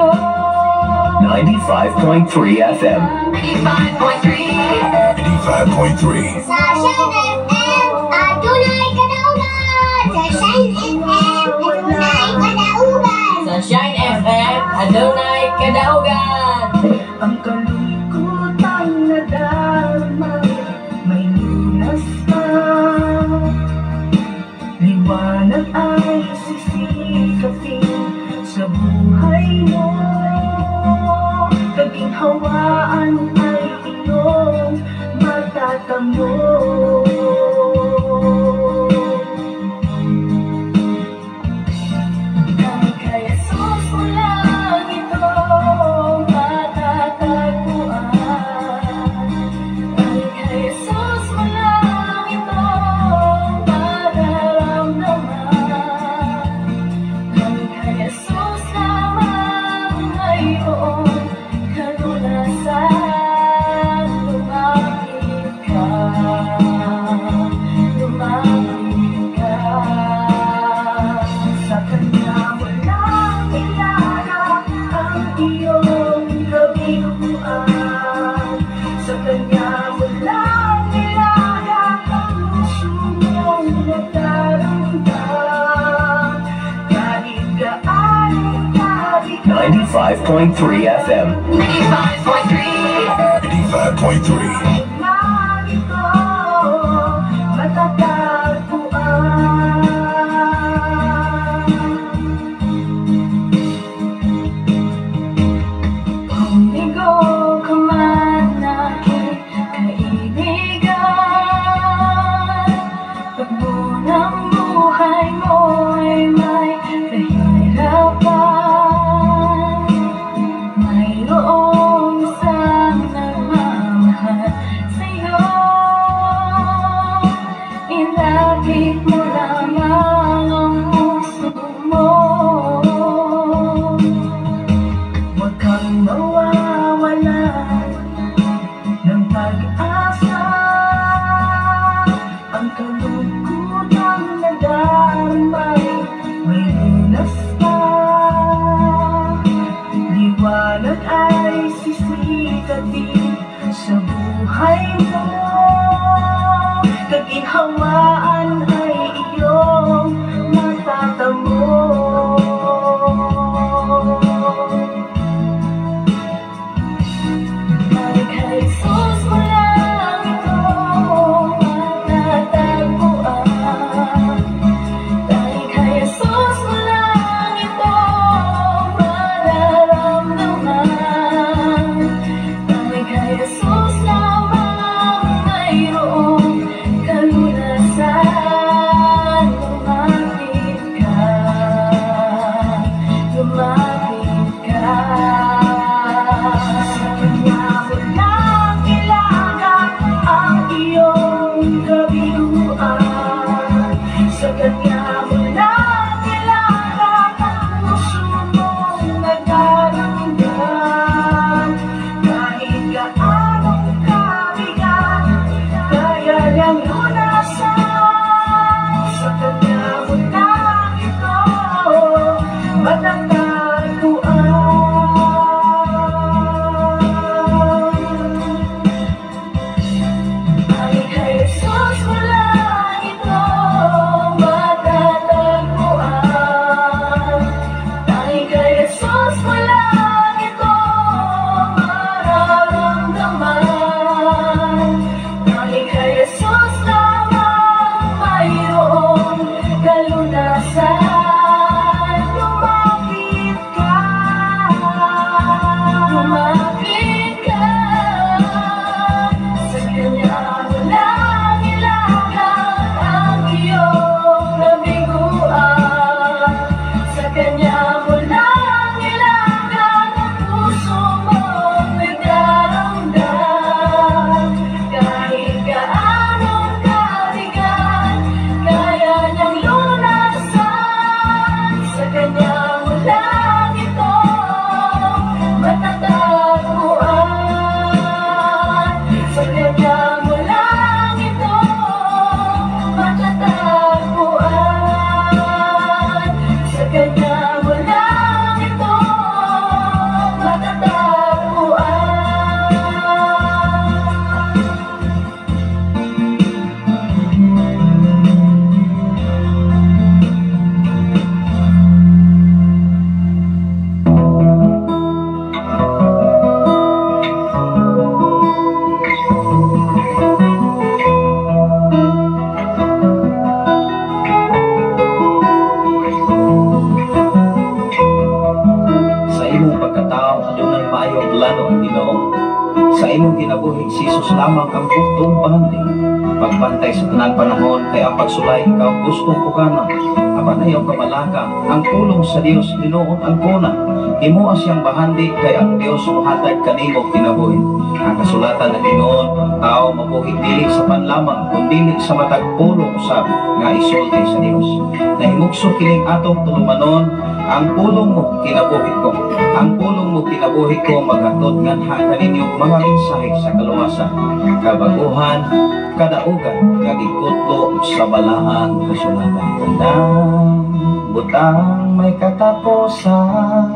iyo. 95.3 FM. 95.3. 95.3. Sa Shine FM, adunay kadaugan. Sa Shine FM, adunay kadaugan. Sa Shine FM, adunay kadaugan. Ang kalungkutang nadarama, may lunas pa. Liwanag ay sisikatin sa buhay mo. Kaginhawaan ay iyong matatamo. Dahil kay Jesus mo lang ito matatagpuan. Dahil kay Jesus mo lang ito mararamdaman. Dahil kay Jesus lamang mayroon kalunasan. Lumapit ka, lumapit ka. Sa Kanya mo lang ilagak ang iyong kabiguan. Sa Kanya mo lang ilagak ang puso mong nagdaramdam. Kahit gaano kabigat, 95.3 FM. 95.3. 95.3. lang ito matatagpuan. Pumigo ka man aking kaibigan, takbo ng buhay mo ay may kahirapan. Mayroong isang nagmamahal sa'yo. Ilapit mo lamang ang puso mo. Huwag kang mawawalan ng pag-asa. Ang kalungkutang nadarama'y may lunas pa. Liwanag ay sisikatin sa buhay mo. Kaginhawaan ay iyong matatamo. Dahil kay Jesus mo lang ito matatagpuan. Dahil kay Jesus mo lang ito mararamdaman. Dahil kay Jesus lamang pagkatao, adunay maayong plano ang Ginoo. Sa imong kinabuhi, si Jesus lamang ang buktong bahandi. Pagbantay sa tanang panahon, kay ang pagsulay ikaw gustong pukana. Apan ayaw kabalaka, ang pulong sa Dios hinuon ang kuna. Himoa siyang bahandi kay ang Dios mohatag kanimo kinabuhi. Ang kasulatan ng Ginoo, ang tao mabuhi dili sa pan lamang, kundi sa matag pulong usab nga isulti sa Dios. Nahimugso kining atong tulumanon, ang pulong mo kinabuhi ko. Ang pulong mo kinabuhi ko maghatod nganha kaninyo mga mensahe sa kaluwasan, kabaguhan, kadaugan nga gikutlo sa balaan kasulatan. Tanang butang may katapusan.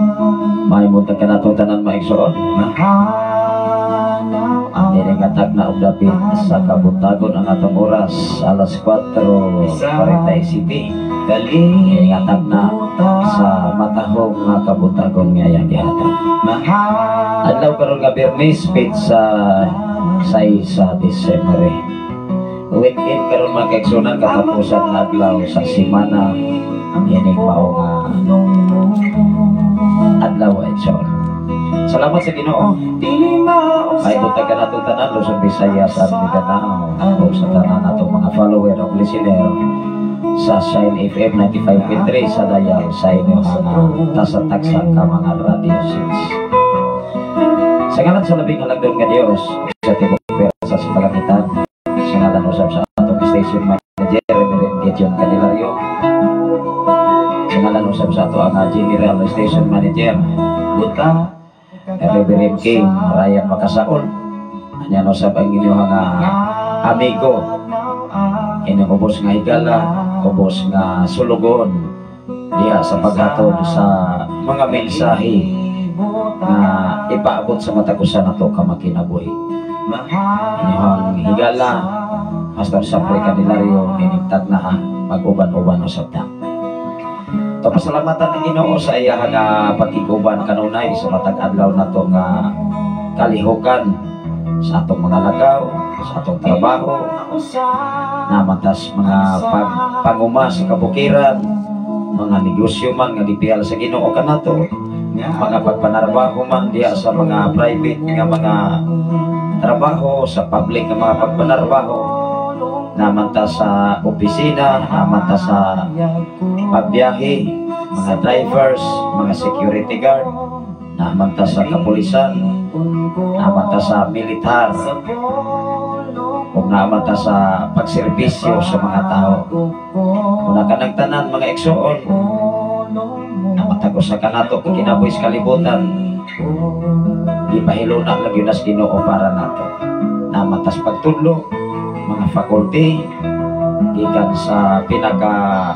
Mahimutag ka natong tanan, mga igsoon. Mahanaw ang Dili nga tagna og dapit sa kabuntagon ang atong oras, alas 4:47. Dili nga tagna sa matahong nga kabuntagon nga iyang gihatag. Adlaw karon nga Biyernes, sa 6 sa Disyembre. Weekend karon, mga kaigsunan, katapusan nga adlaw sa semana. Ining mao nga adlaw, igsoon. Salamat sa Ginoo. Ay buntag ka natong tanan, Luzon, Visayas at Mindanao, ug sa tanan natong mga follower o listener sa Shine FM 95.3 sa dayal sa inyong mga tasa-tagsa ka mga radio sets. Sa ngalan sa labing halangdon nga Dios sa tibok sa kalangitan, sa ngalan usab sa atong station manager, Reverend Gideon Candelario, sa ngalan usab sa ato ang general station manager, Buta Reverend King Ryan Makasaol, anya usab ang inyong nga amigo, inyong ubos nga higala, ubos nga sulugon diha sa paghatod sa mga mensahe nga ipaabot sa matag usa nato ka makinabuhi. Inyong higala, Pastor Sapre Candelario, ining tagna mag-uban-uban usab ta. To pasalamatan ng Ginoo sa iya nga pakiguban kanunay sa matag adlaw nato nga kalihukan sa atong mga lakaw, sa atong trabaho, namantas mga panguma sa kabukiran, mga negosyo man nga gipiyal sa Ginoo kanato, mga pagpanarbaho man diha sa mga private nga mga trabaho, sa public nga mga pagpanarbaho, namanta sa opisina, namanta sa pagbiyahe, mga drivers, mga security guard, namanta sa kapulisan, namanta sa militar, ug namanta sa pagserbisyo sa mga tao. Una kanang tanan, mga igsoon, namatag usa kanato kung kinabuhi sa kalibutan, gipahiluna lang gyud nas Ginoo para nato. Namatas pagtudlo, mga faculty, gikan sa pinaka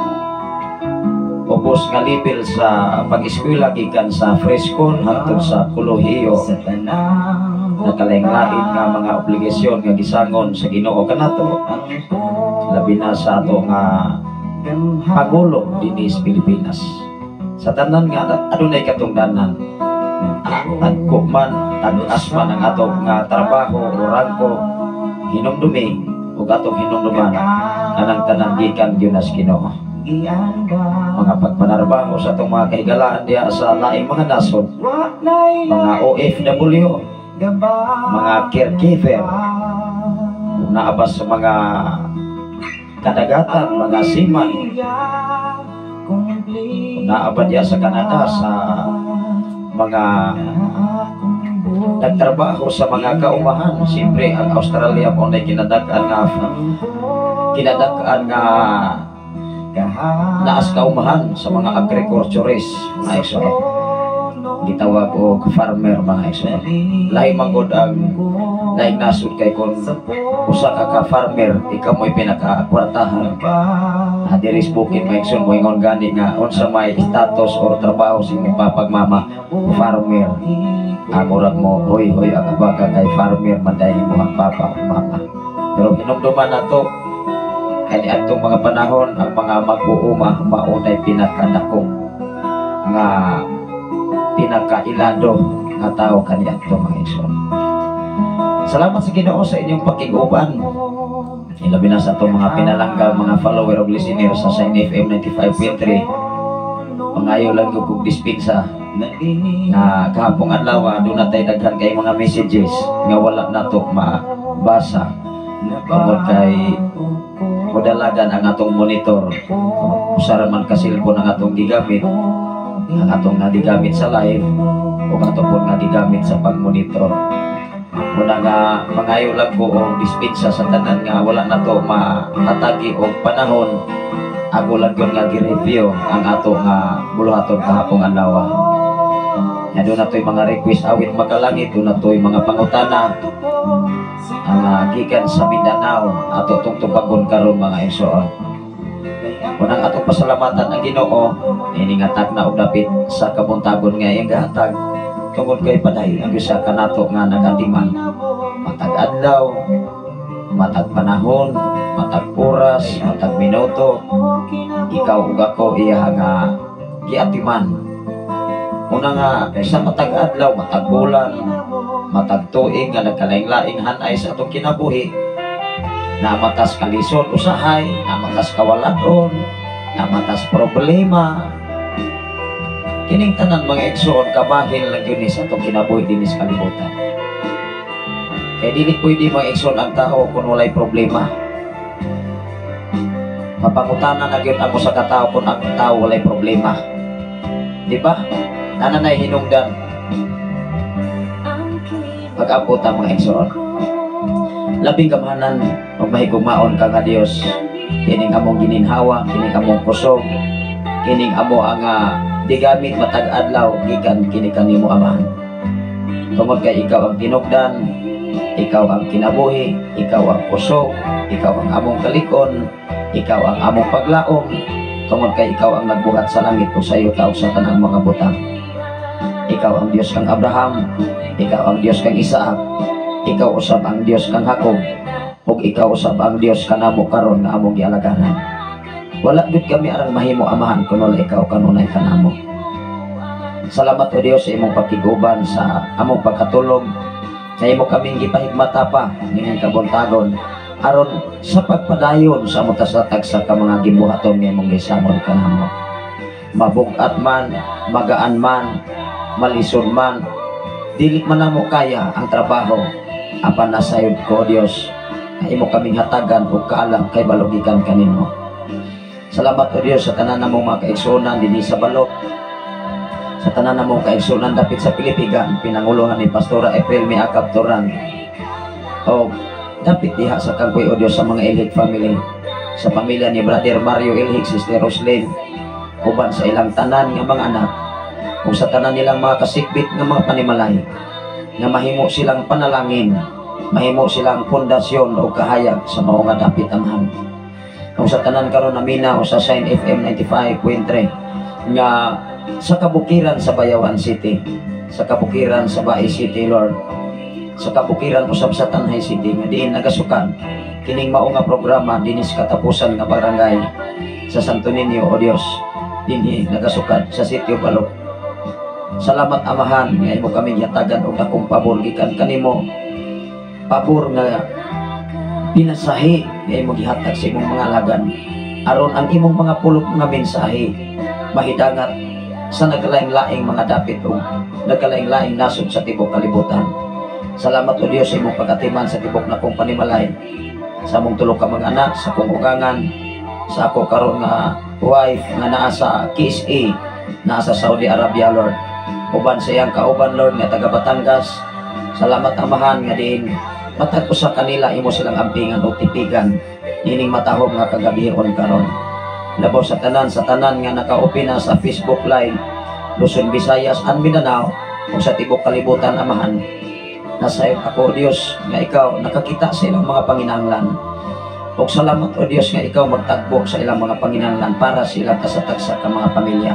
ubos nga level sa pag-eskwela, gikan sa fresh school hangtod sa kolehiyo, nakalain-lain nga mga obligasyon nga gisangon sa Ginoo kanato, labi na sa ato nga pangulo dinhi sa Pilipinas. Sa tanan nga adunay katungdanan, tagko man, tag-as man ang atong nga trabaho o rangko, hinumdumi ug atong hinumduman kanang tanan gikan gyud nas Ginoo. Mga pagpanarbaho sa atong mga kahigalaan diha sa laing mga nasod, mga OFW, mga caregiver, kung naabas sa mga kadagatan, mga seaman, kung naaba diha sa Canada sa mga nagtrabaho sa mga kaumahan. Siyempre, ang Australia mo na kinadak-an nga naas kaumahan sa mga agriculturist, mga igsoon, gitawag og farmer, mga igsoon. Lahi manggod ang laing nasod kay kon usa ka ka farmer, ikaw mo'y pinakakwartahan. Diri sa bukid, mga igsoon, moingon gani nga unsa may status or trabaho sa imong papag mama, farmer. Murag mo hoy hoy ang abaga kay farmer man dahil imong papa o mama. Pero hinumduman nato kay atong mga panahon ang mga mag-uuma maunay pinakadako nga pinakailado nga tao kaniadto, mga igsoon. Salamat sa Ginoo sa inyong pakig-uban. Ilabi na sa atong mga pinalangga, mga follower o listener sa Shine FM 95.3. Pangayo lang ko kog dispensa. Nga kahapong adlaw, duna tay daghan kay mga messages nga wala nato mabasa tungod kay modalagan ang atong monitor. Usa ra man ka cellphone ang atong gigamit, ang atong nga gigamit sa live o ato pod nga gigamit sa pagmonitor. Muna nga mangayo lang ko og dispensa sa tanan nga wala nato mahatagi og panahon. Ako lang gyud nga gi-review ang ato nga buluhaton kahapong adlaw. Ya, duna to'y mga request awit makalangit, duna to'y mga pangutana ang gikan sa Mindanao, ato tong tubagon karon, mga igsoon. Unang atong pasalamatan ang Ginoo ini nga tagna og dapit sa kabuntagon nga iyang gahatag tungod kay padayon ang usa kanato nga nagatiman matag adlaw, matag panahon, matag oras, matag minuto, ikaw ug ako iya nga giatiman. Una nga sa matag adlaw, matag bulan, matag tuig nga nagkalaing-laing hanay sa atong kinabuhi, namatas kalisod usahay, namatas kawaladon, namatas problema. Kining tanan, mga igsoon, kabahin lang gyud ni sa atong kinabuhi dinhi sa kalibutan. Kay dili pwede, mga igsoon, ang tao kung walay problema. Mapangutana na gyud ako sa katao kung ang tao walay problema. Di ba? Naa nay hinungdan. Pag-ampo ta, mga igsoon. Labing gamhanan ug mahigugmaon ka nga Dios. Kining among gininhawa, kining among kusog, kining amo ang gigamit matag adlaw gikan kini kanimo, Amahan. Tungod kay ikaw ang tinukdan, ikaw ang kinabuhi, ikaw ang kusog, ikaw ang among kalikon, ikaw ang among paglaom, tungod kay ikaw ang nagbuhat sa langit ug sa yuta ug sa tanang mga butang. Ikaw ang Dios kang Abraham, ikaw ang Dios kang Isaac, ikaw usab ang Dios kang Jacob, ug ikaw usab ang Dios kanamo karon nga among gialagaran. Wala gyud kami arang mahimo, Amahan, kun wala ikaw kanunay kanamo. Salamat, o Dios, sa imong pagkiguban sa among pagkatulog, sa imo kaming gipahigmata pa nining kabuntagon aron sa pagpadayon sa among tagsa ka mga gibuhaton nga imong gisamon kanamo. Mabugat man, magaan man, malisod man, dili man namo kaya ang trabaho, apan nasayod ko, Dios, nga imo kaming hatagan og kaalam kay balugikan kanimo. Salamat, O Dios, sa tanan namong mga kaigsuonan dinhi sa Balok, sa tanan namong kaigsuonan dapit sa Pilipigan, pinanguluhan ni Pastora April Miakap Turan. O dapit diha sa Kangkoy, O Dios, sa mga Ilhig family, sa pamilya ni Brother Mario Ilhig, Sister Roslyn, uban sa ilang tanan nga mga anak, ug sa tanan nilang mga kasikbit nga mga panimalay, nga mahimo silang panalangin, mahimo silang pundasyon o kahayag sa mao nga dapit, Amahan. Kung sa tanan karon naminaw sa Shine FM 95.3 nga sa kabukiran sa Bayawan City, sa kabukiran sa Bais City, Lord, sa kabukiran usab sa Tanjay City nga diin nagasukan kining mao nga programa dinhi sa katapusan nga barangay sa Santo Niño, o Dios, dinhi nagasukan sa Sitio Balok. Salamat, Amahan, nga imo kami gihatagan og dakong pabor gikan kanimo, pabor nga pinasahi nga imo gihatag sa imong mga alagan aron ang imong mga pulong nga mensahe mahidangat sa nagkalaing-laing mga dapit ug nagkalaing-laing nasod sa tibok kalibutan. Salamat, O Dios, sa imong pagatiman sa tibok na kong panimalay, sa among tulo ka mga anak, sa akong ugangan, sa ako karon nga wife nga naa sa KSA, naa sa Saudi Arabia, Lord. Uban sa iyang kauban, Lord, nga taga Batangas. Salamat, Amahan, nga diin matag usa kanila imo silang ampingan o tipigan nining matahom nga kagabihon karon. Labaw sa tanan nga naka-open na sa Facebook Live, Luzon, Visayas and Mindanao ug sa tibok kalibutan, Amahan. Nasayod ako, O Dios, nga ikaw nakakita sa ilang mga panginahanglan. Ug salamat, O Dios, nga ikaw magtagbo sa ilang mga panginahanglan para sa ilang kasatagsa ka mga pamilya.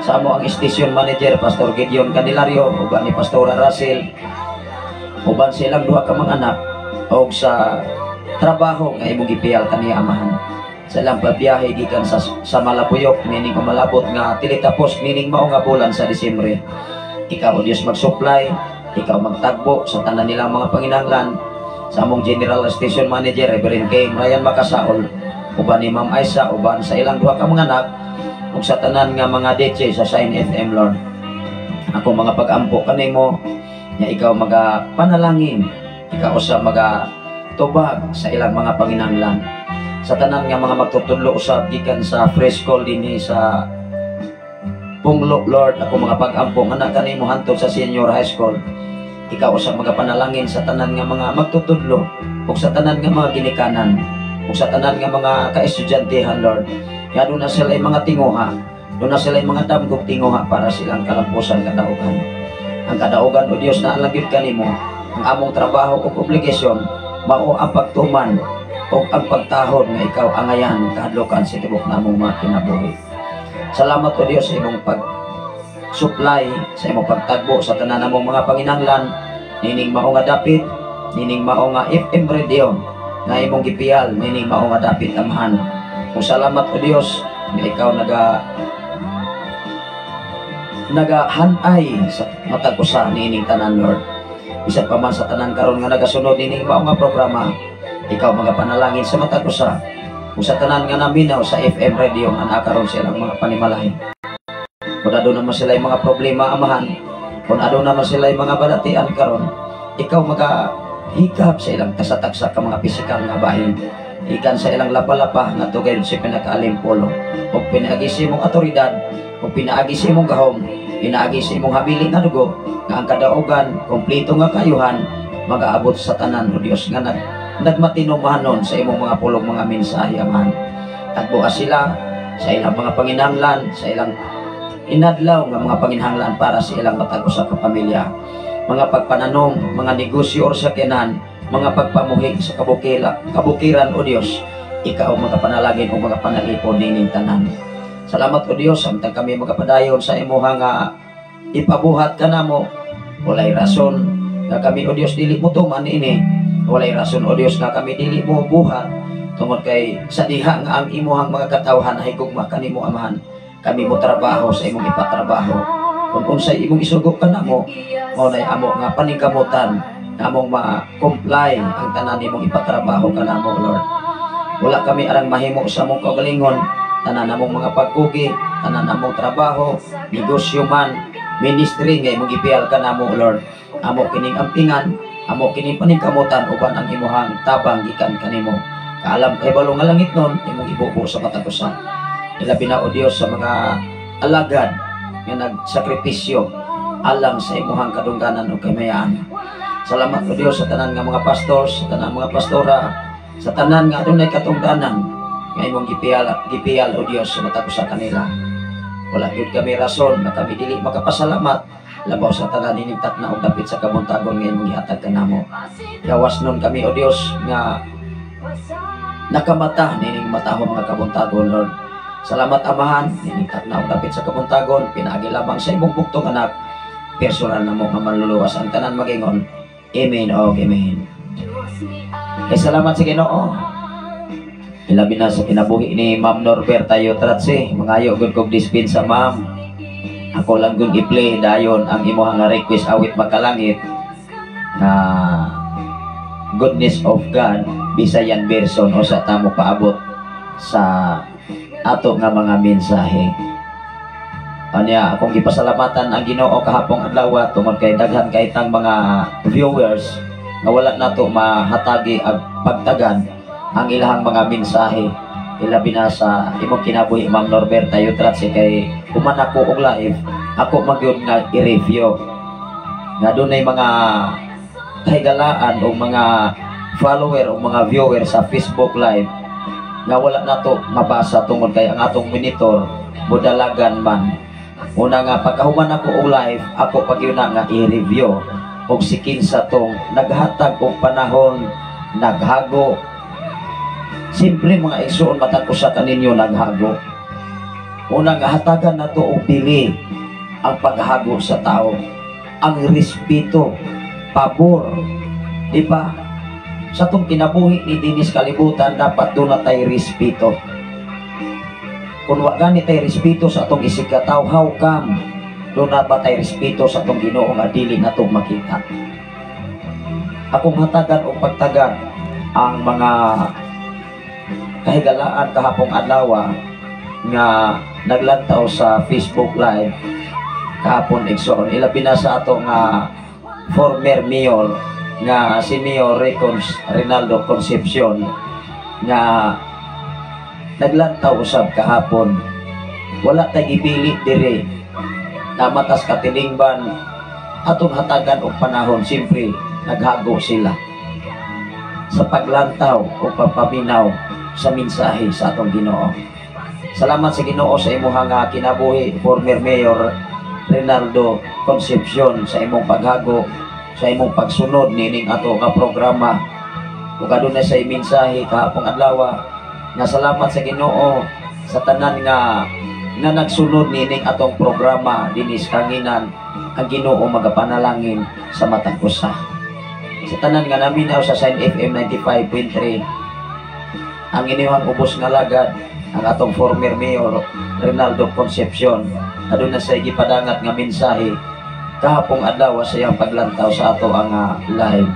Sa amo ang station manager, Pastor Gideon Candelario, uban ni Pastora Russell, uban sa ilang duha ka mga anak, og sa trabaho nga imong gipiyal kaniya, Amahan. Sa ilang pagbiyahe gikan sa Malabuyok nining umalabot nga tilitapos nining mao nga bulan sa Disyembre. Ikaw, O Dios, mag-supply, ikaw magtagbo sa tanan nilang mga panginahanglan. Sa among General Station Manager, Reverend K. Ryan Makasaol, uban ni Ma'am Aisa, uban sa ilang duha ka mga anak, ug sa tanan nga mga DJ sa Shine FM, Lord. Ako mga pag-ampo kanimo nga ikaw maga panalangin, ikaw sa maga tubag sa ilang mga panginahanglan. Sa tanan nga mga magtutudlo usab gikan sa fresh call dinhi sa Punglo, Lord, ako mga pag-ampo nga na kanimo hantod sa senior high school. Ikaw usab mga panalangin sa tanan nga mga magtutudlo ug sa tanan nga mga ginikanan ug sa tanan nga mga kaestudyantehan, Lord. Nga doon na sila mga tinguha, doon na sila mga damgog tinguha para silang kalampusan kadaugan. Ang kadaugan, O Dios, na alagid kanimo, ang among trabaho ug obligasyon mao ang pagtuman ug ang pagtahod nga ikaw angayan kahadlokan sa tibok namong mga kinabuhi. Salamat, O Dios, sa imong pag supply, sa imong pagtagbo sa tanan namong mga panginahanglan nining mao nga dapit, nining mao nga FM radio nga imong gipiyal nining mao nga dapit, Amahan. Ug salamat, O Dios, nga ikaw nagahanay sa matag usa niining tanan, Lord. Bisan pa man sa tanan karon nga nagasunod nining mao nga programa, ikaw mga panalangin sa matag usa ug sa tanan nga naminaw sa FM radio nga naa karon sa ilang mga panimalay. Kung aduna naman sila mga problema, Amahan, kung aduna naman sila mga balatian karon, ikaw maga hikap sa ilang kasatagsa ka mga pisikal nga bahin ikan sa ilang lapa-lapa nga tugay sa pinakaalimpolo o pinaagi sa imong otoridad o pinaagi sa imong gahom, pinaagi sa imong habili nga dugo, nga ang kadaugan kompleto nga kayuhan magaabot sa tanan, O Dios, nga nagmatinumanon sa imong mga pulong, mga mensahe, Amahan. Tagboa sila sa ilang mga panginahanglan, sa ilang inadlaw nga mga panginahanglan para sa ilang matag usa ka pamilya, mga pagpananom, mga negosyo or sakyanan, mga pagpamuhi sa kabukiran. O Dios, ikaw magapanalangin o mga panalipon nining tanan. Salamat, O Dios, samtang kami magapadayon sa imuha nga ipabuhat kanamo. Walay rason nga kami, O Dios, dili mo tuman ini. Walay rason, O Dios, nga kami dili mo buhat tungod kay sa diha nga ang imuhang mga katawhan ay gugma kanimo, Amahan. Kami mo trabaho sa imong ipatrabaho. Kung unsay imong isugo kanamo, mao nay amo nga paningkamutan nga among ma-comply ang tanan nimong ipatrabaho kanamo, Lord. Wala kami arang mahimo sa among kaugalingon, tanan namong mga pagkugi, tanan namong trabaho, negosyo man, ministry nga imong gipiyal kanamo, Lord. Amo kining ampingan, amo kining paningkamutan uban ang imuhang tabang gikan kanimo. Kaalam kay balo nga langit nun, imong ibubo sa matag usa. Ilabi na, O Dios, sa mga alagad nga nagsakripisyo alang sa imuhang kadungganan o kamayaan. Salamat, O Dios, sa tanan nga mga pastors, sa tanan mga pastora, sa tanan nga adunay katungdanan nga imong gipiyal, O Dios, sa matag usa kanila. Wala gyud kami rason nga kami dili makapasalamat labaw sa tanan ining takna og dapit sa kabuntagon nga imong gihatag kanamo. Gawas nun kami, O Dios, nga nakamata nining matahom nga kabuntagon, Lord. Salamat, Amahan, nining takna og dapit sa kabuntagon pinaagi lamang sa imong buktong anak, personal namo nga manluluwas. Ang tanan magingon, "Amen o amen." Eh, salamat sa Ginoo. Ilabi na sa kinabuhi ni Ma'am Norberta Yotratse. Mangayo gud kog dispensa, ma'am. Ako lang gud i-play dayon ang imuhang nga request, awit makalangit na Goodness of God Bisayan version o sa tamo paabot sa ato nga mga mensahe. Anya, akong gipasalamatan ang Ginoo kahapong adlaw tungod kay daghan kay tang mga viewers nga wala nato mahatagi ang pagtagan ang ilahang mga mensahe, ilabi na sa imong kinabuhi, Ma'am Norberta Yutratsi, kay human ako og live, ako magyud nga i-review nga dunay mga kahigalaan o mga follower o mga viewer sa Facebook Live nga wala nato mabasa tungod kay ang atong monitor modalagan man. Una nga pagkahuman ako og live, ako pag yun na nga i-review og si kinsa tong naghatag og panahon, naghago. Simple, mga igsoon, matag usa kaninyo naghago. Una nga hatagan nato og dili ang paghago sa tao, ang respeto, pabor, di ba? Sa tong kinabuhi ni dinis kalibutan, dapat doon na tayo respeto. Kung wa gani tay respeto sa atong isigkatawo, how come doon na ba tay respeto sa atong Ginoo nga dili nato makita? Akong hatagan og pagtagan ang mga kahigalaan kahapong adlaw nga naglantaw sa Facebook Live. Kahapon, igsoon, ilabi na sa ato nga former mayor nga si Mayor Rinaldo Concepcion nga naglantaw usab kahapon. Wala tay gipili diri na matas katilingban, atong hatagan og panahon. Siyempre naghago sila sa paglantaw o pagpaminaw sa mensahe sa atong Ginoo. Salamat sa Ginoo sa imuha nga kinabuhi, former Mayor Rinaldo Concepcion, sa imong paghago, sa imong pagsunod nining ato nga programa ug adunay sa mensahe kahapong adlaw nga salamat sa Ginoo sa tanan nga nga nagsunod nining atong programa dinhi sa Kanginan. Ang Ginoo magapanalangin sa matag usa. Sa tanan nga naminaw sa Sign FM 95.3, ang inyong ubos nga lagad, ang atong former Mayor Rinaldo Concepcion, aduna sa gipadangat nga mensahe kahapong adlaw sa iyang paglantaw sa ato ang live.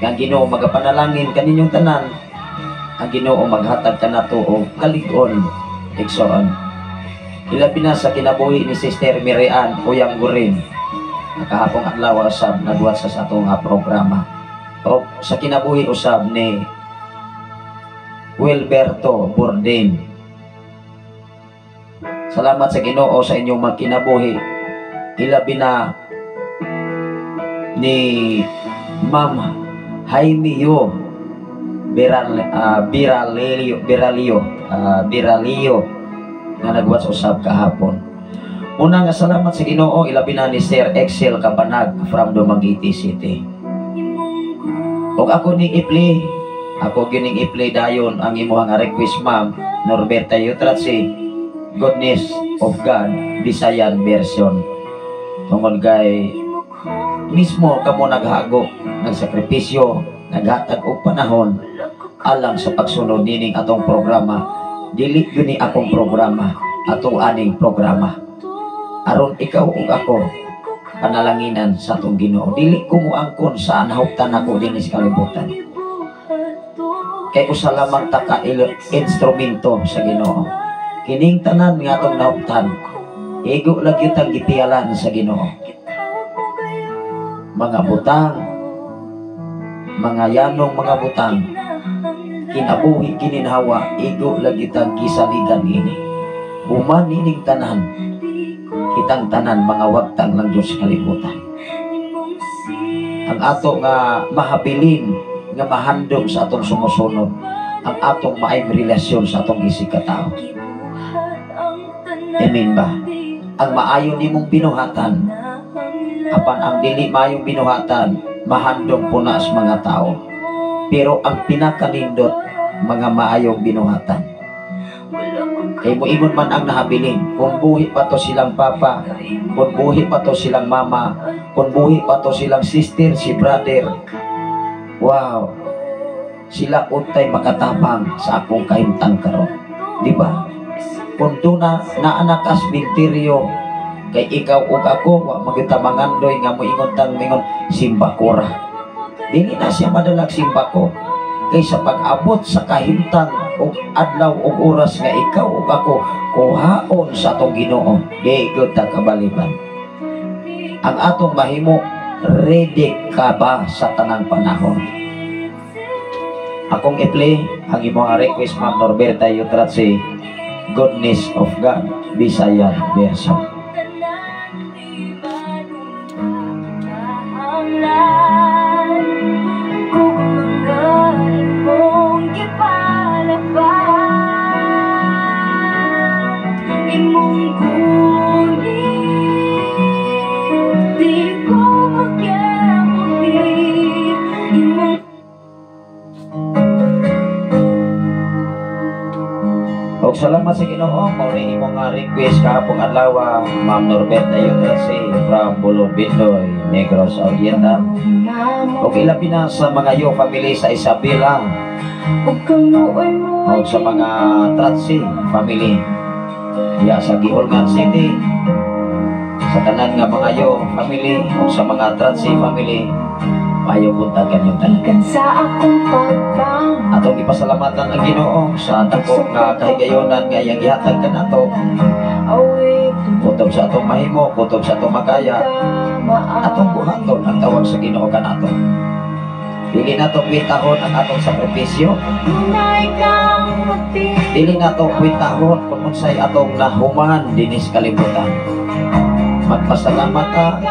Ang Ginoo magapanalangin kaninyong tanan. Ang Ginoo maghatag kanato og kalig-on, igsoon. Ilabi na sa kinabuhi ni Sister Mirian Uyang Gurin na kahapong adlaw usab nagwat sa atong programa. O sa kinabuhi usab ni Wilberto Burdin. Salamat sa Ginoo sa inyong mga kinabuhi. Ilabi na ni Ma'am Jaime Yo Biral, Biralio Biralio Biralio nga nagwatch usab kahapon. Una nga salamat sa Ginoo, ilabi na ni Sir Excel Kabanag from Dumaguete City. Og ako ning i-play, ako gining i-play dayon ang imuha nga request, Ma'am Norberta Yutratsi, Goodness of God Bisayan version. Tungod kay mismo kamo naghago, nagsakripisyo, naghatag og panahon alang sa pagsunod nining atong programa. Dili gyud ni akong programa, ato aning programa. Aron ikaw ug ako panalanginan sa atong Ginoo. Dili ko moangkon sa nahuptan ako dinhi sa kalibutan. Kay usa lamang ta ka instrumento sa Ginoo. Kining tanan nga atong nahuptan, igo lagi tang gipialan sa Ginoo. Mga butang, mga yanong mga butang, kinabuhi kininhawa, igo lagi tang gisaligan ini. Human nining tanan, kitang tanan mga wagtang lang Diyos sa kalibutan. Ang ato nga mahabilin, nga mahandom sa atong sumusunod, ang atong maayong relasyon sa atong isig katao. Amen ba? Ang maayo nimong binuhatan, apan ang dili maayong binuhatan, mahandom po na sa mga tao. Pero ang pinakanindot, mga maayong binuhatan. Kay moingon man ang nahabilin, kung buhi pa to silang papa, kung buhi pa to silang mama, kung buhi pa to silang sister, si brother, wow, sila untay makatabang sa akong kahimtang karon. Di ba? Kung doon na naanak as binteryo, kay ikaw ug ako, wa magita mangandoy nga moingon tang moingon simbakora. Dili na siya madalag simbako. Kay sa pag-abot sa kahimtang og adlaw ug oras nga ikaw ug ako kuhaon sa atong Ginoo, di gyud ta kabaliban. Ang atong mahimo, ready ka ba sa tanang panahon? Akong i-play ang imong request, Ma'am Norberta Yutratsi, Goodness of God Bisayan version. Og salamat sa Ginoo mao ni imong nga request kahapong adlaw, Ma'am Norberta Yutratsi from Bulobindoy, Negros Oriental. Og ilabi na sa mga yo family sa Isabela og sa mga Tratsi family diya sa Giulngan City, sa tanan nga mga yo family og sa mga Tratsi family, maayo buntag kanyong tanan. Gikan sa akong pagbangon Atong ipasalamatan ang Ginoo sa dako nga kahigayonan nga iyang gihatag kanato. Awit. Kutob sa atong mahimo, kutob sa atong makaya, atong buhaton ang tawag sa Ginoo kanato. Dili nato kwintahon ang atong sakripisyo. Dili nato kwintahon kung unsay atong nahuman dinhi sa kalibutan. Magpasalamat ta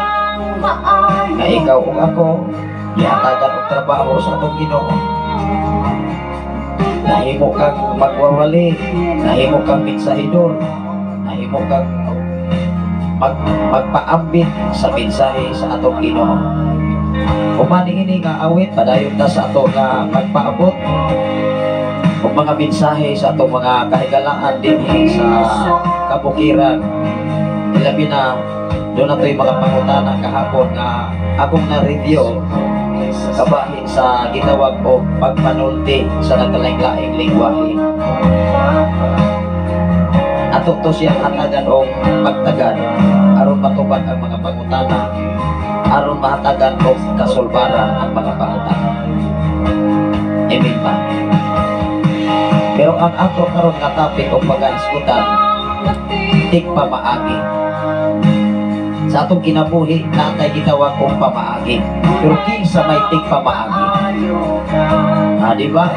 nga ikaw ug ako gihatagan og trabaho sa atong Ginoo. Nahimo kang magwawali, nahimo kang mensahidor, nahimo kang magpaambit sa mensahe sa atong Ginoo. Human ini nga awit, padayon ta sa ato nga pagpaabot og mga mensahe sa atong mga kahigalaan dinhi sa kabukiran. Ilabi na doon na to'y mga pangutana kahapon nga akong na-review kabahin sa gitawag og pagpanulti sa nagkalaing-laing lingwahe. Ato to siyang hatagan og pagtagad aron matubag ang mga pangutana, aron mahatagan og kasulbaran ang mga pangutana. Amen ba? Pero ang ato karon nga topic og pagahisgutan, tigpamaagi. Sa atong kinabuhi, natay gitawag og pamaagi. Pero kinsa may tigpamaagi? Ah, di ba?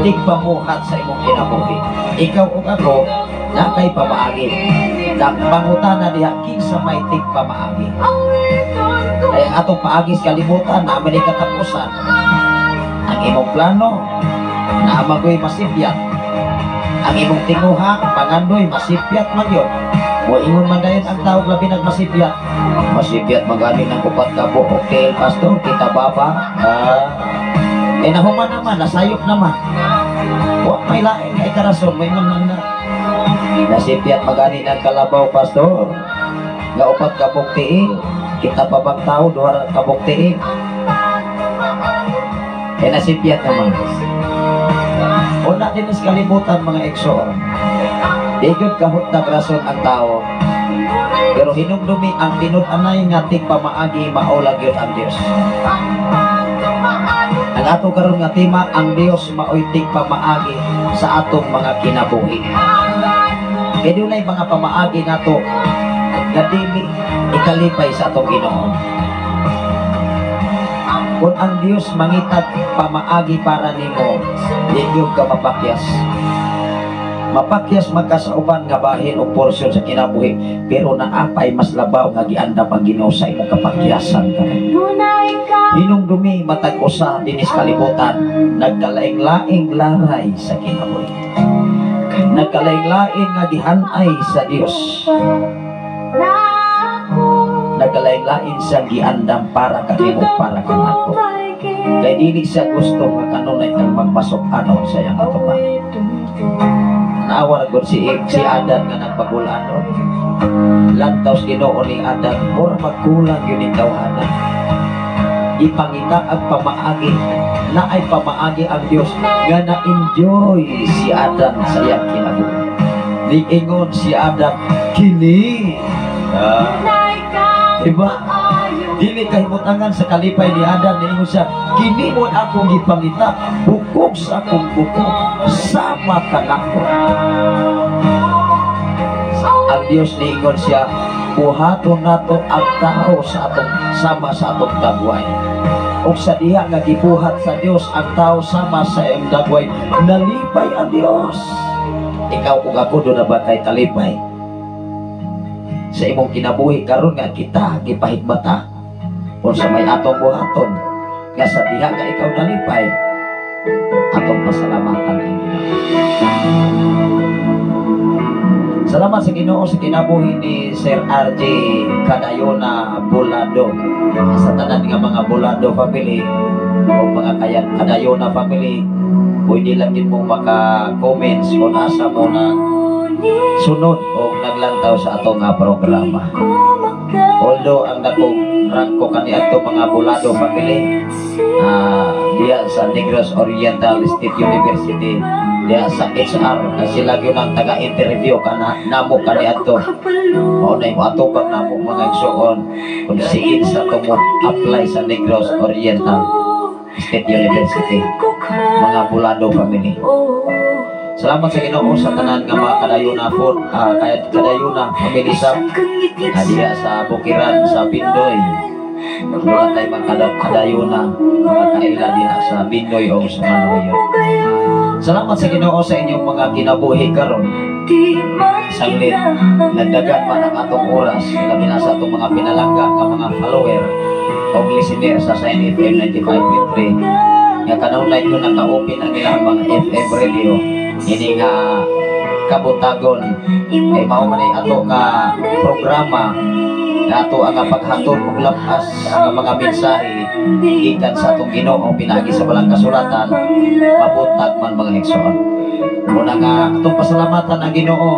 Tigpamuhat sa imong kinabuhi. Ikaw ug ako, nakay pamaagi. Pangutana diha, kinsa may tigpamaagi? Kaya ang atong paagi sa kalibutan, naa man katapusan. Ang imong plano, naa man goy masipyat. Ang imong tinguha, pangandoy, masipyat man yun. Moingon man dayon ang tao, labi nagmasipyat. Masipyat magani ng upat ka buok tiil, pastor, kita baba. Ah, eh nahuman naman, nasayop naman. Wa may lain kay karason, may man na. Nasipyat magani ng kalabaw, pastor. Nga upat ka buok tiil, kita pa bang tao, duha ka buok tiil. Eh nasipyat naman. Una din is kalibutan, mga igsoon. Di gyud kahutdag rason ang tao. Pero hinumdumi ang tinud-anay nga tigpamaagi, mao lang gyud ang Dios. Ang ato karon nga tema, ang Dios maoy tigpamaagi sa atong mga kinabuhi. Kay dunay mga pamaagi nato nga dili ikalipay sa atong Ginoo. Kung ang Dios mangitag pamaagi para nimo, di gyud ka mapakyas. Mapakyas man ka sa uban nga bahin o porsyon sa kinabuhi, pero naapay mas labaw nga giandam ang Ginoo sa imong kapakyasan karon. Hinumdumi matag usa dinhi sa kalibutan nagkalaing-laing laray sa kinabuhi. Nagkalaing-laing nga gihanay sa Dios. Nagkalaing-lain siyang giandam para kanimo, para kanako. Kay dili siya gusto nga kanunay kang magmasuk-anon sa iyang atubang. Naawa gud si Adan nga nagpagulan. Lantaw sa Ginoo ni Adan, mura magkulang yun ning tawhana. Ipangita ang pamaagi, naay pamaagi ang Dios nga na-enjoy si Adan sa iyang kinabuhi. Niingon si Adan, kini. Ah, diba? Dili kahimutangan sa kalipay ni Adan, niingon siya, "Kini mo akong gipangita, bukog sa akong bukog, sama kanako." Ang Dios niingon siya, "Buhaton nato ang tao sa atong sama sa atong dagway." Ug sa diha nga gibuhat sa Dios ang tao sama sa iyang dagway, nalipay ang Dios. Ikaw ug ako, doon na ba kay kalipay sa imong kinabuhi karon nga kita gipahigmata unsa may atong buhaton nga sa diha nga ikaw nalipay, atong pasalamatan ang Ginoo. Salamat sa Ginoo sa kinabuhi ni Sir RJ Cadayona Bulado. Sa tanan nga mga Bulado family o mga kaya Cadayona family, pwede lang din mo maka-comments kung asa mo na sunod o naglantaw sa atong nga programa. Although ang dakong rangko kaniadto mga Bulado family diya sa Negros Oriental State University, diya sa HR, kasi lagi nang taga-interview kana namo kaniadto. Mao na yung atubang namo, mga igsoon, kung siin sa mo apply sa Negros Oriental State University, mga Bulado family. Salamat sa Ginoo sa tanan nga mga kadayuna po, kadayuna family sa diha sa Bukiran sa Bindoy. Wala tayo mga kadayuna, mga kaila diha sa Bindoy o sa Manoyo. Salamat sa Ginoo sa inyong mga kinabuhi karon. Sanglit, nagdagan man ang atong oras, labi na sa atong mga pinalangga nga mga follower o listener sa Sign FM 95.3 nga kanunay ko naka-open ang ilang mga FM radio ini nga kabuntagon kay mao man ay ato nga programa na ato ang paghatod og lam-as nga mga mensahe gikan sa atong Ginoo pinaagi sa balang kasulatan, mabuntag man, mga igsoon. Muna nga atong pasalamatan ang Ginoo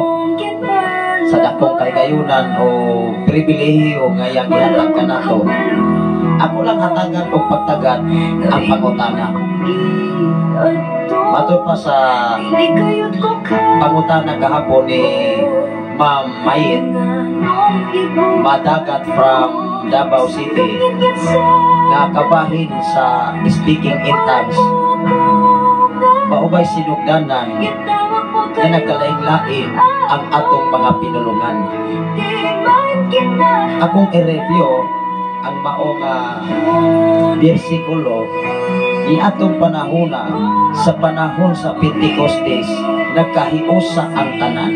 sa dakong kahigayunan o pribilehiyo nga iyang gihatag kanato. Ako lang hatagan og pagtagad ang pangutana. Matod pa sa pangutana kahapon ni Ma'am Mayet Madagat from Davao City nga kabahin sa speaking in tongues, mao bay sinugdanan nga nagkalain-lain ang atong mga pinulungan? Akong i-review ang mao nga bersikulo. Ni atong panahona, sa panahon sa Pentecostes, nagkahiusa ang tanan.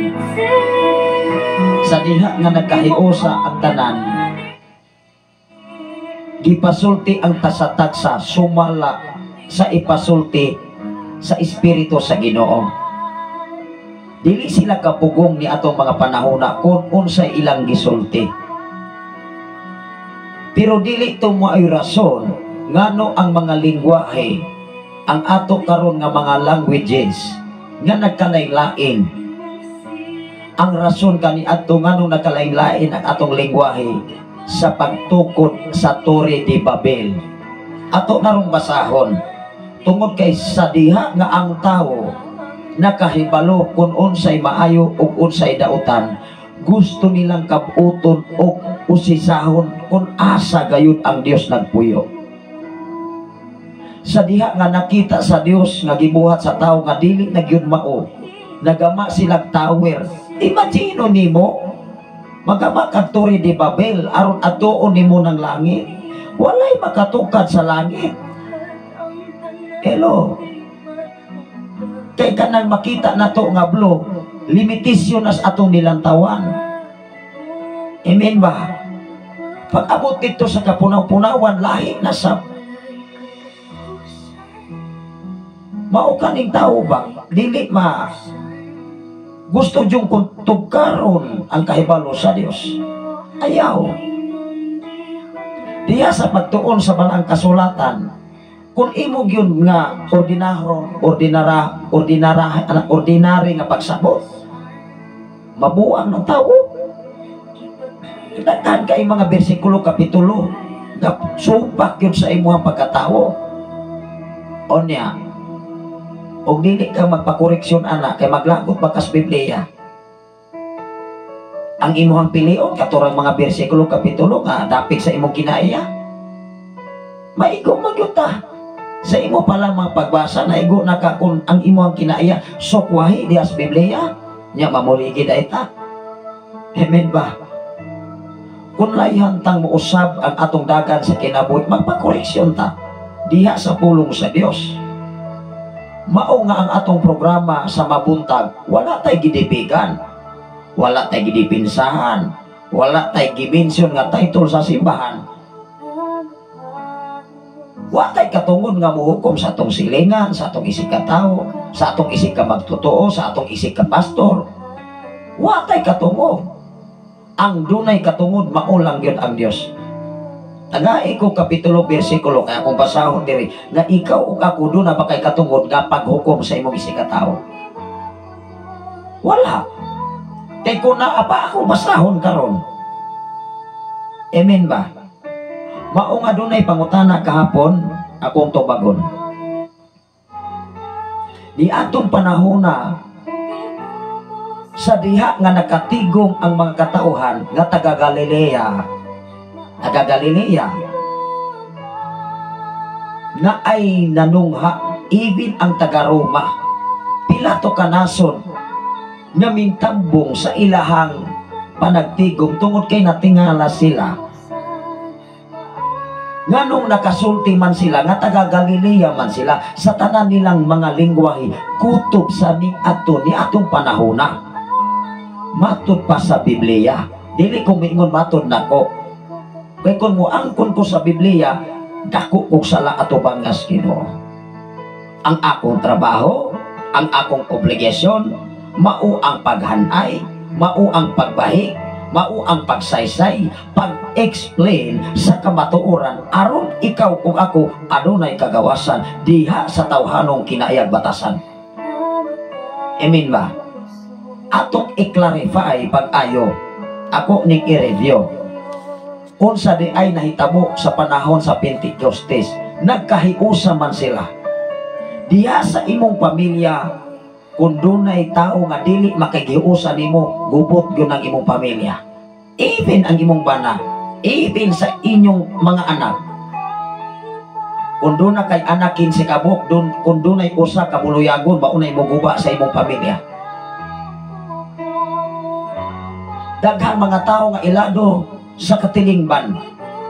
Sa diha nga nagkahiusa ang tanan, gipasulti ang tasatagsa sumala sa ipasulti sa Espiritu sa Ginoo. Dili sila kapugong ni atong mga panahona kung unsay ilang gisulti, pero dili to mao'y rason ngano ang mga lingwahe, ang ato karon nga mga languages nga nagkalain-lain. Ang rason kani adto nganong nagkalain-lain ang atong lingwahe, sa pagtukod sa Torre de Babel. Ato narong basahon tungod kay sa diha nga ang tawo nakahibalo kung unsay maayo ug unsay dautan, gusto nilang kabuton og usisahon kung asa gayud ang Dios nagpuyo. Sa diha nga nakita sa Dios nga gibuhat sa tawo nga dili na gyud mao, nagama silang tower. Imagine nimo, magama kag Torre de Babel aron atuon nimo ng langit. Walay makatukad sa langit. Hello, kay kanang makita nato nga blue, limitasyon as atong nilantawan. Amen ba? Pag abot dito sa kapunaw-punawan, lahi na sa mao kaning tao ba dili ma gusto yung kung tugkaron ang kahibalo sa Dios. Ayaw diya sa pagtuon sa balang kasulatan. Kung imo gyud nga ordinaro ordinara ordinara ordinary nga pagsabot, mabuang ng tao. Daghan kay mga bersikulo, kapitulo nga supak yun sa imuhang pagkatao. Onya og dili ka magpakoreksyon ana kay maglagot ba kas Biblia. Ang imuhang pilion katurang mga bersikulo, kapitulo nga dapit sa imong kinaiya. Maigo magyud ta. Sa imo pa lang mga pagbasa, naigo na ka kung ang imuhang kinaiya sukwahi diha sa Biblia. Nya mamuligi da ita. Amen ba? Kung layhan tang muusab ang atong dagan sa kinabuhi, magpakoreksyon ta diha sa pulong sa Dios. Mao nga ang atong programa sa mabuntag, wala tay gidipigan, wala tay gidipinsahan, wala tay gimensyon nga title sa simbahan. Wa tay katungod nga muhukom sa atong silingan, sa atong isig katao, sa atong isig ka magtotoo, sa atong isig ka pastor. Wa tay katungod. Ang dunay katungod mao lang gyud ang Dios. Tagai ko kapitulo bersikulo kaya akong basahon diri nga ikaw ug ako duna ba kay katungod nga paghukom sa imong isig katao? Wala. Kay kung naa pa ako basahon karon. Amen ba? Mao nga dunay pangutana kahapon, akong tubagon. Di atong panahona, sa diha nga nakatigom ang mga katauhan nga taga Galilea, taga Galilea na ay nanungha, even ang taga Roma. Pila to ka nasod nga mintambong sa ilahang panagtigom tungod kay natingala sila. Nganong nakasulti man sila nga taga Galilea man sila sa tanan nilang mga lingwahe, kutob sa ni adto ni atong panahona. Matud pa sa Biblia, dili ko miingon matud nako. Kay kung moangkon ko sa Biblia, dako kog sala atubang sa Ginoo. Ang akong trabaho, ang akong obligasyon, mao ang paghanay, mao ang pagbahi, mao ang pagsaysay, pag-explain sa kamatuoran aron ikaw ug ako adunay kagawasan diha sa tawhanong kinaayag batasan. Amen ba? Atong i-clarify pag-ayo. Ako ning i-review. Unsa di ay nahitabo sa panahon sa Pentecostes, nagkahiusa man sila. Diha sa imong pamilya, kung dunay tao nga dili makighiusa nimo, gubot gyud ang imong pamilya. Even ang imong bana, even sa inyong mga anak. Kung duna kay anak 15 kabuk, dun, kung dunay usa ka buluyagon, maunay moguba sa imong pamilya. Daghang mga tao nga ilado sa katilingban,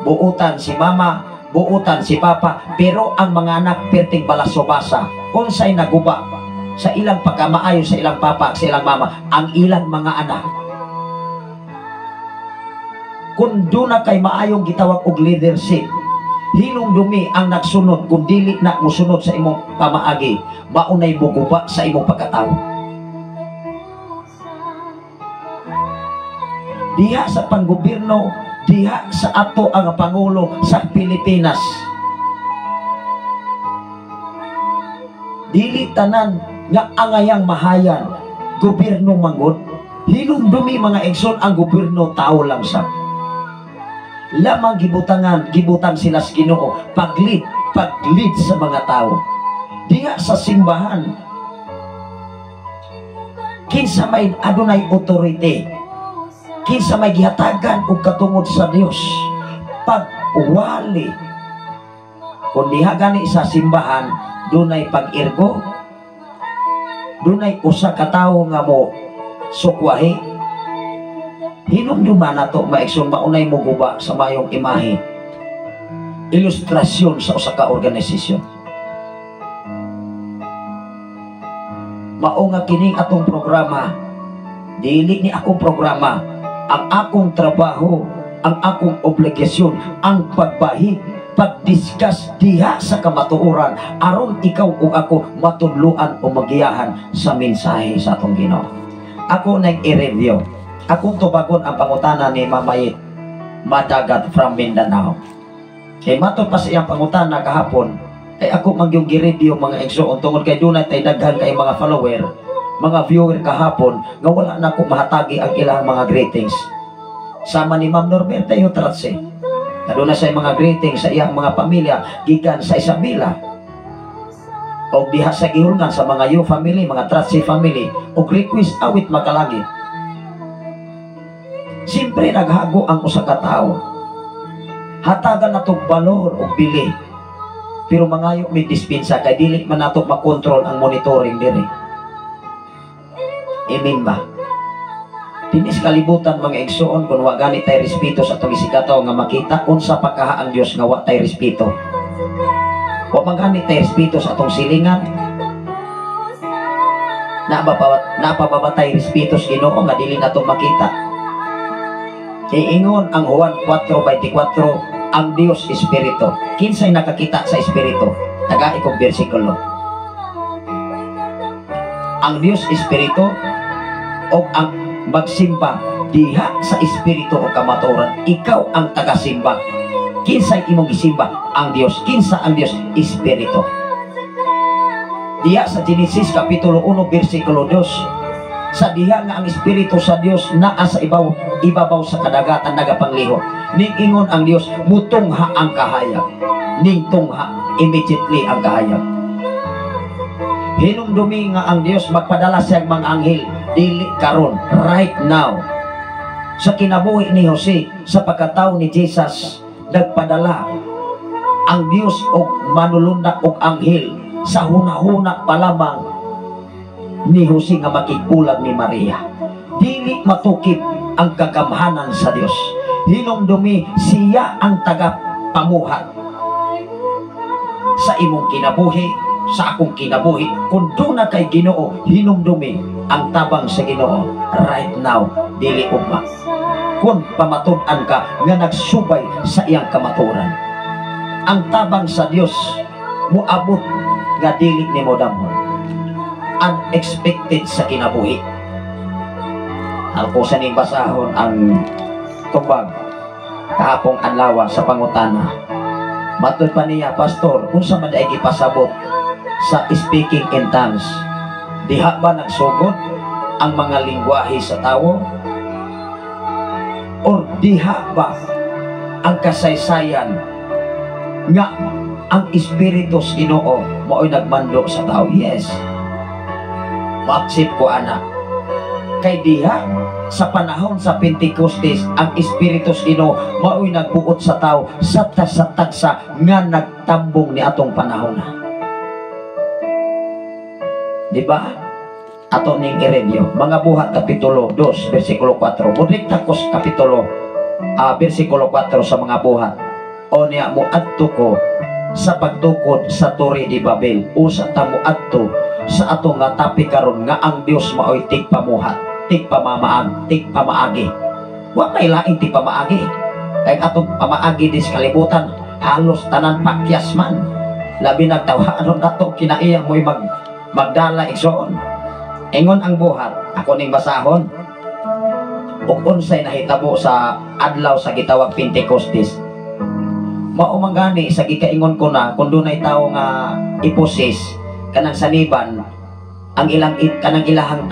buutan si mama, buutan si papa, pero ang mga anak perting balasobasa. Unsay naguba sa ilang pagkamaayo sa ilang papa, sa ilang mama, ang ilang mga anak. Kung duna kay maayong gitawag og leadership, hinumdumi ang nagsunod, kung dili na musunod sa imong pamaagi, maunay muguba sa imong pagkatao. Diha sa panggobyerno, diha sa ato ang Pangulo sa Pilipinas, dili tanan nga angayang mahayan gobyerno manggod. Hinumdumi mga igsoon, ang gobyerno tao lang sa lamang gibutangan, gibutang sila sa Ginoo paglid, paglid sa mga tao. Diha sa simbahan, kinsa may adunay authority, kinsa may gihatagan og katungod sa Dios, pagwali. Kung diha gani sa simbahan dunay pag-irgo, dunay usa ka tawo nga mo sukwahi. Hinumduma nato maigsoon, maunay moguba sa mayong imahe, ilustrasyon sa usa ka organisasyon. Mao nga kining atong programa, dili ni akong programa, ang akong trabaho, ang akong obligasyon, ang pagbahi, pagdiscuss diha sa kamatuoran aron ikaw ug ako matudloan o magiyahan sa mensahe sa atong Ginoo. Ako nang i-review. Akong tubagon ang pangutana ni Mamayit Madagat from Mindanao. Kay matod pa sa iyang pangutana kahapon, kay ako man yung gi-review mga igsoon tungod kay dunay tay daghan kay mga follower, mga viewer kahapon nga wala na ko mahatagi ang ilang mga greetings. Sama ni Ma'am Norberta Yutratse. Aduna sa mga greetings sa iyang mga pamilya gikan sa Isabela. Og diha sa gihulngan sa mga Yu family, mga Tratse family, og request awit makalangit. Siyempre naghago ang usa ka tawo. Hatagan nato balor og bili. Pero mangayo mi dispensa kay dili man nato makontrol ang monitoring diri. Amen ba? Dinis kalibutan mga igsoon, kung wa gani tay respeto sa atong isigataw nga makita unsa pa kaha ang Dios nga wa tay respeto. Wa man gani tay respeto sa atong silingan. Naa pa ba tay respeto sa Ginoo nga dili nato makita? Iingon ang Juan 4:24, ang Dios espiritu. Kinsay nakakita sa espiritu? Tagai kong bersikulo. Ang Dios espiritu o ang magsimba diha sa espiritu o kamatuoran. Ikaw ang tagasimba. Kinsay imong gisimba? Ang Dios. Kinsa ang Dios? Espiritu. Diha sa Genesis kapitulo 1 bersikulo 2, sa diha nga ang espiritu sa Dios naa sa ibabaw sa kadagatan nagapangliho. Ningingon ang Dios, mutungha ang kahayag. Ningtungha immediately ang kahayag. Hinumdumi nga ang Dios magpadala siyang mga anghel dili karon, right now. Sa kinabuhi ni Jose, sa pagkatao ni Jesus, nagpadala ang Dios og manulundak og anghel sa hunahuna pa lamang. ni Jose nga makigbulag ni Maria. Dili matukip ang kagamhanan sa Dios. Hinumdumi, siya ang taga pamuhat sa imong kinabuhi, sa akong kinabuhi. Kung duna kay Ginoo, hinumdumi ang tabang sa Ginoo right now, dili ugma. Kung pamatud-an ka nga nagsubay sa iyang kamatuoran, ang tabang sa Dios moabot nga dili nimo damhon, unexpected sa kinabuhi. Ako sa ning basahon ang tubag kahapong adlaw sa pangutana. Matud pa niya, "Pastor, unsa man ay gipasabot sa speaking in tongues? Diha ba nagsugod ang mga lingwahe sa tawo? Or diha ba ang kasaysayan nga ang Espiritu sa Ginoo mao'y nagmando sa tao?" Yes. Ma-accept ko ana. Kay diha sa panahon sa Pentecostes, ang Espiritu sa Ginoo mao'y nagbuot sa tao sa tagsa nga nagtambong ni atong panahon na. Di ba? Ato ning i-review. Mga Buhat Kapitulo 2, versikulo 4. Murekta ko sa kapitulo, versikulo 4 sa Mga Buhat. "O niya mo adto ko sa pagtukod sa Tore di Babel, usa ta mo adto sa ato nga topic karon nga ang Dios maoy tigpamuhat, tigpamamaag, tigpamaagi." Wa may laing tigpamaagi. Kay atong pamaagi dis kalibutan, halos tanan pakyas man. Labi nagtawanon nato kinaiya mo'y magdala, igsoon. Ingon ang Buhat, ako ning basahon. Ug unsay nahitabo sa adlaw sa gitawag Pentecostes? Mao man gani sa gikaingon ko na kung dunay tawo nga i-possess kanang saniban ang ilang kanang ilahang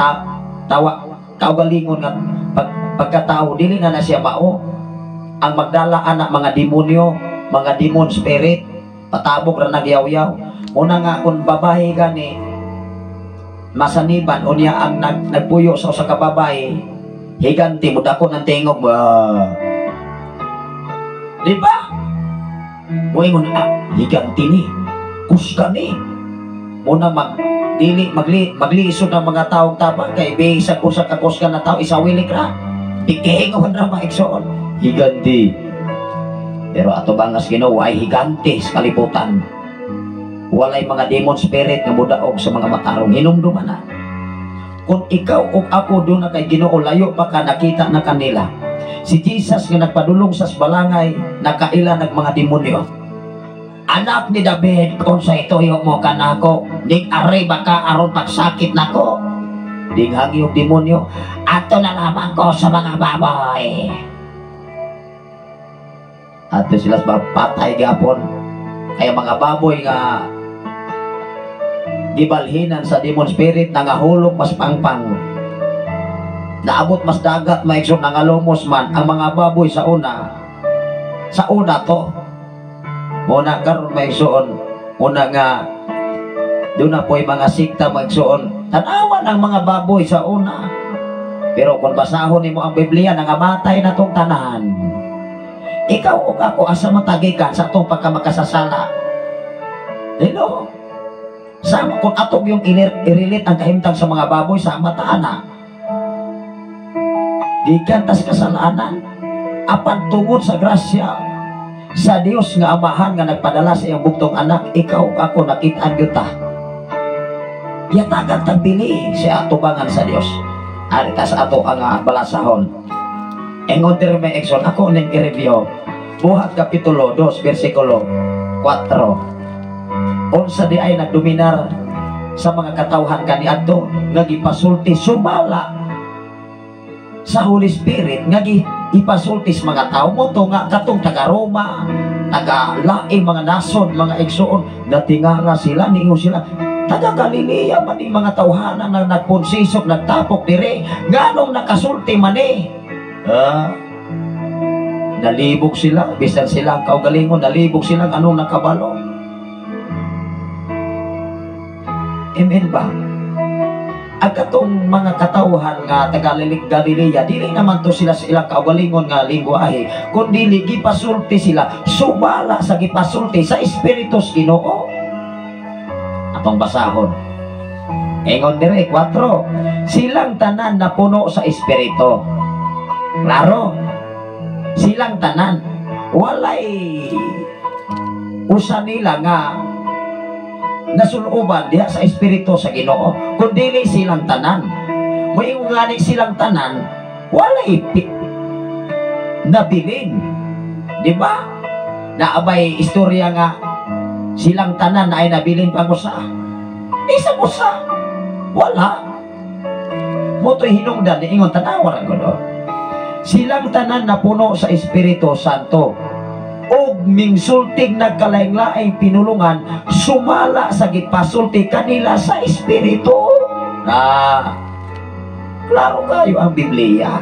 tawa kaugalingon nga pagkatao, dili na na siya mao. Ang magdala ana mga demonyo, mga demon spirit, patabok ra, nagyaw-yaw. Una nga kung babae gani masaniban, unya ang nagpuyo sa usa ka babae, higanti mo dako ng tingog ba, di ba? Moingon, "Ah, higanti ni, kusga ni." Muna mag dili maglisod ang mga taong tabang kay bisag usa ka kusga na tao, isawilik ra, tikingon ra, mga igsoon, higanti. Pero ato bangas Ginoo ay higante sa kalibutan. Walay mga demon spirit nga mudaog sa mga matarong. Hinumduman na kung ikaw o ako doon na kay Ginoo, layo pa ka, nakita na kanila. Si Jesus nga nagpadulong sa balangay, nakaila nag mga demonyo. "Anak ni David, kung sa ituyo mo kanako, ning ari baka aron pagsakit nako." Dinghagi yung demonyo, "Ato na lamang ko sa mga baboy." Ato sila sa patay gapon. Kaya mga baboy nga gibalhinan sa demon spirit, nangahulog mas pangpang. Naabot mas dagat, maigsoon, nangalumos man ang mga baboy sa una. Sa una to. Muna karon, maigsoon, una nga doon na po'y mga sikta, maigsoon. Tanawan ang mga baboy sa una. Pero kung basahon nimo ang Biblia, nangamatay na tong tanan. Ikaw o ako, asa matagikan sa atong pagkamakasasala? Hello? Sama, kung atong yung i-relate ang kahimtang sa mga baboy, sa mataan na. Gikan tas kasalanan. Apan tungod sa grasya sa Dios nga Amahan nga nagpadala sa iyang bugtong anak, ikaw ako nakitaan gyud ta. Yatagan tagbili sa atubangan sa Dios. Ari ta sa ato ang balasahon. Ingon diri, may igsoon, ako ning i-review. Buhat Kapitulo 2 versikulo 4. Unsa di ay nagdominar sa mga katawhan kaniadto nga gipasulti sumala sa Holy Spirit nga ipasulti sa mga tao mo to nga katong taga Roma, taga laing mga nason, mga igsoon, natingala sila, niingon sila, "Taga Galilea man ni mga tawhana na nagponsisok, nagtapok dire, nganong nakasulti man eh?" Ah, nalibog sila, bisan sila ang kaugalingon, nalibog sila anong nakabalo. Amen ba? Ang katong mga katawhan nga taga Galilea, dili naman to sila sa ilang kaugalingon nga lingwahe, kundi gipasulti sila sumala sa gipasulti sa Espiritu sa Ginoo. Atong basahon. Ingon dire 4. Silang tanan napuno sa espiritu. Klaro. Silang tanan walay usa nila nga nasuluban diha sa espiritu sa Ginoo, kun dili silang tanan. Moingon gani silang tanan, walay nabilin. Di ba? Naabay istorya nga silang tanan na ay nabilin pang usa. Di sa usa. Wala. Moto'y hinungdan, ingon tanawa ra gud. Silang tanan napuno sa Espiritu Santo og mingsultig nagkalaing-laing pinulungan sumala sa gipasulti kanila sa Espiritu. Na klaro kayo ang Biblia.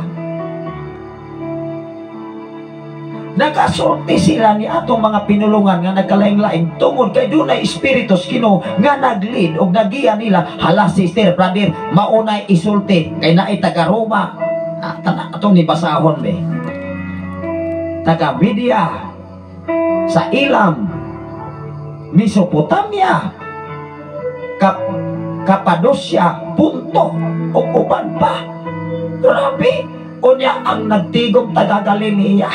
Nagasulti sila ni atong mga pinulungan nga nagkalaing-laing tungod kay dunay Espiritu sa Ginoo nga naglid og nagiya nila. Hala sister, brother, maunay isulti kay naay taga Roma. Atong nibasahon be. Taga Media, sa Ilam, Mesopotamia, Cappadocia, Punto, ug uban pa. Grabe, unya ang nagtigom taga Galilea.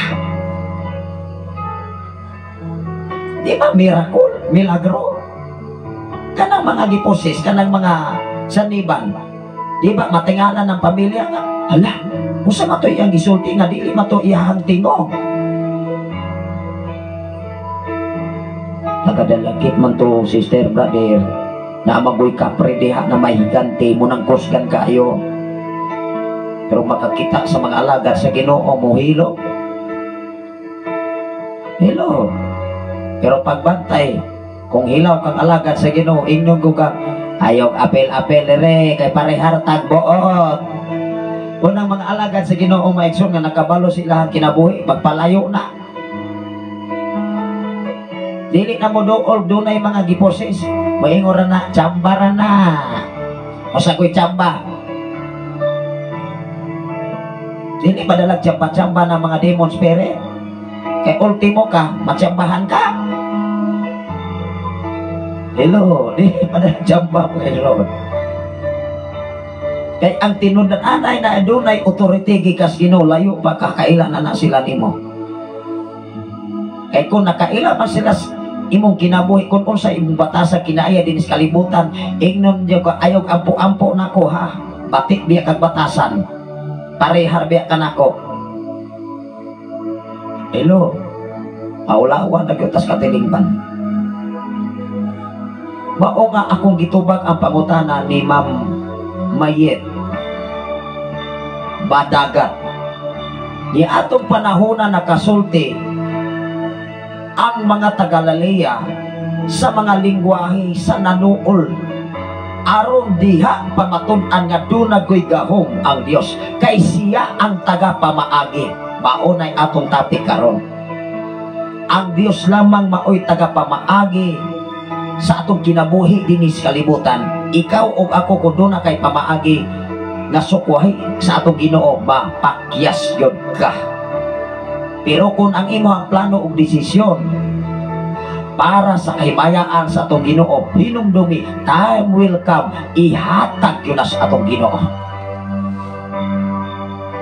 Di ba miracle, milagro? Kanang mga giposes, kanang mga saniban, di ba matingalan ng pamilya nga, hala, usa man to iyang gisulti nga dili man to iyahang tingog. Nagadalagit man to, sister, brother, na magoy kapre diha na mahigante mo ng kusgan kayo. Pero makakita sa mga alagad sa Ginoo mo, hilo. Hilo. Pero pagbantay, kung hilaw kang alagad sa Ginoo, ingnon ko ka, ayaw apel-apel re, kay parehar tagbuot. Unang mga alagad sa Ginoo maigsoon nga nakabalo sila ang kinabuhi, magpalayo na. Dili na mo dool, dunay mga giposes. Moingon ra na, tsamba ra na. Usa ko'y tsamba. Dili madalag tsamba-tsamba ng mga demon spirit. Kay ultimo ka, matsambahan ka. Hello, dili madalag tsamba mga igsoon. Kay ang tinundan anay na dunay authority gikas Ginoo, layo pa kakailan na na sila nimo. Kay kung nakaila man sila imong kinabuhi, kung unsa imong batasa kinaaya dinhi sa kalibutan, ingnon diyo ka ayaw ampo-ampo nako ha, batik biya kag batasan, parehar biya ka nako. Hello, maulawan na gyud tas katilingban. Mao nga akong gitubag ang pangutana ni Ma'am Mayet Badagat. Ni atong panahon na nakasulti ang mga Tagalalea sa mga lingwahe sa nanuol, aron diha pamatud-an nga dunay gahom ang Dios, kay siya ang tagapamaagi. Maunay atong topic karon. Ang Dios lamang maoy tagapamaagi sa atong kinabuhi dinhi sa kalibutan. Ikaw ug ako kun duna kay pamaagi nga sukwahi sa atong Ginoo, mapakyas gyud ka. Pero kung ang imong plano ug desisyon para sa kahimayaan sa atong Ginoo, hinumdumi, time will come, ihatag yun na sa atong Ginoo.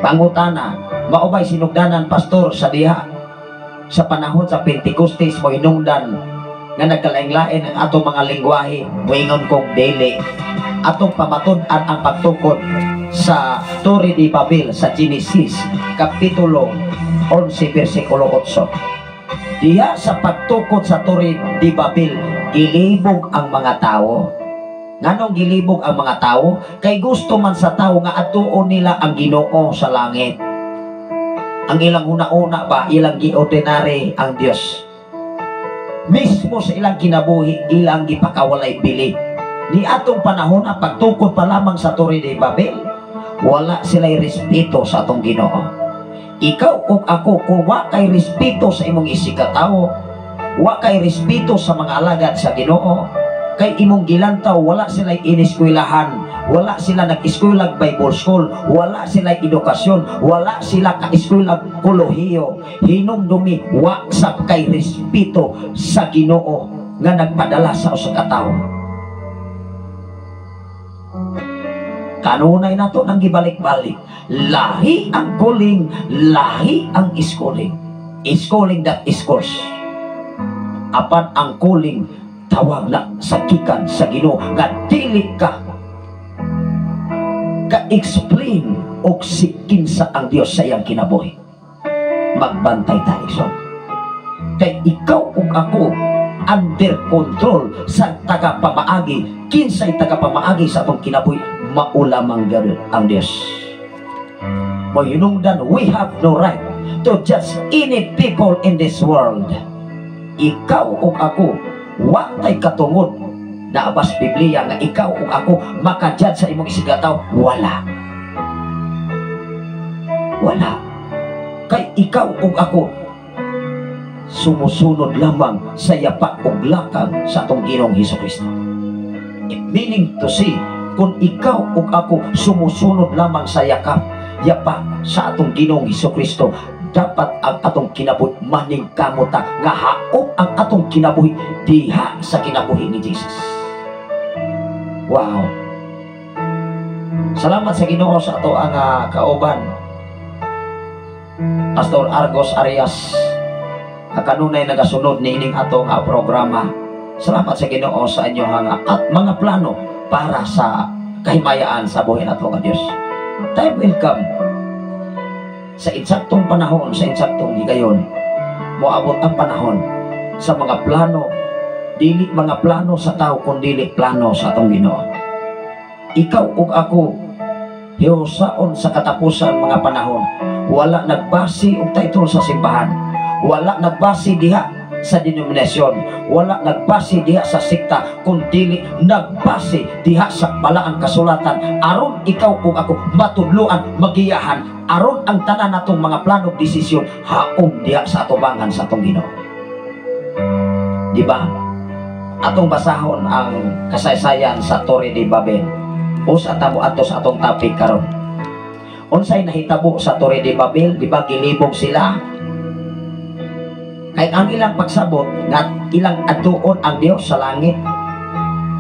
Pangutana, mao bay sinugdanan pastor sa diha sa panahon sa Pentecostes mo hinungdan nga nagkalain-lain ang atong mga lingwahe? Moingon kong dili. Atong pamatud-an ang pagtukod sa Torre de Babel sa Genesis kapitulo 11 versikulo 8. Diha sa pagtukod sa Torre de Babel, gilibog ang mga tao. Nganong gilibog ang mga tao? Kay gusto man sa tao nga atuon nila ang Ginoo sa langit. Ang ilang una-una ba, ilang gi-ordinary ang Dios. Mismo sa ilang kinabuhi, ilang gipakawalay bili. Ni atong panahon, ang pagtukod pa lamang sa Torre de Babel, wala sila'y respeto sa atong Ginoo. Ikaw ug ako, kung wa kay respeto sa imong isigkatawo, wa kay respeto sa mga alagad sa Ginoo, kay imong gilantaw, wala sila'y ineskwelahan, wala sila nag-eskwela Bible school, wala sila'y edukasyon, wala sila ka-eskwela kolehiyo. Hinumdumi, wa sab kay respeto sa Ginoo nga nagpadala sa usa ka tawo. Kanunay nato nang gibalik-balik. Lahi ang calling, lahi ang schooling. Schooling that is course. Apan ang calling, tawag na sa gikan sa Ginoo nga dili ka ka-explain og si kinsa ang Dios sa iyang kinabuhi. Magbantay ta, igsoon. Kay ikaw ug ako under control sa tagapamaagi. Kinsay tagapamaagi sa atong kinabuhi? Mao lamang gyud ang Dios. Mohinungdan, we have no right to judge any people in this world. Ikaw ug ako, wa tay katungod na abas Biblia nga ikaw ug ako maka-judge sa imong isigataw. Wala. Wala. Kay ikaw ug ako sumusunod lamang sa yapak ug lakang sa atong Ginoong Hesus Kristo. It meaning to say, kung ikaw ug ako sumusunod lamang sa yapak sa atong Ginoong Hesus Kristo, dapat ang atong kinabuhi maningkamot ta nga haop ang atong kinabuhi diha sa kinabuhi ni Jesus. Wow. Salamat sa Ginoo sa ato ang kauban, Pastor Argos Arias, nga kanunay nagasunod niining atong programa. Salamat sa Ginoo sa inyong at mga plano para sa kahimayaan sa buhi nato nga Dios. Time will come, sa insaktong panahon, sa insaktong higayon, moabot ang panahon sa mga plano, dili mga plano sa tao, kundi plano sa atong Ginoo. Ikaw ug ako, hiusaon sa katapusan mga panahon, wala nagbase og title sa simbahan, wala nagbase diha sa denominasyon, wala nagbase diha sa sekta, kundi nagbase diha sa balaang kasulatan, aron ikaw ug ako matudloan, magiyahan, aron ang tanan natong mga plano, desisyon haom diha sa atubangan sa atong Ginoo. Di ba? Atong basahon ang kasaysayan sa Torre de Babel. Usa ta mo ato sa atong topic karon. Unsay nahitabo sa Torre de Babel? Di ba gilibog sila? Kay ang ilang pagsabot nga ilang adtuon ang Dios sa langit.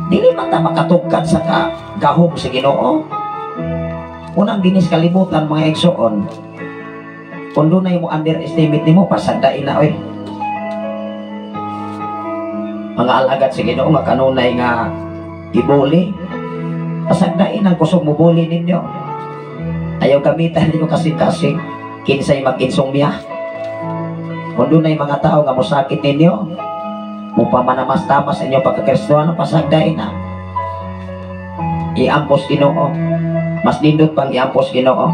Dili man ta makatugkad sa gahom sa Ginoo. Unang dinis kalibutan, mga igsoon, kung dunay mo underestimate nimo, pasagdain na oy. Mga alagad sa Ginoo nga kanunay nga ibuli, pasagdain ang kusog mo buli ninyo. Ayaw gamitan ninyo kasing-kasing, kinsay mag-insomnia. Kung dunay mga tao nga mosakit ninyo, mupamanamas-tamas sa inyo pagkakristuano, pasagdain na. Iampos Ginoo. Mas nindot pang iampos Ginoo.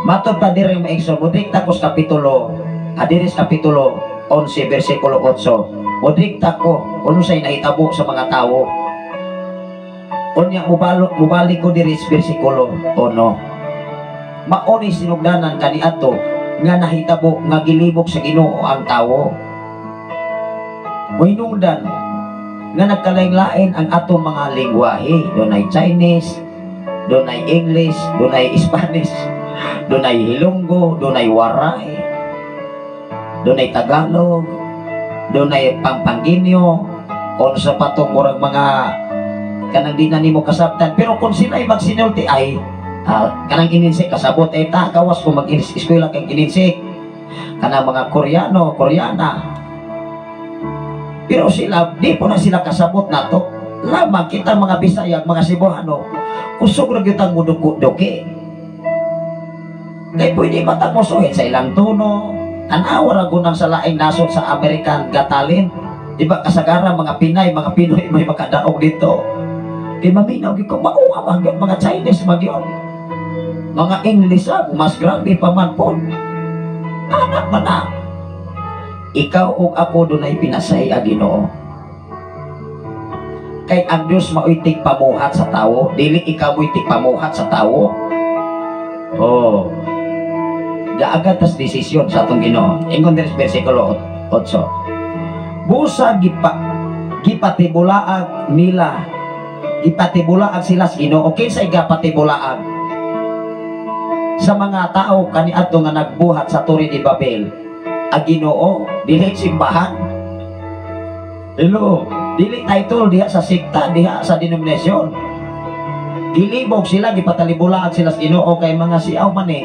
Matod pa diri, mga igsoon, mudik takos kapitulo, adiris kapitulo 11 bersikulo 8. Mudik tako kung unsay nahitabo sa mga tawo. Unya mubalik ko diri sa bersikulo 1. Mao ni sinugdanan kaniadto nga nahitabo nga gilibok sa Ginoo ang tawo. Mohinungdan nga nagkalain-lain ang atong mga lingwahe. Dunay Chinese, dunay English, dunay Spanish, dunay Hilonggo, dunay Waray, dunay Tagalog, dunay Pampangginyo, unsa pa tong murag mga kanang di na nimo kasabtan. Pero kung sila ay magsinulti ay kanang ininsik kasabot ay ta gawas kung mag-eskwela kay ininsik kanang mga Koreano, Koreana. Pero sila, di po na sila kasabot nato. Lamang kita mga Bisaya, mga Cebuano, kusog ra gyud ang muduko-duki. Kay pwede matamusuhin sa ilang tono. Tanawa ra gunang sa laing nasod sa American Got Talent. Di ba kasagaran mga Pinay, mga Pinoy may makadaog dito. Kay maminaw gyud ko mauha man gyud mga Chinese magyud. Mga English mas grabe pa man po. Anak man na. Ikaw ug ako dunay pinasay ang Ginoo. Kay ang Dios mao'y tigpamuhat sa tawo, dili ikaw mo'y tigpamuhat sa tawo. Oh. Gaagat tas desisyon sa atong Ginoo. Ingon diri sa bersikulo 8. Busa gipatibulaag nila. Gipatibulaag sila sa Ginoo. Kinsay gapatibulaag? Sa mga tao kaniadto nga nagbuhat sa Torre de Babel, ang Ginoo dili simbahan. Hello, dili title diha sa sekta, diha sa denominasyon. Gilibog sila, gipatalibulaag sila sa Ginoo kay mga siaw man eh.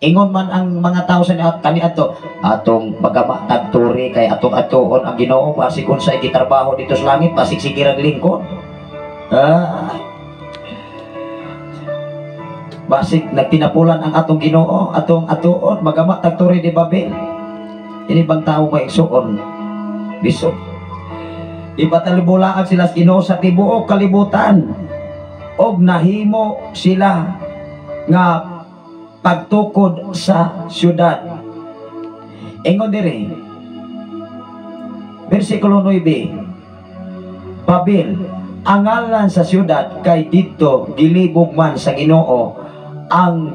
Ingon man ang mga tao sa kaniadto, atong magama tagturi kay atong atuon ang Ginoo basig unsay gitrabaho dito sa langit, basig sige rag lingkod. Ah. Basig nagtinapulan ang atong Ginoo, atong atuon magama tagturi di Babel. Ini bang tao may igsuon? Bisod. Ipatalibulaag sila sa Ginoo sa tibuok kalibutan. Og nahimo sila nga pagtukod sa syudad. Ingon diri, versikulo 9, Babel, ang ngalan sa syudad kay didto gilibog man sa Ginoo ang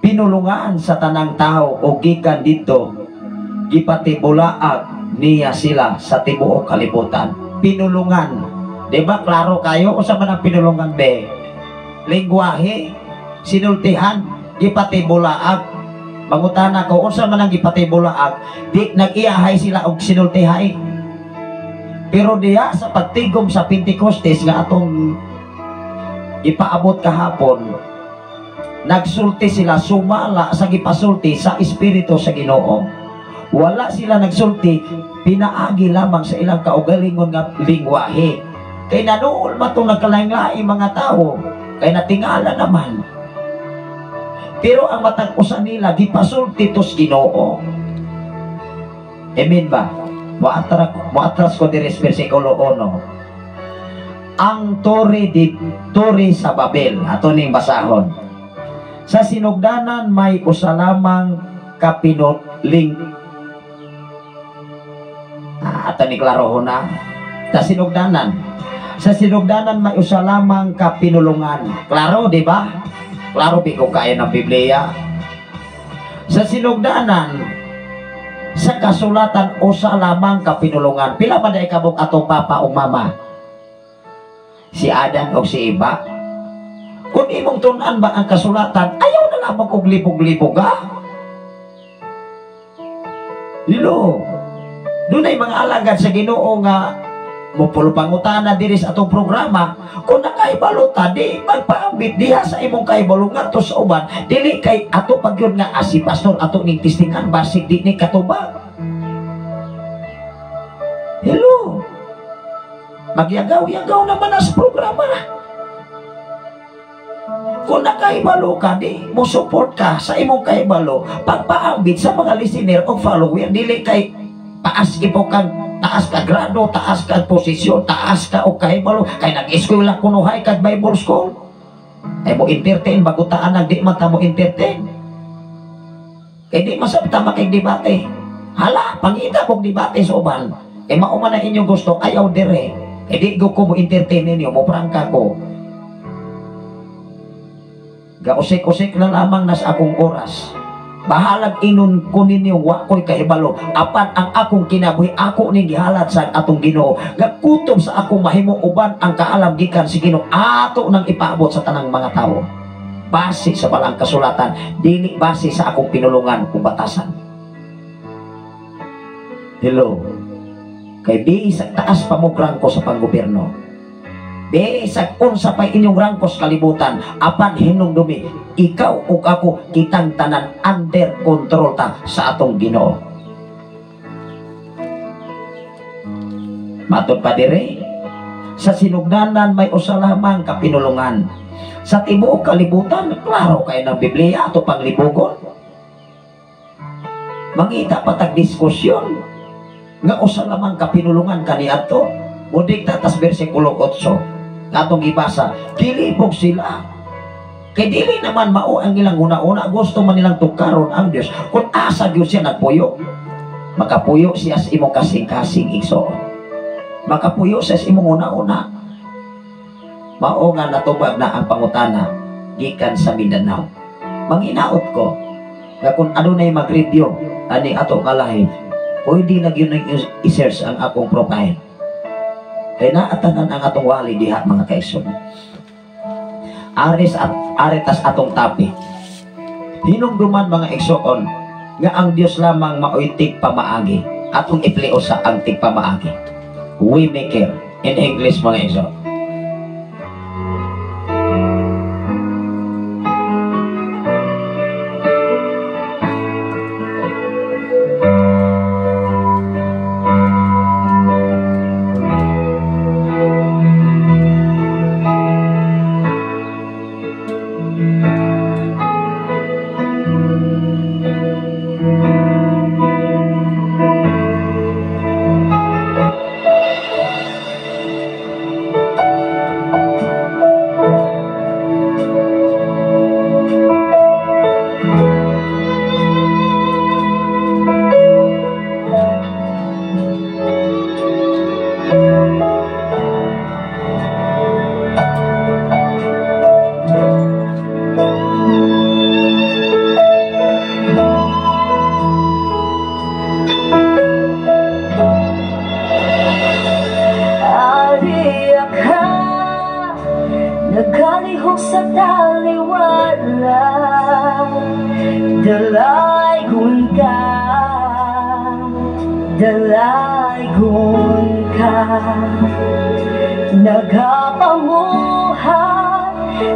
pinulungan sa tanang tao o gikan didto gipatibulaag niya sila sa tibuok kalibutan. Pinulungan. Di ba klaro kayo usa man ang pinulungan be? Lingwahe, sinultihan, gipatibulaag. Mangutana ko unsa man ang gipatibulaag, di nag-iyahay sila og sinultihay. Pero diha sa pagtigom sa Pentecostes nga atong ipaabot kahapon, nagsulti sila sumala sa gipasulti sa Espiritu sa Ginoo. Wala sila nagsulti, pinaagi lamang sa ilang kaugalingon nga lingwahe. Kay nanuol man itong nagkalain-lain mga tao, kay natingala naman. Pero ang matag usa nila gipasulti tos Ginoo. Amen ba? Muatras ko diri sa versikulo 1. Ang tore di tore sa Babel, ato ning basahon. Sa sinugdanan may usa lamang kapinuling. Ato ni klarohon na. Sa sinugdanan. Sa sinugdanan may usa lamang kapinulungan. Klaro, di ba? Klaro biko kaya ng Biblia. Sa sinugdanan, sa kasulatan usa lamang kapinulungan. Pila man day kabuk atong papa o mama? Si Adan o si Eva? Kung imong tun-an ba ang kasulatan, ayaw na lamang og libog-libog, ha? Lilo. Dunay mga alagad sa Ginoo nga mupulo pangutana diri sa atong programa, kung nakaibalo ta, di magpaambit diha sa imong kahibalo ngadto sa uban, dili kay ato pagyud nga si pastor ato ning testingan basig di ni katubag. Hello. Magyagaw-yagaw naman as programa. Kung nakaibalo ka, di mo support ka sa imong kahibalo, pagpaambit sa mga listener o follower, dili kay taas ipo kang taas ka grado, taas ka posisyon, taas ka o kahibalo, kay nag-eskwela kunuhay kag Bible school. Ay mo entertain, bagutaan nag di man ta mo entertain. Kay di masabta makig-debate. Hala, pangita kog debate sa uban. Kay mao man na inyong gusto, ayaw dire. Kay di ko mo entertain ninyo, mo prangka ko. Gausik-usik na lamang nas akong oras. Bahalag inon ko ninyo, wa ko'y kahibalo. Apan ang akong kinabuhi, ako ning gihalat sa atong Ginoo. Gakutob sa akong mahimo uban ang kaalam gikan si Ginoo. Ato nang ipaabot sa tanang mga tao. Base sa balang kasulatan, dili base sa akong pinulungan kung batasan. Hello. Kay bisag taas pa mo rangko sa panggobyerno. Bisag unsa pa'y inyong rangko sa kalibutan, apan hinumdumi, ikaw ug ako kitang tanan under control ta sa atong Ginoo. Matod pa dire, sa sinugdanan may usa lamang kapinulungan. Sa tibuok kalibutan, klaro kayo ng Biblia ato panglibugon. Mangita pa tag diskusyon nga usa lamang kapinulungan kaniadto. Mudik tatas bersikulo 8 atong gibasa, gilibog sila. Kay dili naman mao ang ilang una-una, gusto man nilang tukaron ang Dios. Kung asa gyud siya nagpuyo, makapuyo siya sa imong kasing-kasing igsoon. Makapuyo siya sa imong una-una. Mao nga natubag na ang pangutana gikan sa Mindanao. Manginaot ko nga kung adunay mag-review ani ato nga live, pwede na gyud nang i-search ang akong profile. Kay naatanan ang atong wali diha mga kaigsoon. Aris at aretas atong tapi. Hinumduman mga igsoon nga ang Dios lamang maoy tigpamaagi. Atong ipleo sa ang tigpamaagi. Waymaker in English mga igsoon. sa taliwala. Dalaygon ka, dalaygon ka. Nagapamuhat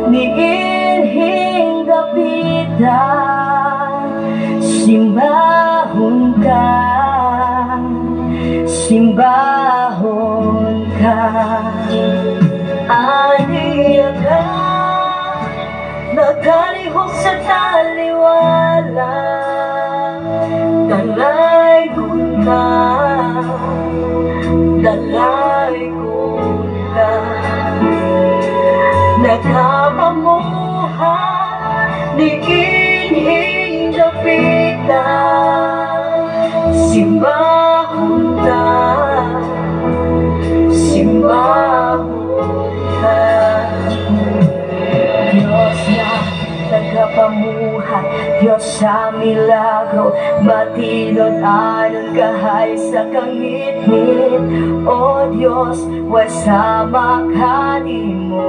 ni inhing dapita. Simbahon ka, simbahon ka. Aniya ka, nagalihok sa taliwala. Dalaygon ka, dalaygon ka. Nagapamuhat ni inhing dapita. Simbahon ka, simbahon ka. Diyos na tagapamuhat, Diyos sa milagro, matinod anon kahay sa kangitngit. O Diyos, wasama ka nimo.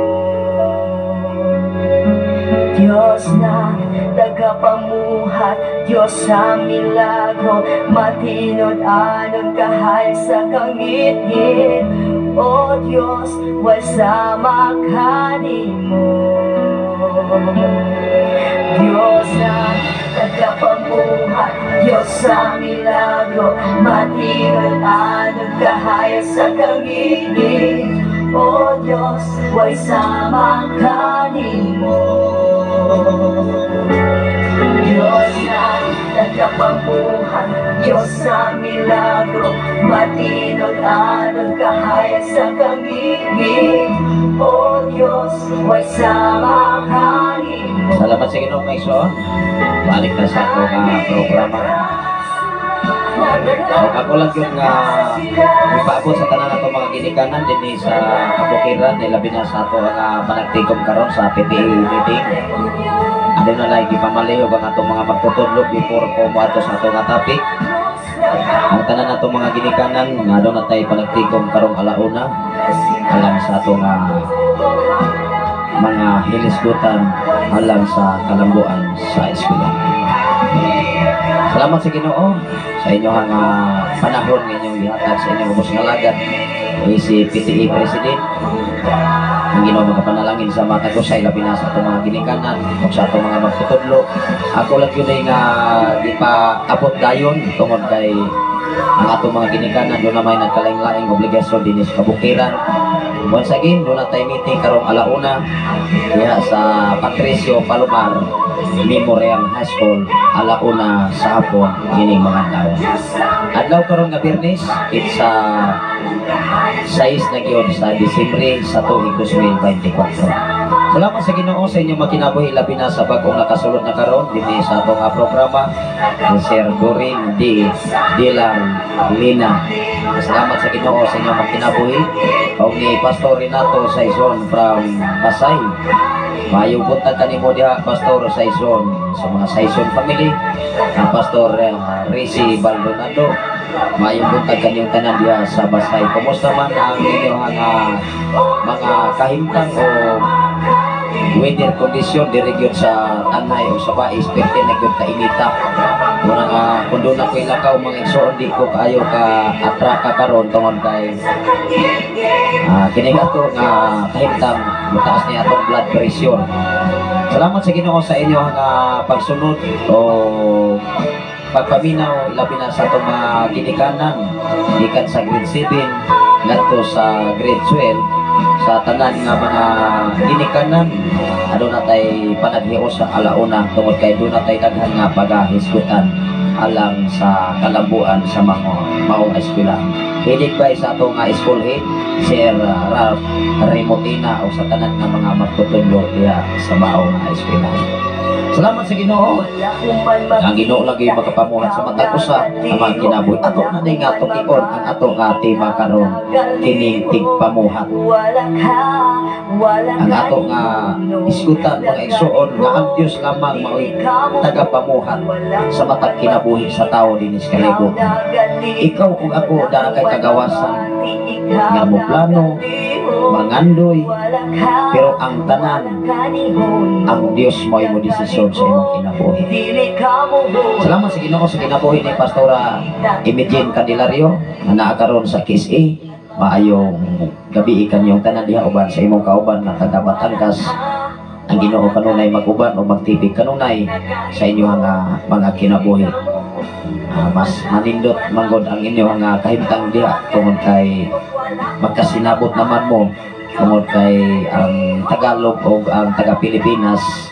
Diyos na tagapamuhat, Diyos sa milagro, matinod anon kahay sa kangitngit. O Diyos, wasama ka nimo. Diyos na tagapamuhat, Diyos sa milagro, matinod anon kahay sa kangitngit. O Diyos, wasama ka nimo. Diyos na tagapamuhat, Diyos sa milagro, matinod anon kahay sa kangitngit. O Diyos, wasama ka nimo. Salamat sa Ginoo, mga igsoon. Balik na sa ato nga programa. O, ako lang yung nga ipaabot sa tanan ato mga ginikanan dinhi sa kabukiran, labi na sa ato nga panagtikom karon sa PTA meeting. Ano na lang gipamalihog ang atong mga magtutudlo before ko moadto sa ato nga topic. Ang tanan ato mga ginikanan nga doon natay panagtikom karong alauna alang sa ato nga mga hilisgutan alang sa kalambuan sa eskwela. Salamat sa Ginoo sa inyong nga panahon nga inyong gihatag sa inyong ubos nga lagad ni si PTA President. Ang Ginoo magapanalangin sa mga tagusay, labi na sa atong mga ginikanan ug sa atong mga magtutudlo. Ako lang yun ay nga gipaabot dayon tungod kay ang atong mga ginikanan doon na may nagkalaing-laing obligasyon dinhi sa kabukiran. Once again, doon na tayo meeting karong alauna diha sa Patricio Palomar Memorial High School, alauna sa hapon kining mga adlaw. Adlaw karon nga Biyernes, it's 6 na gyud sa Disyembre sa tuig 2024. Salamat sa Ginoo sa inyong makinabuhi, labi na sa bag-ong nakasulod na karon dinhi sa atong programa, ni Sir Dorin D. Dilang Lina. Salamat sa Ginoo sa inyong makinabuhi. O ni Pastor Renato Saison from Pasay. Maayong buntag kanimo diha, Pastor Saison, sa mga Saison family, ang Pastor Rizzy Baldonado. Maayong buntag kanyong tanan diha sa Basay. Kumusta man ang inyong mga kahimtang o weather condition diri gyud sa Tanay o sa Bais? Pwede na gyud kainita. Muna nga kung doon ako ilakaw, mga igsoon, di ko kaayo ka atraka karon tungod kay kini ato nga kahimtang mutaas ni atong blood pressure. Salamat sa Ginoo sa inyo nga pagsunod o pagpaminaw, labi na sa atong mga ginikanan gikan sa grade 7 ngadto sa grade 12. Sa tanan nga mga ginikanan, aduna tay panaghios sa alauna tungod kay doon natay daghan nga pagahisgutan alang sa kalambuan sa mga maong eskwela. Hilig ba sa atong nga school head, Sir Ralph Remotina, o sa tanan nga mga magtutudlo diha sa maong eskwela. Salamat sa Ginoo. Ang Ginoo lagi makapamuhat sa matag usa ang mga kinabuhi. Ato na ni nga tukion ang ato nga tema karon, kining tigpamuhat. Ang ato nga isgutan, mga igsuon, nga ang Dios lamang mao'y tagapamuhat sa matag kinabuhi sa tao dinhi sa kalibutan. Ikaw ug ako dara kay kagawasan nga mo plano, mangandoy, pero ang tanan, ang Dios mo mo desisyon sa imong kinabuhi. Salamat sa Ginoo sa kinabuhi ni Pastora Imogene Candelario nga naa karon sa KSA. Maayong gabi kanyong tanan diha uban sa imong kauban nga taga Batangas. Ang Ginoo kanunay mag-uban o magtibig kanunay sa inyong mga kinabuhi. Mas manindot manggod ang inyong kahimtang diha tungod kay magkasinabot naman mo, tungod kay ang Tagalog o ang taga Pilipinas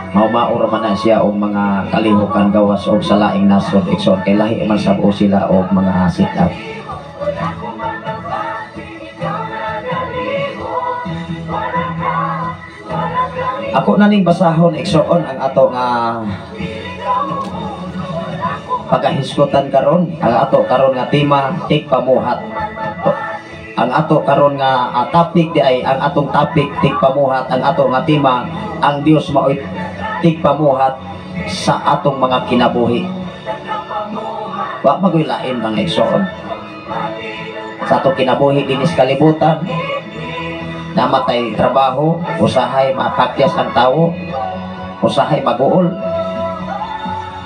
maumao ra man na siya og mga kalihukan gawas og sa laing nasod, igsoon, kay lahi man sab o sila og mga sit up. Ako na ning basahon, igsoon, ang ato nga pagahisgutan karon, ang ato karon nga tema, tigpamuhat. Ang ato karon nga topic di ay ang atong topic tigpamuhat, ang ato nga tema, ang Dios maoy tigpamuhat sa atong mga kinabuhi. Wa magoy lain, mga igsoon. Sa atong kinabuhi dinis kalibutan, namatay trabaho, usahay mapakyas ang tawo, usahay maguol.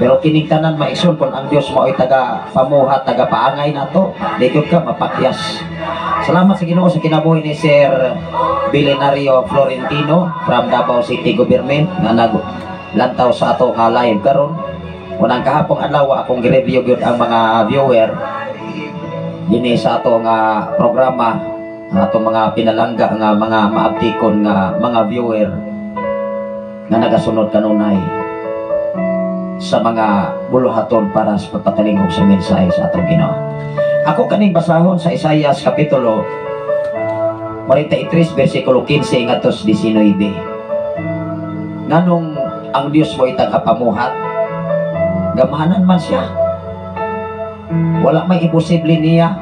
Pero kining tanan, mga igsoon, kung ang Dios maoy taga pamuhat, taga paangay nato, di gyud ka mapakyas. Salamat sa Ginoo sa kinabuhi ni Sir Billionario Florentino from Davao City Government nga naglantaw sa ato nga live karon. Unang kahapong adlaw akong gi-review gyud ang mga viewer dinhi sa ato nga programa, ang atong mga pinalangga nga mga maabtikon nga mga viewer nga nagasunod kanunay sa mga buluhaton para sa pagpatalingog sa mensahe sa atong Ginoo. Ako kaning basahon sa Isaias kapitulo 43 versikulo 15 ngadto 19. Nganong ang Dios mo tagapamuhat, gamahanan man siya. Wala may imposible niya.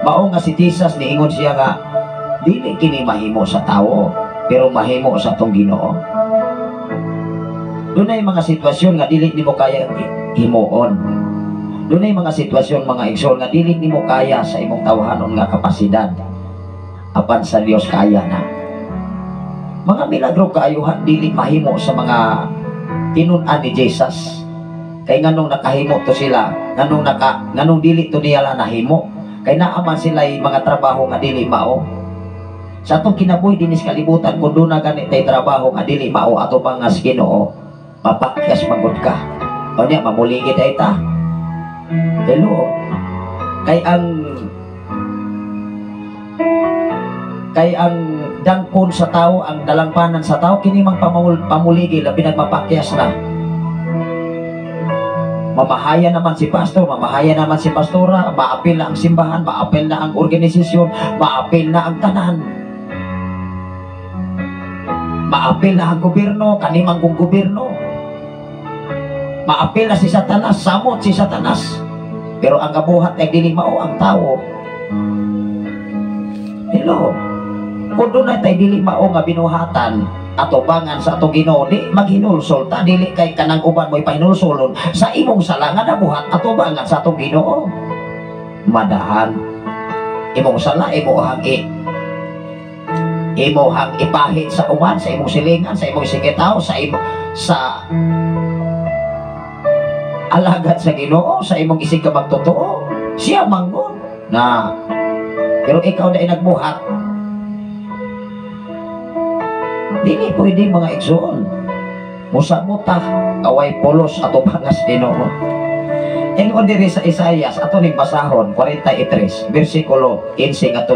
Mao nga si Jesus niingon siya nga dili kini mahimo sa tawo, pero mahimo sa atong Ginoo. Dunay mga sitwasyon nga dili nimo kaya himuon. Dunay mga sitwasyon, mga igsoon, nga dili nimo kaya sa imong tawhanon nga kapasidad. Apan sa Dios kaya na. Mga milagro kaayuhan dili mahimo sa mga tinun-an ni Jesus. Kay nganong nakahimo to sila, nganong dili to nila nahimo? Kay naa man sila mga trabaho nga dili mao. Sa atong kinabuhi dinis kalibutan, kung doon na ganit tay trabaho nga dili mao ato pa nga sa Ginoo, mapakyas magud ka. O niya, mamuligid ay ta. Hello. Kay ang dangkon sa tao, ang dalangpanan sa tao, kini mang pamuligi, labi nagmapakyas na. Mamahaya naman si pastor, mamahaya naman si pastora, maapil na ang simbahan, maapil na ang organisasyon, maapil na ang tanan. Maapil na ang gobyerno, kanimang kong gobyerno. Maapil na si Satanas, samot si Satanas. Pero ang kabuhat ay dili mao ang tao. Hello. Kung doon na tayo dili mao nga binuhatan, atubangan sa atong Ginoo, di maghinulsol ta, dili kay kanang uban mo'y pahinulsolon sa imong sala nga nabuhat atubangan sa atong Ginoo. Madahan imong sala, imo hang ipahit sa uban, sa imong silingan, sa imong sikitaw, sa imo sa alagad sa Ginoo, sa imong isig ka magtotoo, siya manggod na, pero ikaw na nagbuhat. Dili pwede, mga igsoon. Musa ta, away polos ato bangas Ginoo. Ingon diri sa Isaias, ato ning basahon 43 versikulo 15 ngadto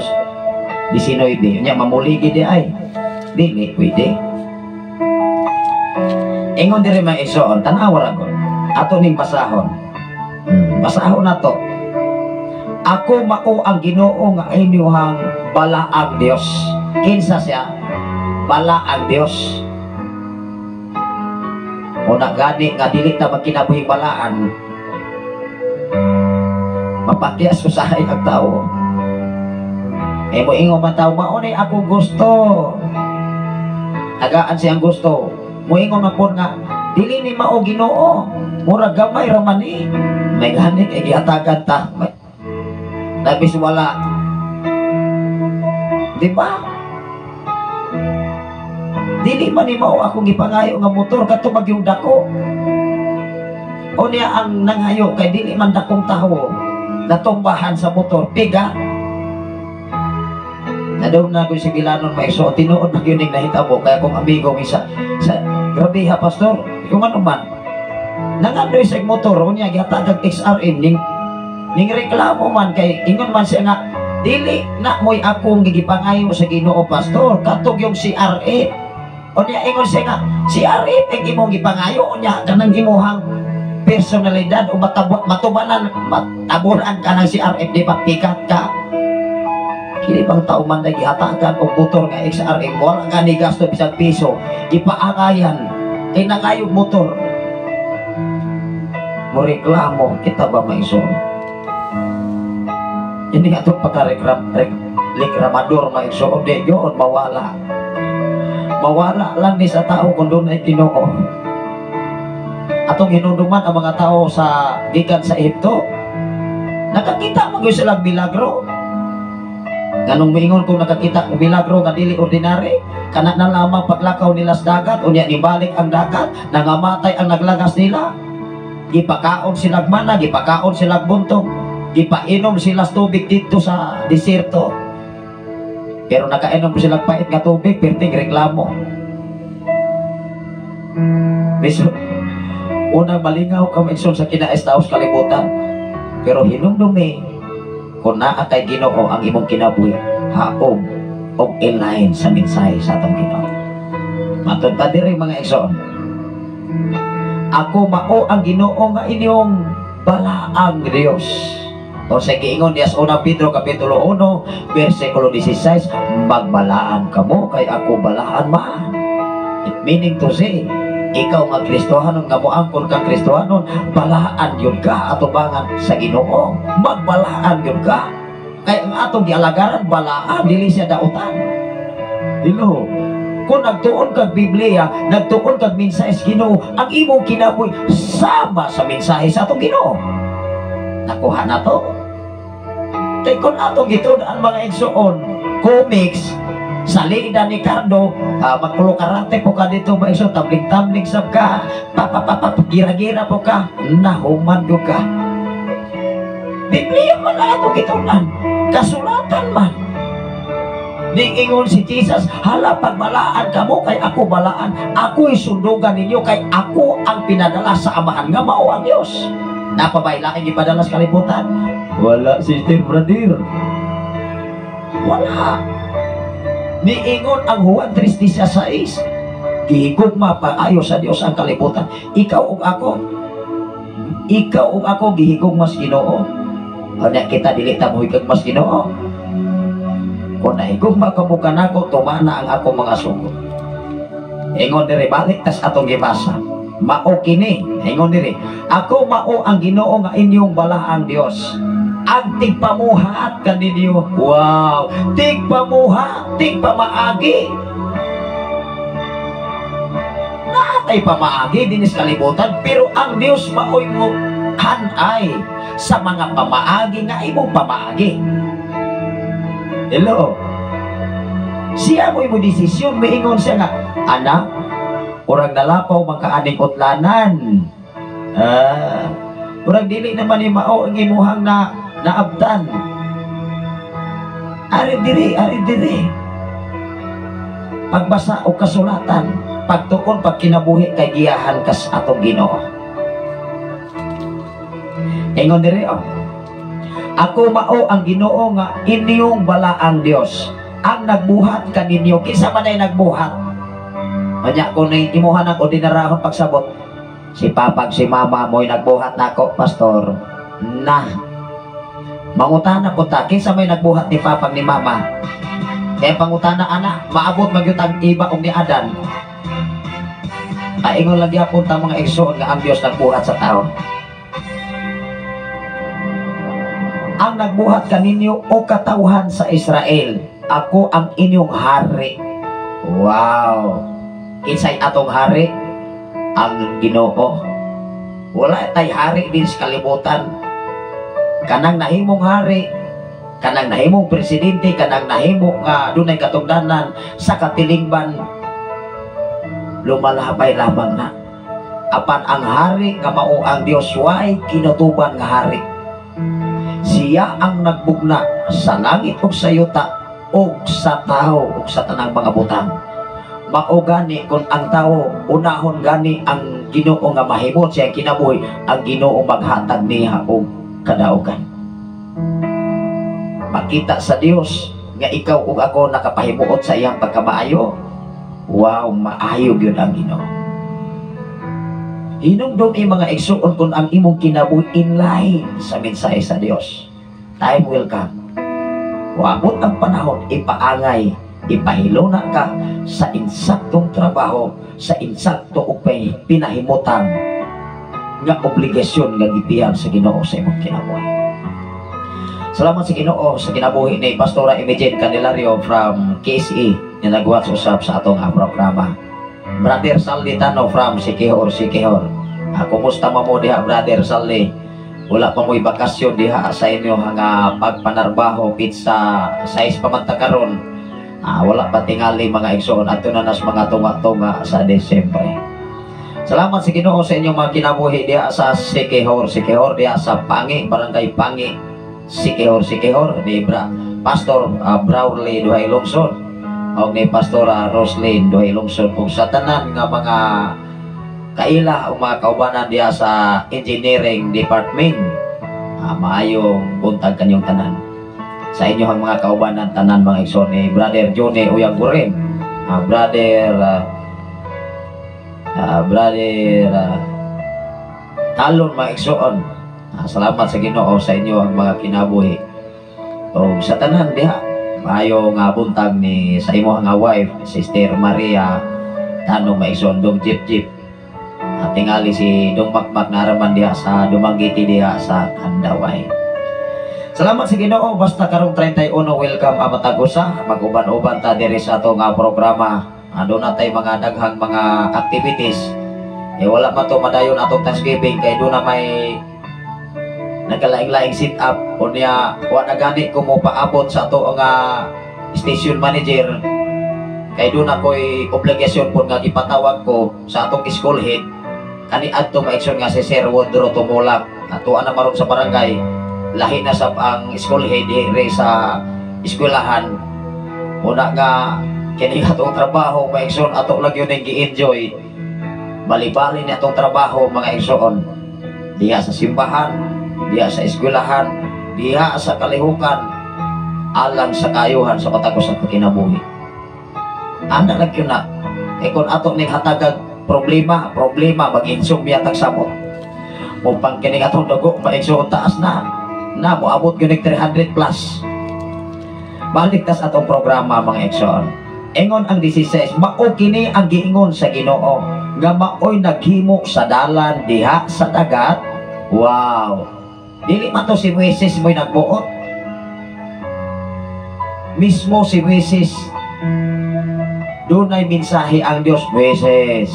19. Nya mamuligi di ay. Dili pwede. Ingon diri, mga igsoon, tan-awa ra gud. Ato ning basahon. Basahon nato. Ako mao ang Ginoo nga inyuhang balaang Dios. Kinsa siya? Balaang Dios. Una gani nga dili ta magkinabuhing balaan, mapakyas usahay ang tao. Eh mo ingon man tao, mao ni ako gusto. Tagaan siyang gusto. Moingon man pod nga dili ni mao Ginoo. Murag gamay ra man ni. May gani kay gihatagan ta. Labis wala. Di ba? Dili man ni mao akong gipangayo nga motor kadto magyung dako. O niya ang nangayo kay dili man dakong tawo natumbahan sa motor, piga. Nadom na ko si Gilanon, may so tinuod na gyud ning nahitabo kay akong amigo isa sa grabe ha, pastor, kung ano man nangandoy sa motor, unya gihatag XRM, ning reklamo man kay ingon man siya nga dili na mo'y akong gigipangayo sa Ginoo, pastor, katog yung CRF. Unya ingon siya nga CRF ang imong gipangayo, unya kanang imuhang personalidad o matabo, matubanan mataburan ka ng CRF, di ba pikat ka? Kini bang tao man na gihatagan og motor nga XRM, wala nga ni gasto bisag piso, gipaangayan kay nangayog motor, mo reklamo. Kita ba, maison? Hindi nga ito pagka-reklamador, maigsoon, di yun, mawala. Mawala lang ni sa tao kung doon ay Ginoo. Atong hinunduman ang mga tao sa gikan sa Ehipto. Nakakita mo gyud silang milagro. Ganong miingon kung nakakita og milagro nga dili ordinary, kana na lamang paglakaw nila sa dagat, unya nibalik ang dagat, nangamatay ang naglagas nila. Gipakaon silag mana, gipakaon silag buntong, gipainom sila sa tubig dito sa diserto. Pero nakainom sila pait nga tubig, perting reklamo. Biso, unang malingaw ka maigsoon sa kinaestaos kalibutan. Pero hinumdumi, kung naa kay Ginoo ang imong kinabuhi, haog og inline sa mensahe sa atong Ginoo. Matod pa diri, mga igsoon. Ako mao ang Ginoo nga inyong balaang Dios. O sa giingon niya sa unang Pedro kapitulo 1 versikulo 16, magbalaan kamo kay ako balaan man. It meaning to say, ikaw nga Kristohanon nga moangkon kang Kristohanon, balaan yun ka atubangan sa Ginoo. Magbalaan yun ka. Kay ang atong gialagaran balaan, dili siya dautan. Hello. Kung nagtuon kag Biblia, nagtuon kag mensahe sa Ginoo, ang imong kinabuhi sama sa mensahe sa atong Ginoo. Nakuha na to. Kay kung atong gitun-an, mga igsoon, comics, salida ni Cardo, magkulo-karate po ka dito, mga igsoon, tabling-tabling sab ka, papapapap, gira-gira po ka, nahuman ko ka. Biblia man ang atong gitun-an, kasulatan man. Niingon si Jesus, hala pagbalaan kamo kay ako balaan, ako'y sundugan ninyo kay ako ang pinadala sa Amahan nga mao ang Dios. Napabay laing ipadala sa kalibutan? Wala, sister, brother. Wala. Niingon ang Juan 3:16, gihigugma paayo sa Dios ang kalibutan. Ikaw ug ako, ikaw ug ako gihigugma sa Ginoo. Unya kita dili ta mohigugma sa Ginoo. Kung nahigugma ka mo kanako, tumana ang ako mga sugo. Ingon diri, balik tas atong gibasa. Mao kini, ingon diri, ako mao ang Ginoo nga inyong balaang Dios. Ang tigpamuhat kaninyo. Wow, tigpamuhat, tigpamaagi. Naatay pamaagi dinis kalibutan, pero ang Dios maoy mo hanay sa mga pamaagi nga imong pamaagi. Hello. Siya mo'y mo desisyon, miingon siya nga, anak, urang nalapaw man kaaning utlanan. Urang dili naman ni mao ang imuhang na naabtan. Ari diri, ari diri. Pagbasa o kasulatan, pagtuon pagkinabuhi kay giyahan kas atong Ginoo. Ingon diri oh. Ako mao ang Ginoo nga inyong balaang Dios. Ang nagbuhat kaninyo, kinsa man ay nagbuhat? Kanya kung imuha ng ordinarahon pagsabot, si papag si mama mo'y nagbuhat nako, pastor. Na. Mangutana po ta, kinsa may nagbuhat ni papag ni mama? Kaya pangutana ana, maabot magyud ang iba og ni Adan. Paingon lang gyapon ta, mga igsoon, nga ang Dios nagbuhat sa tao. Ang nagbuhat kaninyo o katawhan sa Israel, ako ang inyong hari. Wow! Kinsay atong hari? Ang Ginoo. Wala tay hari din sa kalibutan. Kanang nahimong hari, Kanang nahimong presidente, kanang nahimo nga dunay katungdanan sa katilingban, lumalabay lamang na. Apan ang hari nga mao ang Dios, way kinutuban nga hari. Siya ang nagbugna sa langit ug sa yuta ug sa tao ug sa tanang mga butang. Mao gani kung ang tao unahon gani ang Ginoo nga mahimot siya kinabuhi, ang Ginoo maghatag niya og kadaugan. Makita sa Dios nga ikaw ug ako nakapahimuot sa iyang pagkamaayo. Wow, maayo gyud ang Ginoo. Hinumdum, mga igsuon, kung ang imong kinabuhi inline sa mensahe sa Dios. Time will come. Moabot ang panahon, ipaangay, ipahiluna ka sa insaktong trabaho, sa insakto o pinahimutan nga obligasyon nga gipihan sa Ginoo sa imong kinabuhi. Salamat sa Ginoo sa kinabuhi ni Pastora Imogen Candelario from KSE nga nagwatch usab sa atong programa. Brother Saldi Tano from Siquijor, Siquijor. Kumusta mo diha, Brother Saldi? Wala pa mo'y bakasyon diha sa inyo nga pagpanarbaho, pizza size pa man ta karon. Wala pa tingali, mga igsoon, ato na nas mga tunga-tunga sa Desyembre. Salamat sa Ginoo sa inyong mga kinabuhi diha sa Siquijor, Siquijor, diha sa Pangi, Barangay Pangi, Siquijor, Siquijor, ni Pastor Brawley Duhay Lungsod o ni Pastor Roslyn Duhay Lungsod ug sa tanan nga mga kaila o mga kaubanan diha sa engineering department. Maayong buntag kanyong tanan. Sa inyong mga kaubanan tanan, mga igsoon, ni Brother Johnny Uyang Gurin, Brother Talon, mga igsoon. Salamat sa Ginoo sa inyo ang mga kinabuhi. O sa tanan diha, maayo nga buntag ni sa imo nga wife, Sister Maria Tanong, mga igsoon, Dong Jeep Jeep. At tingali si Dong Makmak naraman diha sa Dumanggiti diha sa Kandaway. Salamat sa Ginoo, basta karong 31, welcome ang matag usa, mag-uban-uban ta diri sa ato nga programa. Aduna tay mga daghang mga activities. Eh, wala man to madayon atong Thanksgiving kay doon na may nagkalaing-laing sit up unya wa na gani ko mo paabot sa ato nga station manager kay doon ako'y obligasyon po nga gipatawag ko sa atong school head kani adto, mga igsoon, nga si Sir Woodrow Tumulak. Ato na maron sa barangay, lahi na sab ang school head diri sa eskwelahan. Una nga kini atong trabaho, mga igsoon, ato lang yun ang gi-enjoy. Bali-bali ni atong trabaho, mga igsoon, diha sa simbahan, diha sa eskwelahan, diha sa kalihukan, alang sa kayuhan sa matag usa ka kinabuhi. Ana lang yun na. Eh kung ato ning hatagag problema, problema, mag-insomnia tag samot. Mupang kini atong dugo, maigsoon, taas na. Na, moabot yun 300 plus. Balik tas atong programa, mga igsoon. Ingon ang 16, "Mao kini ang giingon sa Ginoo nga maoy naghimo sa dalan diha sa dagat." Wow. Dili man to si Moises mo'y nagbuot. Mismo si Moises, dunay mensahe ang Dios, "Moises,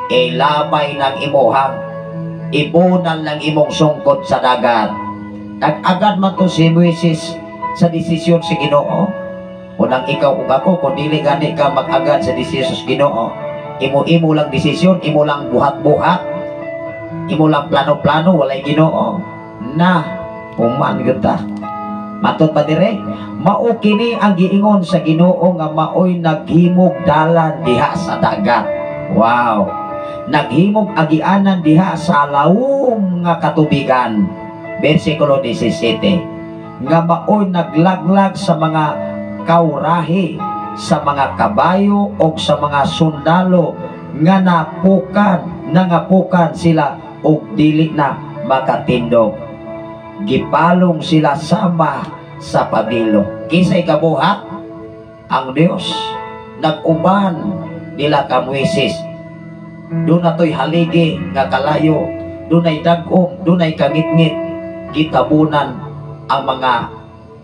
ilabay ng imuhang ibunan lang imong sungkod sa dagat." Nag-agad man to si Moises sa desisyon si Ginoo. Unang ikaw ug ako, kung dili gani ka mag-agad sa desisyon sa Ginoo, imo-imo lang desisyon, imo lang buhat-buhat, imo lang plano-plano, walay Ginoo, na human gyud ta. Matod pa dire, "Mao kini ang giingon sa Ginoo nga maoy naghimog dalan diha sa dagat." Wow. "Naghimog agianan diha sa lawom nga katubigan." Versikulo 17. "Nga maoy naglaglag sa mga kawrahi, sa mga kabayo o sa mga sundalo nga napukan, nangapukan sila og dili na makatindog. Gipalong sila sama sa pabilo." Kinsay kabuhat? Ang Dios. Nag-uban nila ka Moises. Doon na to'y haligi nga kalayo, dunay dagom, dunay kangitngit, gitabunan ang mga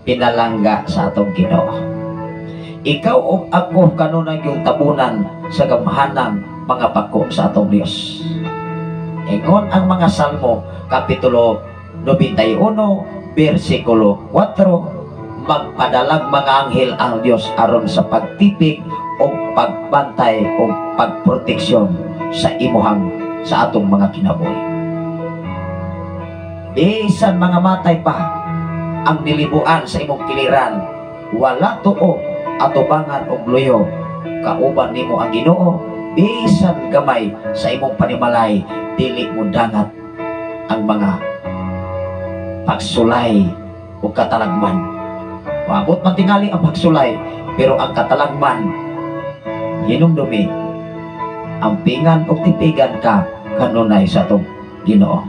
pinalangga sa atong Ginoo. Ikaw o ako, kanunay yung tabunan sa gamhanang mga pako sa atong Dios. Ingon ang mga Salmo, Kapitulo 91, versikulo 4, Magpadalag mga anghel ang Dios aron sa pagtipig o pagbantay o pagproteksyon sa imuhang sa atong mga kinabuhi. Bisan mga matay pa ang nilibuan sa imong kiliran, wala tuo atubangan og luyo, kauban nimo ang Ginoo. Bisan gamay sa imong panimalay, dili mo dangat ang mga pagsulay o katalagman. Maabot man tingali ang pagsulay, pero ang katalagman, hinumdumi, ampingan o tipigan ka kanunay sa atong Ginoo.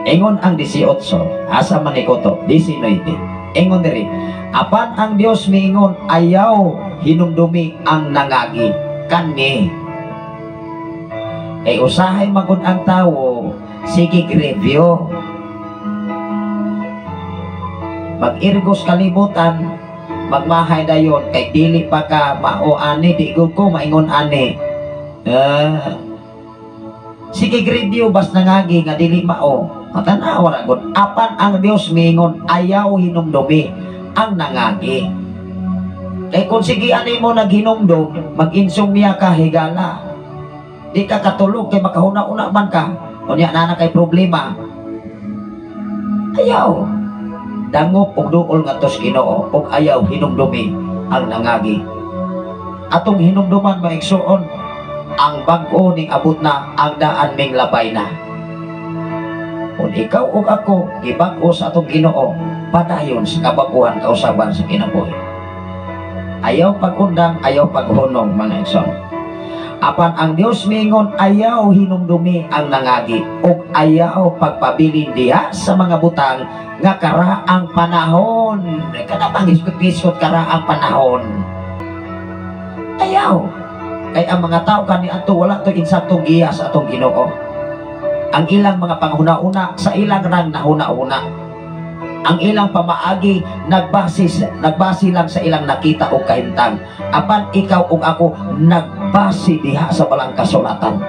Ingon ang 18, asa man ni koto, 19. Ingon diri, apan ang Dios miingon, ayaw hinumdumi ang nangagi kani. Kay usahay magud ang tawo, sige review. Mag-irgos kalibutan, magmahay dayon kay dili pa ka mao ani, di gud ko maingon ani. Sige review bas nangagi nga dili mao. Matanawa ra gud. Apan ang Dios miingon, ayaw hinumdumi ang nangagi. Kay kung sige ani mo naghinumdum, mag-insomnia ka higala. Di ka katulog kay makahuna-una man ka. Unya na na kay problema. Ayaw. Dangop og duol ngadto sa Ginoo ug ayaw hinumdumi ang nangagi. Atong hinumduman, mga igsoon, ang bag-o ning abot na, ang daan ming labay na. Kung ikaw ug ako gibag-o sa atong Ginoo, padayon sa kabaguhan kausaban sa kinabuhi. Ayaw pag-undang, ayaw paghunong, mga igsoon. Apan ang Dios miingon, ayaw hinumdumi ang nangagi ug ayaw pagpabilin diha sa mga butang nga karaang panahon. Kana bang isgot-isgot karaang panahon? Ayaw. Kay ang mga tao kaniadto wala to insaktong giya sa atong Ginoo. Ang ilang mga panghuna-una sa ilang rang nahuna-una. Ang ilang pamaagi nagbase lang sa ilang nakita o kahimtang. Apan ikaw ug ako nagbase diha sa balang kasulatan.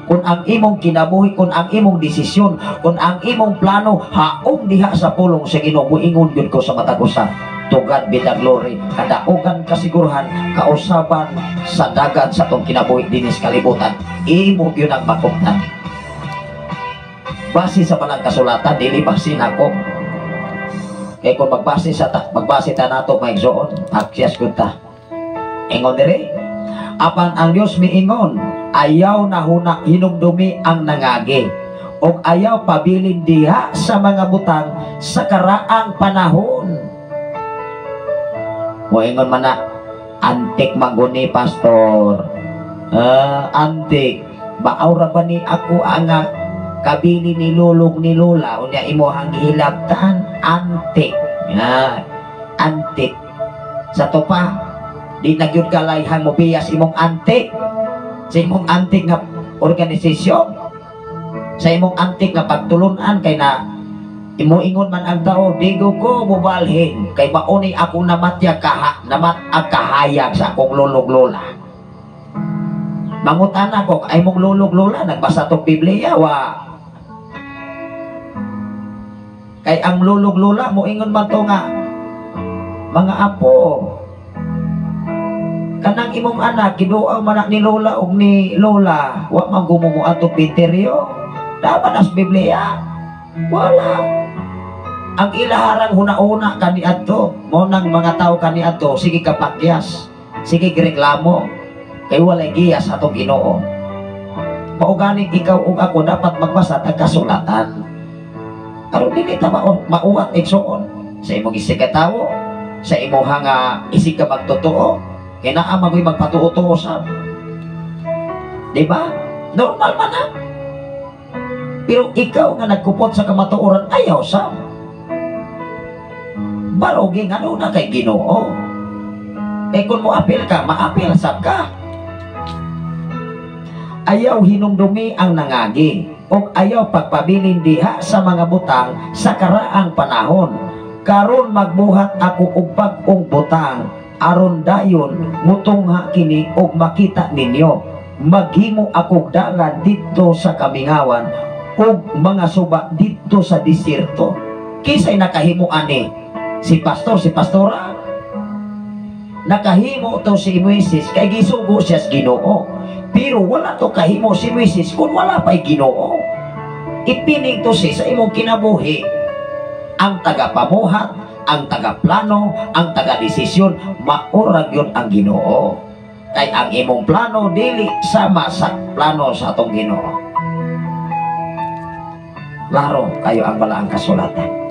Kung ang imong kinabuhi, kung ang imong desisyon, kung ang imong plano haom diha sa pulong sa Ginoo, moingon gyud ko sa matag usa. To God be the glory. Kadaugan kasiguruhan, kausaban sa dagat sa atong kinabuhi dinis kalibutan. Imo gyud ang makumtan. Base sa balang kasulatan, dili base nako. Kay kung magbase ta nato, mga igsoon, akyas gud ta. Ingon diri, apan ang Dios miingon, ayaw nahuna hinumdumi ang nangagi ug ayaw pabilin diha sa mga butang sa karaang panahon. Moingon man na, antik mangguni pastor. Antik maawra ba ni ako ang kabili ni lulog ni lola unya imo ang gihilabtan? Antik. Antik. Sa to pa, di na gyud kalayhan mo biyas imong antik sa imong antik nga organisasyon, sa imong antik nga pagtulunan, kay na imo ingon man ang tao, di ko mubalhin kay mauni ako namatya kaha namat ang kahayag sa akong lulog lola. Mangutana ko, ay mong lulog lola nagbasa tong Biblia wa? Kay ang lulog lola mo ingon man to nga mga apo, kanang imong anak giduaw man ni lola og ni lola, wa man gumumo atong pinteryo, dapat as Biblia wala. Ang ilaharang huna-una kaniadto, mo nang mga tao kaniadto sige kapakyas, sige gireklamo kay walay giyas atong Ginoo. Mao gani ikaw ug ako dapat magbasa tag kasulatan. Aron dili ta mauwat igsoon sa imong isig ka tawo, sa imong nga isig ka magtotoo, kay naa magoy magpatuo-tuo sa. Di ba? Normal man na. Pero ikaw nga nagkupot sa kamatuoran, ayaw sa. Barogi nga na kay Ginoo. Eh kung mo apil ka, maapil sab ka. Ayaw hinumdumi ang nangagi o ayaw pagpabilin diha sa mga butang sa karaang panahon. Karon magbuhat ako og bag-ong butang, aron dayon mutungha kini og makita ninyo. Maghimo akog dalan didto sa kamingawan ug mga suba didto sa disyerto. Kisay nakahimo ani? Si pastor, si pastora. Nakahimo to si Moises kay gisugo siya sa Ginoo. Pero wala to kahimo si Moises kung wala pa'y Ginoo. Ipining to si sa imong kinabuhi. Ang tagapamuhat, ang tagaplano, ang tagadesisyon, maurag yun ang Ginoo. Kay ang imong plano dili sama sa plano sa atong Ginoo. Klaro kayo ang balaang kasulatan.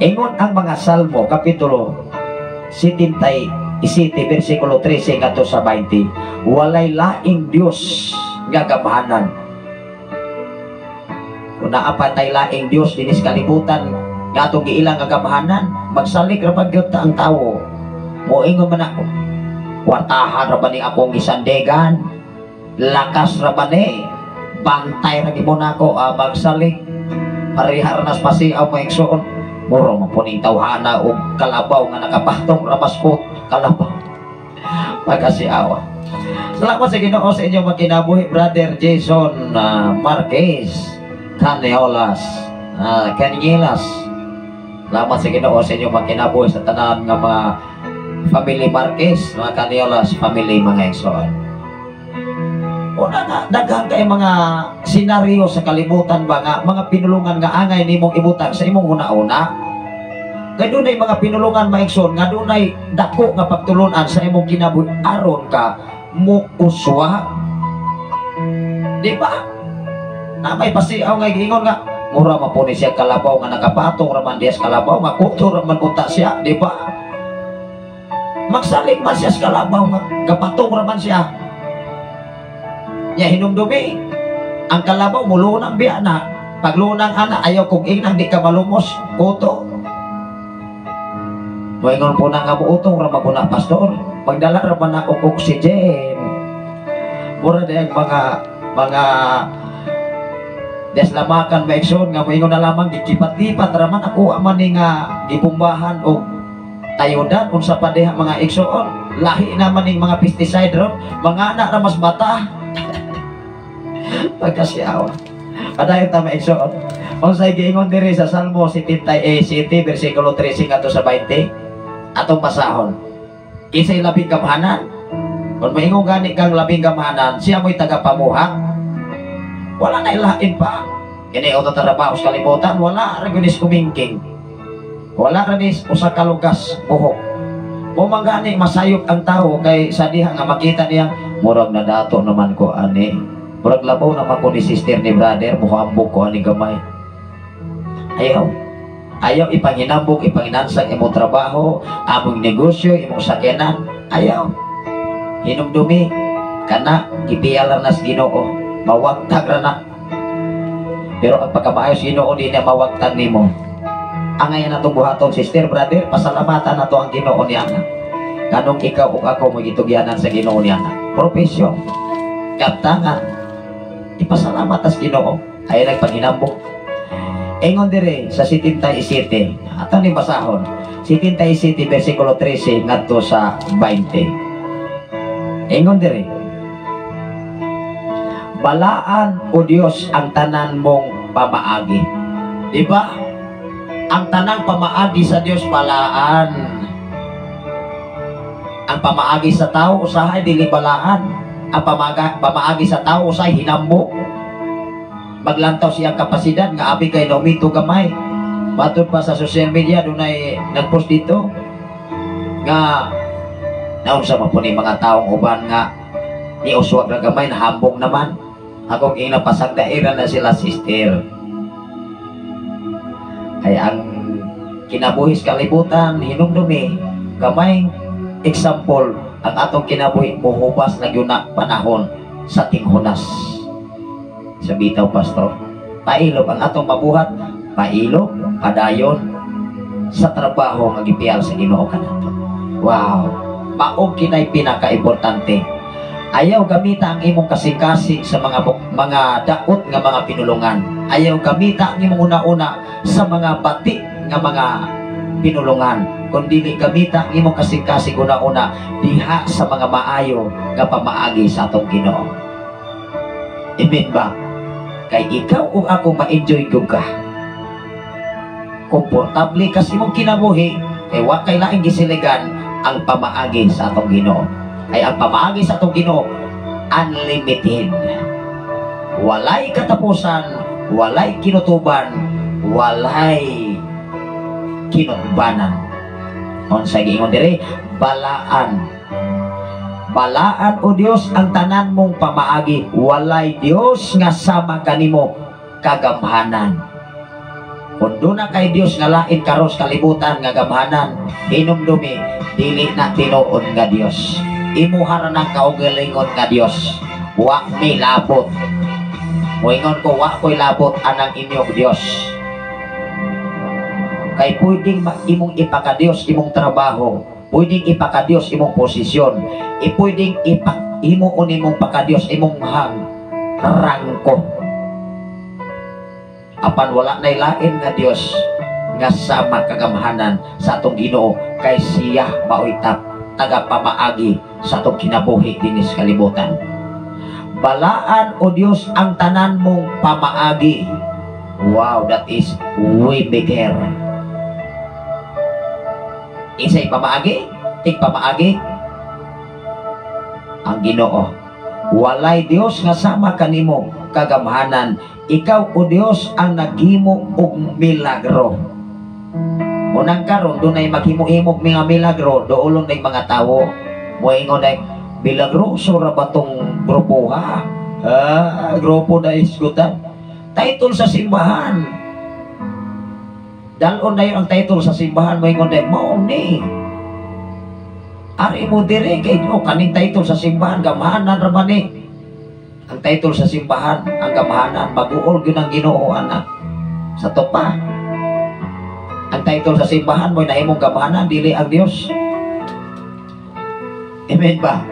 Ingon ang mga Salmo, Kapitulo 77, versikulo 13 ngadto sa 20, walay laing Dios nga gamhanan. Kung naa pa tay laing Dios dinis kalibutan nga atong giilang nga gamhanan, magsalik ra pa gyud ta ang tawo. Moingon man ako, kwartahan ra ba ni akong gisandigan? Lakas ra ba ni? Bantay ra gyud mo nako, magsalik. Pareha ra nas pasiaw, mga igsoon. Muro man po ning tawhana og kalabaw nga nakapatong ra maskot kalabaw. Pagkasiawa. Salamat sa Ginoo sa inyong magkinabuhi, Brother Jason Marquez Caneolas, Canelas. Salamat sa Ginoo sa inyong magkinabuhi sa tanan nga mga family Marquez, mga Caneolas family, mga igsoon. Una nga, daghan kay mga senaryo sa kalibutan ba nga mga pinulungan nga angay nimong ibutang sa imong una-una. Kay dunay mga pinulungan, mga igsoon, nga dunay dako nga pagtulunan sa imong kinabuhi aron ka muuswa. Di ba? Na may pasiaw nga giingon nga mura man po ni siya kalabaw nga nakapatong raman diya sa kalabaw nga kuto raman unta siya, di ba? Magsalig man siya sa kalabaw nga gapatong raman siya. Nya hinumdumi, ang kalabaw mulunang biya na. Paglunang ana, ayaw kong inang di ka malumos, kuto. Moingon po na nga muutong ra man na, pastor. Pagdala ra man na og oxygen. Mura din mga deslamakan, mga igsoon, nga moingon na lamang gikipat-lipat ra man ako man ni nga gibumbahan og tayodan unsa pa diha, mga igsoon. Lahi naman ning mga pesticide ron, mga anak ra mas bata. Pagkasiawa. Padayon ta, mga igsoon. Unsay giingon diri sa Salmo 77 versikulo 13 ngadto sa 20? Atong basahon. Kinsay labing gamhanan? Kung maingon gani kang labing gamhanan, siya mo'y tagapamuhat. Wala na ilain pa. Kini auto trabaho sa kalibutan, wala ra gyud is kumingking. Wala ra nis usa ka lugas buhok. Mo man gani masayop ang tao kay sa diha nga makita niya murag na dato naman ko ani. Murag labaw naman ko ni sister, ni brother, muhambog ko ani gamay. Ayaw. Ayaw ipanginambog, ipanginansang imong trabaho, among negosyo, imong sakyanan. Ayaw. Hinumdumi, kana, gipiyal ra nas Ginoo, mawagtag ra na. Pero ang pagkamaayo sa Ginoo, di niya mawagtag nimo. Angay na itong buhaton, sister, brother, pasalamatan na to ang Ginoo niya na. Kanong ikaw ug ako mo gitugyanan sa Ginoo niya na. Profesyon, kaptangan, ipasalamat tas Ginoo. Ay nagpanghinambog. Ingon dire sa 77, ato ni basahon. 77 versikulo 13 ngadto sa 20. Ingon dire, "Balaan, o Dios, ang tanan mong pamaagi." Di ba? Ang tanang pamaagi sa Dios balaan. Ang pamaagi sa tao usahay dili balaan. Ang pamaagi sa tao usahay hinambo. Maglantaw siyang kapasidad nga abi kay naumito gamay. Matod pa sa social media, dunay nagpost dito nga naunsa man po ni mga taong uban nga ni uswag ra gamay, nahambog naman. Akong ina, pasagdaira na sila, sister. Ay ang kinabuhi sa kalibutan, hinumdumi, gamay example ang atong kinabuhi muhubas na gyud na panahon sa tinghunas. Sa bitaw, pastor, pailog ang atong mabuhat, pailog, padayon sa trabaho nga gipiyal sa Ginoo kanato. Wow, mao kinay pinaka-importante. Ayaw gamita ang imong kasing-kasing sa mga daot nga mga pinulungan. Ayaw gamita ang imong una-una sa mga bati nga mga pinulungan. Kundi gamita ang imong kasing-kasing una-una diha sa mga maayo nga pamaagi sa atong Ginoo. Amen ba? Kay ikaw ug ako ma-enjoy gyud ka. Komportable ka sa imong kinabuhi. Kay wa kay laing gisiligan ang pamaagi sa atong Ginoo. Ay ang pamaagi sa atong Ginoo unlimited. Walay katapusan, walay kinutuban, walay kinutbanan. Unsa giingon diri? Balaan. Balaan, O Dios, ang tanan mong pamaagi, walay Dios nga sama kanimo kagamhanan. Kung duna kay Dios nga lain karos kalibutan nga gamhanan, hinumdumi dili na tinuod nga Dios. Imuha ra ng kaugalingon nga Dios. Wa mi labot. Moingon ko, wa ko'y labot anang inyong Dios. Kay pwedeng imong ipakadiyos imong trabaho, pwedeng ipakadiyos imong posisyon, pwedeng imo imong pakadiyos imong hang rangko. Apan wala nay lain nga Dios nga sama kagamhanan sa atong Ginoo, kay siya maoy tagapamaagi sa atong kinabuhi dinhi sa kalibutan. Balaan, O Dios, ang tanan mong pamaagi. Wow, that is waymaker. Isa'y pamaagi, tig pamaagi ang Ginoo. Walay Dios nga sama kanimo kagamhanan. Ikaw, O Dios, ang naghimo og milagro. Unang karon dunay maghimo-himog mga milagro, doolon nay mga tawo. Moingon ay milagroso ra ba tong grupo ha? Ah, grupo na isgutan. Title sa simbahan. Dalon na ang title sa simbahan, moingon ay mao ni. Ari mo dire kay oh, kaning title sa simbahan gamhanan ra man ni. Ang title sa simbahan, ang gamhanan, maguol gyud ang Ginoo ana. Sa topa. Ang title sa simbahan mo'y nahimong gamhanan, dili ang Dios. Amen ba?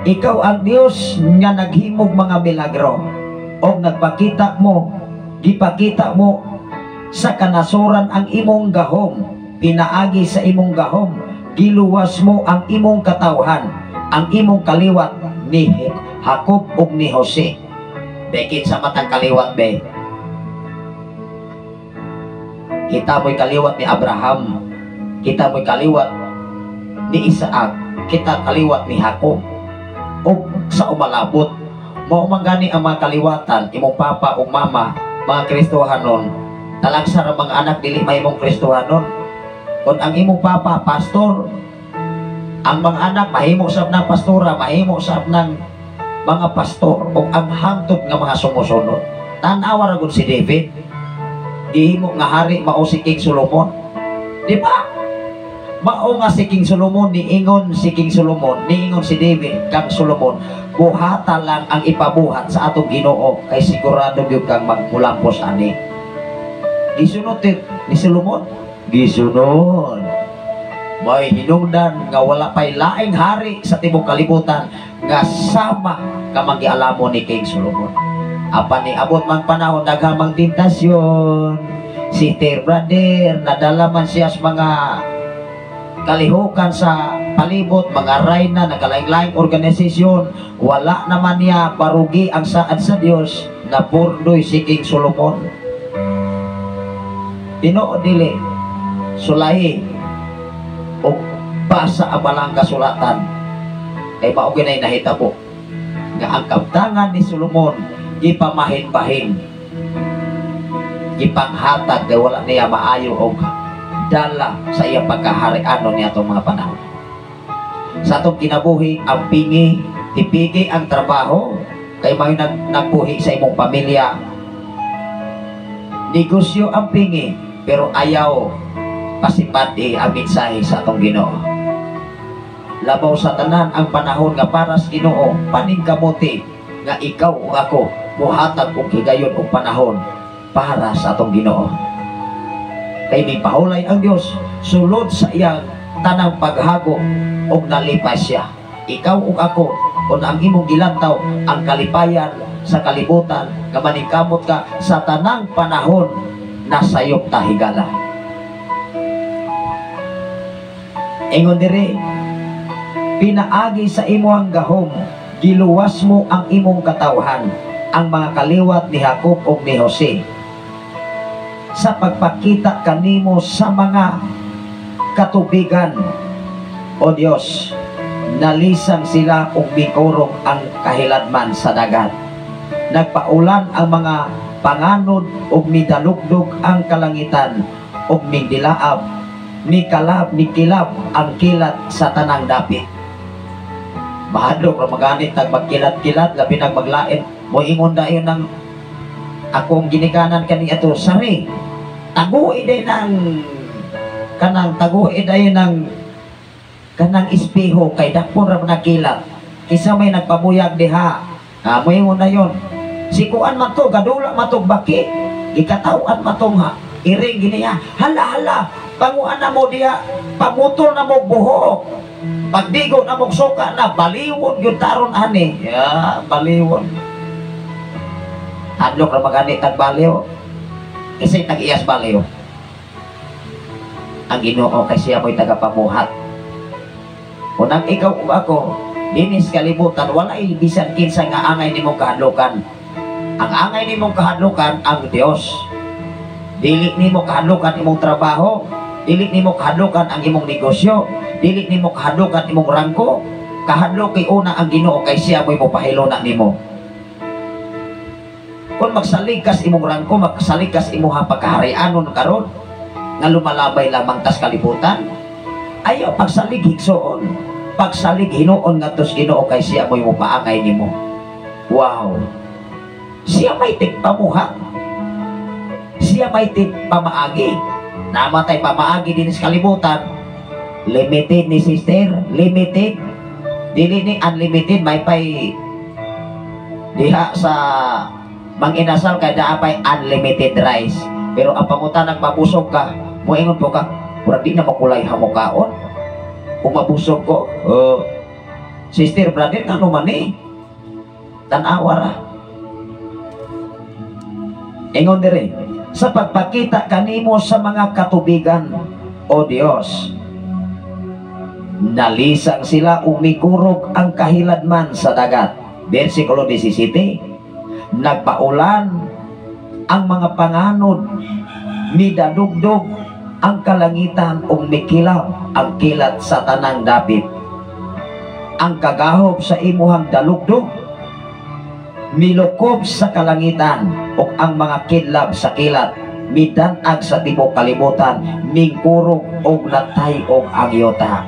Ikaw ang Dios nga naghimog mga milagro o nagpakita mo, gipakita mo sa kanasoran ang imong gahom, pinaagi sa imong gahom, giluwas mo ang imong katawhan, ang imong kaliwat ni Jacob ug ni Jose. Bekin sa matang kaliwat be. Kita mo'y kaliwat ni Abraham, kita mo'y kaliwat ni Isaac, kita kaliwat ni Jacob. O sa umalabot, mao man gani ang mga kaliwatan, imong papa o mama, mga Kristohanon, talagsa ra mga anak dili mahimong Kristohanon. Kung ang imong papa pastor, ang mga anak mahimo sab ng pastora, mahimo sab ng mga pastor o ang hangtod nga mga sumusunod. Tan-awa ra gud si David. Gihimo nga hari mao si King Solomon. Di ba? Mao nga si King Solomon, niingon si King Solomon, niingon si David kang Solomon, buhata lang ang ipabuhat sa atong Ginoo kay sigurado gyud kang magmulampos ani. Gisunod ni Solomon, gisunod. May hinungdan nga wala pa'y laing hari sa tibok kalibutan nga sama ka manggialamo ni King Solomon. Apan ni abot mang panahon daghang mang tentasyon, sister brother, nadala man siya sa mga kalihukan sa palibot, mga rayna, nagkalaing-laing organisasyon, wala naman niya barugi ang saad sa Dios, napurdoy si King Solomon. Tinuod dili, sulahi o basa ang balang kasulatan kay mao ginay nahitabo nga ang kabtangan ni Solomon gipamahin-bahin, gipanghatag kay wala niya maayo og dala sa iyang pagkaharianon niya atong mga panahon. Sa atong kinabuhi, ang pingi, tipigi ang trabaho kay may nagbuhi sa imong pamilya. Negosyo ang pingi, pero ayaw pasipati ang mensahe sa atong Ginoo. Labaw sa tanan ang panahon nga para sa Ginoo, paningkamuti nga ikaw ug ako muhatag og higayon og panahon para sa atong Ginoo. Kay mipahulay ang Dios sulod sa iyang tanang paghago og nalipay siya. Ikaw ug ako kung ang imong gilantaw ang kalipayan sa kalibutan nga maningkamot ka sa tanang panahon na sayop ta higala. Ingon diri, pinaagi sa imong gahom, giluwas mo ang imong katawhan, ang mga kaliwat ni Jacob ug ni Jose. Sa pagpakita kanimo sa mga katubigan, O Dios, nalisang sila ug mikurog ang kahiladman sa dagat. Nagpaulan ang mga panganod ug midalugdog ang kalangitan ug migdilaab, mikalab, mikilab ang kilat sa tanang dapit. Mahadlok ra maganit tag magkilat-kilat, labi nag maglain. Moingon dayon ng akong ginikanan kani ato, "Sari, tagui day ng kanang, tagui day ng kanang espeho kay dakpon ra man nagkilat. Kisa may nagpabuyag diha." Ah, moingon na yon. Si kuan man to, gadula man to baki. Gikataw-an man to nga. Iring giniya. "Hala, hala, panguan na mo diha, pamutol na mo buhok. Pagdigo na mo suka na, baliwon gyud taron ani." Ya, baliwon. Hadlok ra magani tag baliw. Kasi tag-iyas baliw. Ang Ginoo, kay siya mo'y tagapamuhat. Kung ang ikaw ug ako, dinis kalibutan, walay bisan kinsa nga angay nimong kahadlukan. Ang angay nimong kahadlukan, ang Dios. Dili nimo kahadlukan imong trabaho, dili nimo kahadlukan ang imong negosyo, dili nimo kahadlukan imong rangko. Kahadlok kay una ang Ginoo kay siya mo'y mopahilona nimo. Kung magsalig kas imong rangko, magsalig kas imong pagkaharianon karon nga lumalabay lamang tas kalibutan, ayaw pagsalig higsoon. Pagsalig hinuon ngadto sa Ginoo kay siya mo'y mopaangay nimo. Wow. Siya may tigpamuhat. Siya may tigpamaagi. Namatay pamaagi din sa kalibutan. Limited ni, sister, limited. Dili ni unlimited, may pay diha sa Mang Inasal kay naa pay unlimited rice. Pero ang pangutan mabusog ka, moingon po ka, "Murag di na makulay hamukaon. Kung mabusog ko." Sister, brother, ano man eh? Tanawa ra. Ingon dire, sa pagpakita kanimo sa mga katubigan, O Dios, nalisang sila, umikurog ang kahiladman sa dagat. Versikulo 17, nagpaulan ang mga panganod, midadugdog ang kalangitan ug mikilab ang kilat sa tanang dapit. Ang kagahom sa imuhang dalugdog milukob sa kalangitan ug ang mga kidlab sa kilat midanag sa tibuok kalibutan, mingkurog og natay-og ang yuta.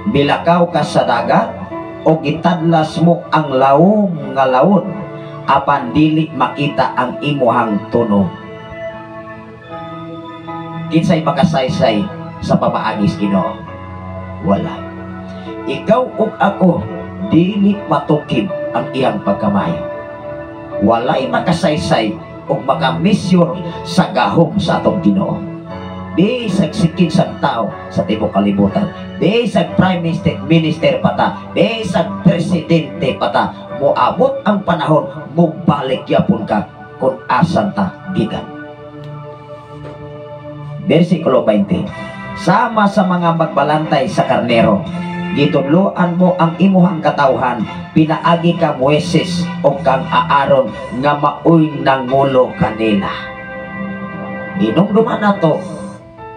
Milakaw ka sa dagat o gitadlas mo ang lawom nga lawod, apan dili makita ang imuhang tuno. Kinsay makasaysay sa pamaagis Ginoo? Wala. Ikaw ug ako, dili matukib ang iyang pagkamayo. Walay makasaysay ug makamisyor sa gahom sa atong Ginoo. Bisag sikinsang tao sa tibuok kalibutan, bisag prime minister pa ta, bisag presidente pa ta, moabot ang panahon, mubalik yapon ka kung asan ta gikan. Versikulo 20. Sama sa mga magbalantay sa karnero, gitudloan mo ang imuhang katawhan, pinaagi ka Moises o kang Aaron nga maoy nangulo kanila. Hinumduman nato,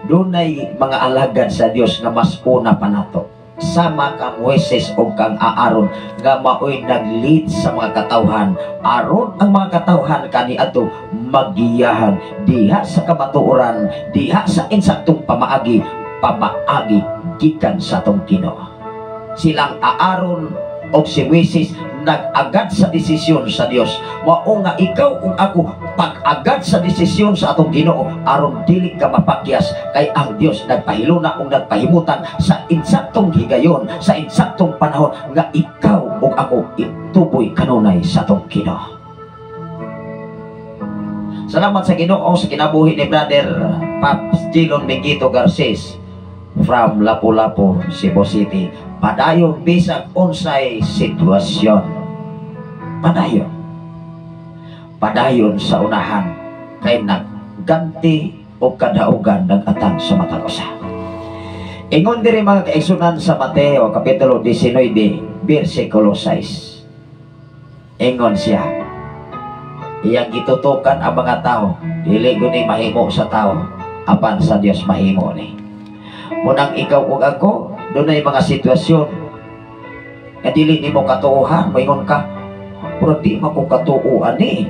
dunay mga alagad sa Dios nga mas una pa nato. Sama kang Moises o kang Aaron nga maoy nag-lead sa mga katawhan aron ang mga katawhan kaniadto magiyahan diha sa kamatuoran, diha sa insaktong pamaagi, pamaagi gikan sa atong Ginoo. Silang Aaron o si Moises nag-agad sa desisyon sa Dios. Mao nga ikaw ug ako, pag-agad sa desisyon sa atong Ginoo aron dili ka mapakyas, kay ang Dios nagpahiluna ug nagpahimutan sa insaktong higayon, sa insaktong panahon nga ikaw ug ako ituboy kanunay sa atong Ginoo. Salamat sa Ginoo sa kinabuhi ni Brother Paps Gilon Miguito Garces from Lapu-Lapu, Cebu City. Padayon bisag unsay sitwasyon. Padayon. Padayon sa unahan kay nagganti o kadaugan nag-atang sa matag usa. Ingon diri, mga kaigsunan, sa Mateo kapitulo 19 bersikulo 6. Ingon siya, Iyang gitutukan ang mga tao, dili guni mahimo sa tao, apan sa Dios mahimo ni. Munang ikaw ug ako, dunay mga sitwasyon nga dili nimo katuohan, moingon ka, pero di man ko katuo ani.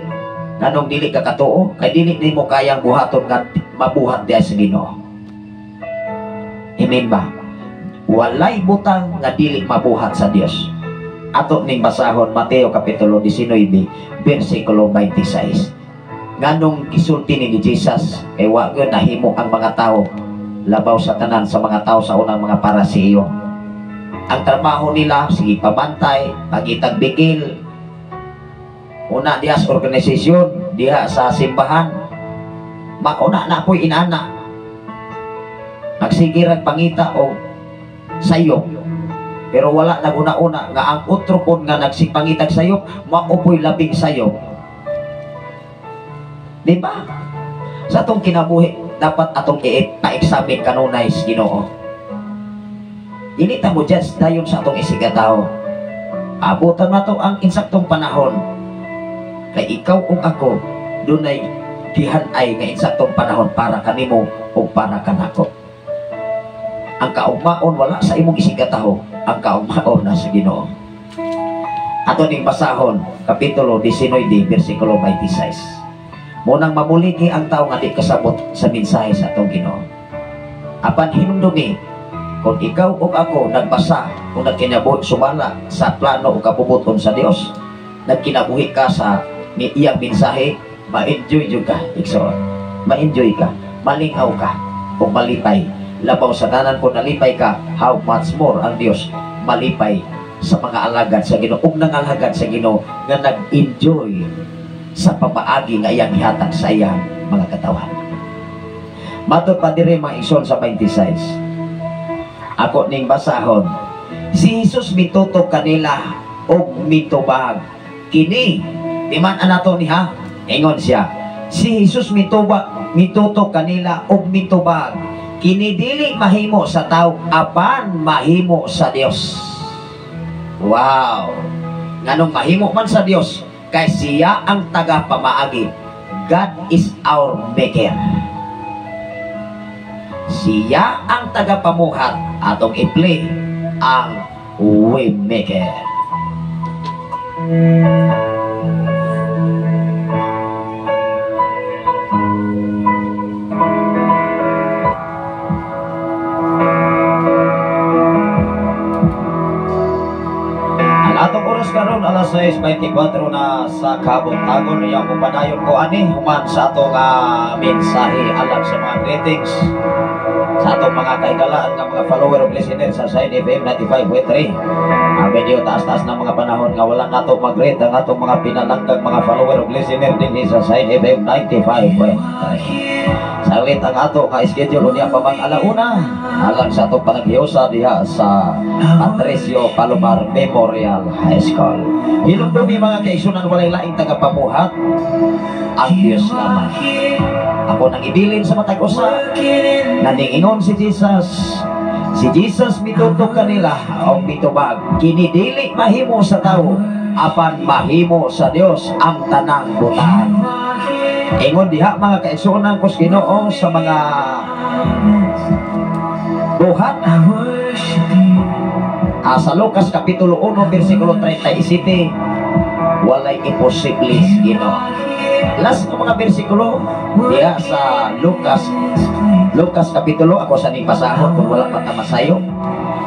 Nganong dili ka katuo? Kay dili nimo kayang buhaton nga mabuhat diha sa Ginoo. Amen ba? Walay butang nga dili mabuhat sa Dios. Ato ning basahon Mateo kapitulo 19 bersikulo 26. Nganong gisulti ni Jesus kay wa gyud nahimo ang mga tao labaw sa tanan sa mga tao sa unang mga Paraseo. Ang trabaho nila sige pabantay, pagitag bigil. Una diha sa organisasyon, diha sa simbahan. Mauna na po'y inana. Nagsige rag pangita og sayop. Pero wala naguna-una nga ang utro pod nga nagsipangitag sayop, mao po'y labing sayop. Di ba? Sa atong kinabuhi, dapat atong ipa-examine kanunay sa Ginoo. Dili ta mo judge dayon sa atong isigatawo. Abutan na to ang insaktong panahon. Kay ikaw ug ako dunay gihan-ay nga insaktong panahon para kanimo ug para kanako. Ang kaugmaon wala sa imong isigatawo, ang kaugmaon na sa Ginoo. Ato ning basahon kapitulo 19 bersikulo 26. Munang mamuliki ang tao nga di kasabot sa mensahe sa atong Ginoo. Apan hinumdumi, kung ikaw ug ako nagbasa o nagkinabuhi sumala sa plano o kabubuton sa Dios, nagkinabuhi ka sa iyang mensahe, ma-enjoy jud ka, igsoon. Ma-enjoy ka, malingaw ka, o malipay. Labaw sa tanan kung nalipay ka, how much more ang Dios malipay sa mga alagad sa Ginoo ug nangalagad sa Ginoo nga nag-enjoy sa pamaagi nga iyang gihatag sa iyang mga katawhan. Matod pa diri mga igsoon sa 26. Ako ning basahon. Si Jesus mitutok kanila og mitubag. Kini, di man anato ni ha? Ingon siya. Si Jesus mitutok kanila og mitubag. Kini dili mahimo sa tao apan mahimo sa Dios. Wow. Nganong mahimo man sa Dios kay siya ang taga-pamaagi. God is our maker. Siya ang tagapamuhat, atong i-play ang Waymaker. Ang atong oras karon alas 6:24 na sa kabuntagon. Unya ko padayon ko ani human sa atong mensahe alang sa mga greetings sa atong mga kahigalaan nga mga follower o listener sa Shine FM 95.3. Medyo taas-taas na mga panahon nga wala nato mag-greet ang atong mga pinalanggang mga follower o listener dinhi sa Shine FM 95.3. Salit ang ato nga schedule unya pa mang alauna alang sa atong panaghiusa diha sa Patricio Palomar Memorial High School. Hinumdumi mga kaigsunan, walay laing tagapamuhat, ang Dios lamang. Ako nang ibilin sa matag usa naningingon si Jesus. Si Jesus mitutok kanila og mitubag, kini dili mahimo sa tawo apan mahimo sa Dios ang tanang butang. Ingon diha mga kaigsuonan ko sa Ginoo sa mga buhat sa Lucas kapitulo 1 bersikulo 37, walay imposible sa Ginoo. Last ng mga bersikulo diha sa Lucas kapitulo, ako sa ning basahon kung wala pa ta masayo.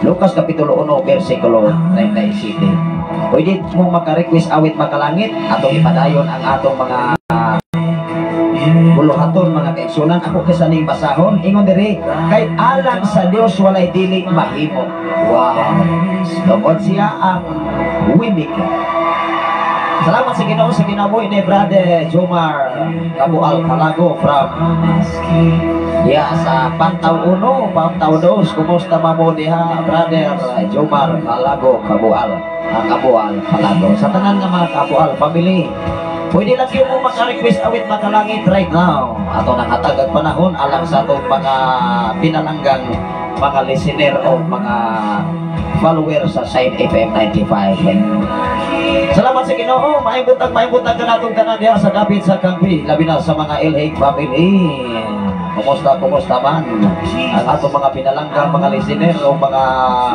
Lucas kapitulo 1 bersikulo 37. Pwede mo maka-request awit makalangit atong ipadayon ang atong mga buluhaton mga kaigsunan. Ako kaysa ning basahon, ingon diri, kay alang sa Dios walay dili mahimo. Wow. Tungod siya ang Waymaker. Salamat sa Ginoo sa kinabuhi ni Brother Jomar Kabual Calago from diha sa Pantaw 1, Pantaw 2. Kumusta mamo diha, Brother Jomar Calago Kabual, ang Kabual Calago. Sa tanan nga mga Kabual family, Pwede lang gyud mo maka-request awit makalangit right now. Ato nang hatag ang panahon alang sa atong mga pinalanggang mga listener o mga follower sa Shine FM 95. Salamat sa Ginoo. Maayong buntag kanatong tanan diha sa dapit sa Kangbi, labi na sa mga LA family. Kumusta, kumusta man ang atong mga pinalanggang mga listener o mga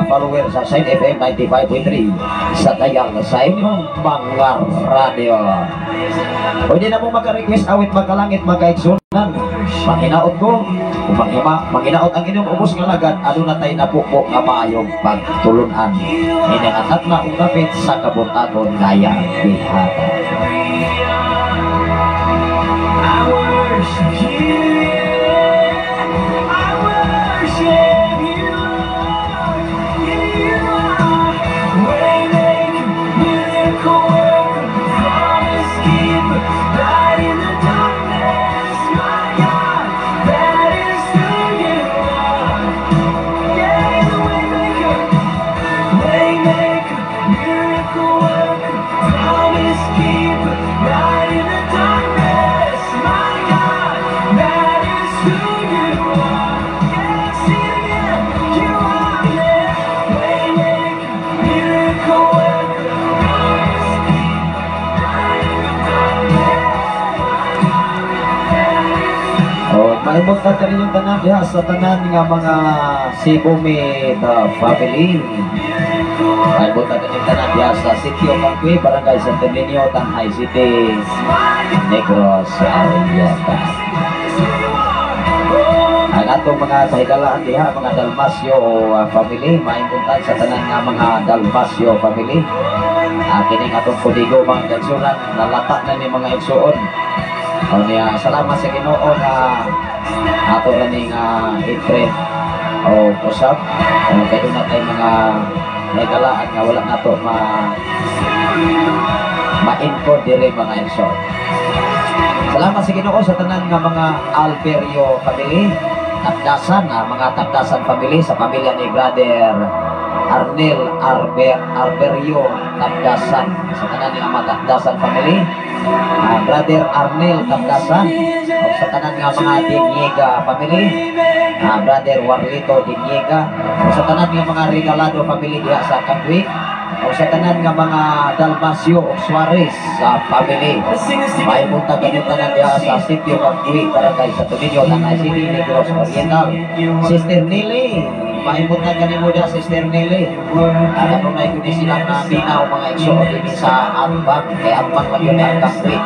follower sa Shine FM 95.3 sa dayang sa inyong mga radyo. Pwede na mo maka-request awit makalangit, mga kaigsunan. Manghinaot ko, kung manghinaot ang inyong ubos nga lagad, aduna tay napupo nga maayong pagtulunan. Ini ang atat na ungapit sa kabuntagon ngaya gihatag. I worship you. I worship you, Lord. You are waymaker, miracle worker, promise keeper, light in the darkness, my God. That is who you are. Yeah, the waymaker, waymaker, miracle worker, promise keeper, light in the darkness, my God. That is who you are. Yeah, sing it again. You are, yeah, waymaker, miracle worker, promise keeper, light in the darkness, my God. That is who O, maayong buntag kaninyong tanan diha sa tanan nga mga Sibumid family. Maayong buntag kaninyong tanan diha sa Sitio Kangkwi, Barangay Santo Niño, Tanjay City, Negros Oriental. Ang atong mga kahigalaan diha, mga Dalmasio family, maayong buntag sa tanan nga mga Dalmasio family. Kining atong kodigo, mga kaigsunan, nalata na ni, mga igsuon. O niya, salamat sa Ginoo nga ato ra ning i-print o usap. O kay duna tay mga nahigalaan nga wala nato ma-encode dire, mga igsoon. Salamat sa Ginoo sa tanan nga mga Alberio family, Tapdasan, mga Tapdasan family sa pamilya ni Brother Arnel Arberio Tapdasan. Sa tanan nga mga Tapdasan family, Brother Arnel Tapdasan, o sa tanan nga mga Diniega family, Brother Warlito Diniega, o sa tanan nga mga Regalado family diha sa Kangwi, o sa tanan nga mga Dalmasio o Suarez sa family. May buntag kanyong tanan diha sa Sitio Kangwi, Barangay Santo Niño, Tanjay City, Negros Oriental. Sister Nelly, maayong buntag kanimo diha, Sister Nelly. At ano na yun silang naminaw, mga igsoon, dinhi sa Ambang, kay Ambang man gyud ang Kangwi.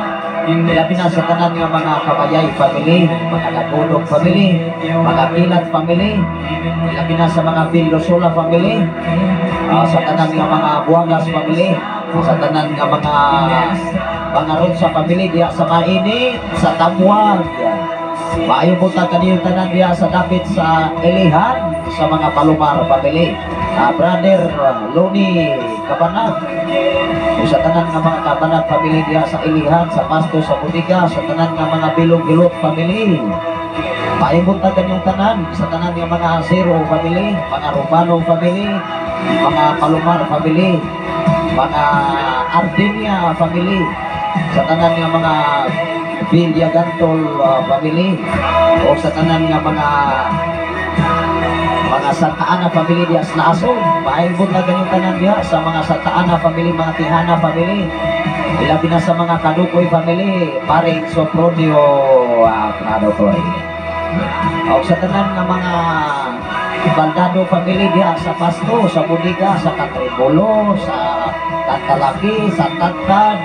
Labi na sa tanan nga mga Kabayay family, mga Nagudog family, mga Kilat family, labi na sa mga Villosola family, sa tanan nga mga Buangas family, sa tanan nga mga Ronsa family diha sa Mainit, sa Tamwag. Maayong buntag kaniyong tanan diha sa dapit sa Ilihan, sa mga Palomar family. Brother Loni Kabanag, o sa tanan nga mga Kabanag family diha sa Ilihan, sa Pasto, sa Budiga, sa tanan nga mga Bilog Gilot family. Maayong buntag kanyong tanan, sa tanan nga mga Asero family, mga Romano family, mga Palomar family, mga Ardinia family, sa tanan nga mga Villagantol family, o sa tanan nga mga Santa Ana family diha sa Naason. Maayong buntag kanyong tanan diha sa mga Santa Ana family, mga Tihana family. Ilabi na sa mga Kadukoy family, Paring Sopronio Kadukoy. O sa tanan nga mga Baldado family diha sa Pasto, sa Budiga, sa Katribulo, sa Tantalaki, sa Tantad.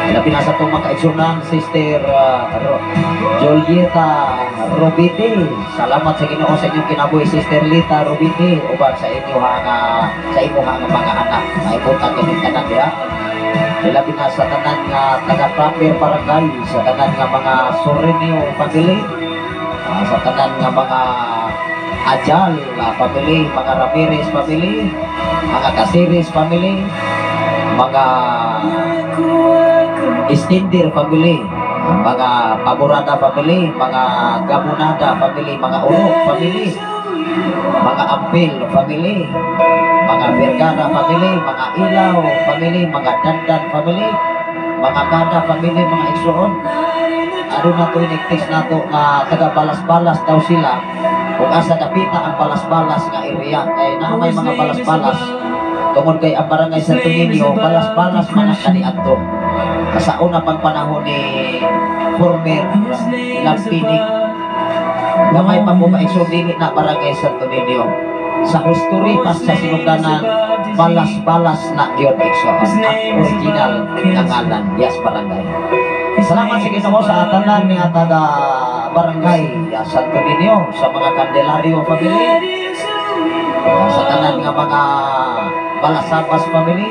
Ilabi na sa itong mga kaigsunan, Sister Julieta Robiti. Salamat sa Ginoo sa inyong kinabuhi, Sister Lita Robiti, uban sa imo nga mga anak. Maayong kining tanan diha. Ilabi na sa tanan nga taga Proper Barangay, sa tanan nga mga Sorenio family, sa tanan nga mga Ajal family, mga Ramirez family, mga Casiris family, mga Istinder family, mga Paborada family, mga Gabunada family, mga Urok family, mga Ampil family, mga Vergara family, mga Ilaw family, mga Dandan family, Mga kada family, mga igsoon. Aduna to text nato nga taga Balas-Balas daw sila. Kung asa dapita ang Balas-Balas nga area kay naa may mga Balas-Balas. Tungod kay ang barangay Santo Niño, Balas-Balas man ang kaniadto. Sa una pang panahon ni former Lampinig, gamay pa mo maigsoon, dili na barangay Santo Niño. Sa history pa sa sinugdanan, Balas-Balas na gyud, igsoon, ang original nga ngalan dias barangay. Salamat sa Ginoo sa tanan nga taga barangay Santo Niño, sa mga Candelario family, sa tanan nga mga Balasabas family.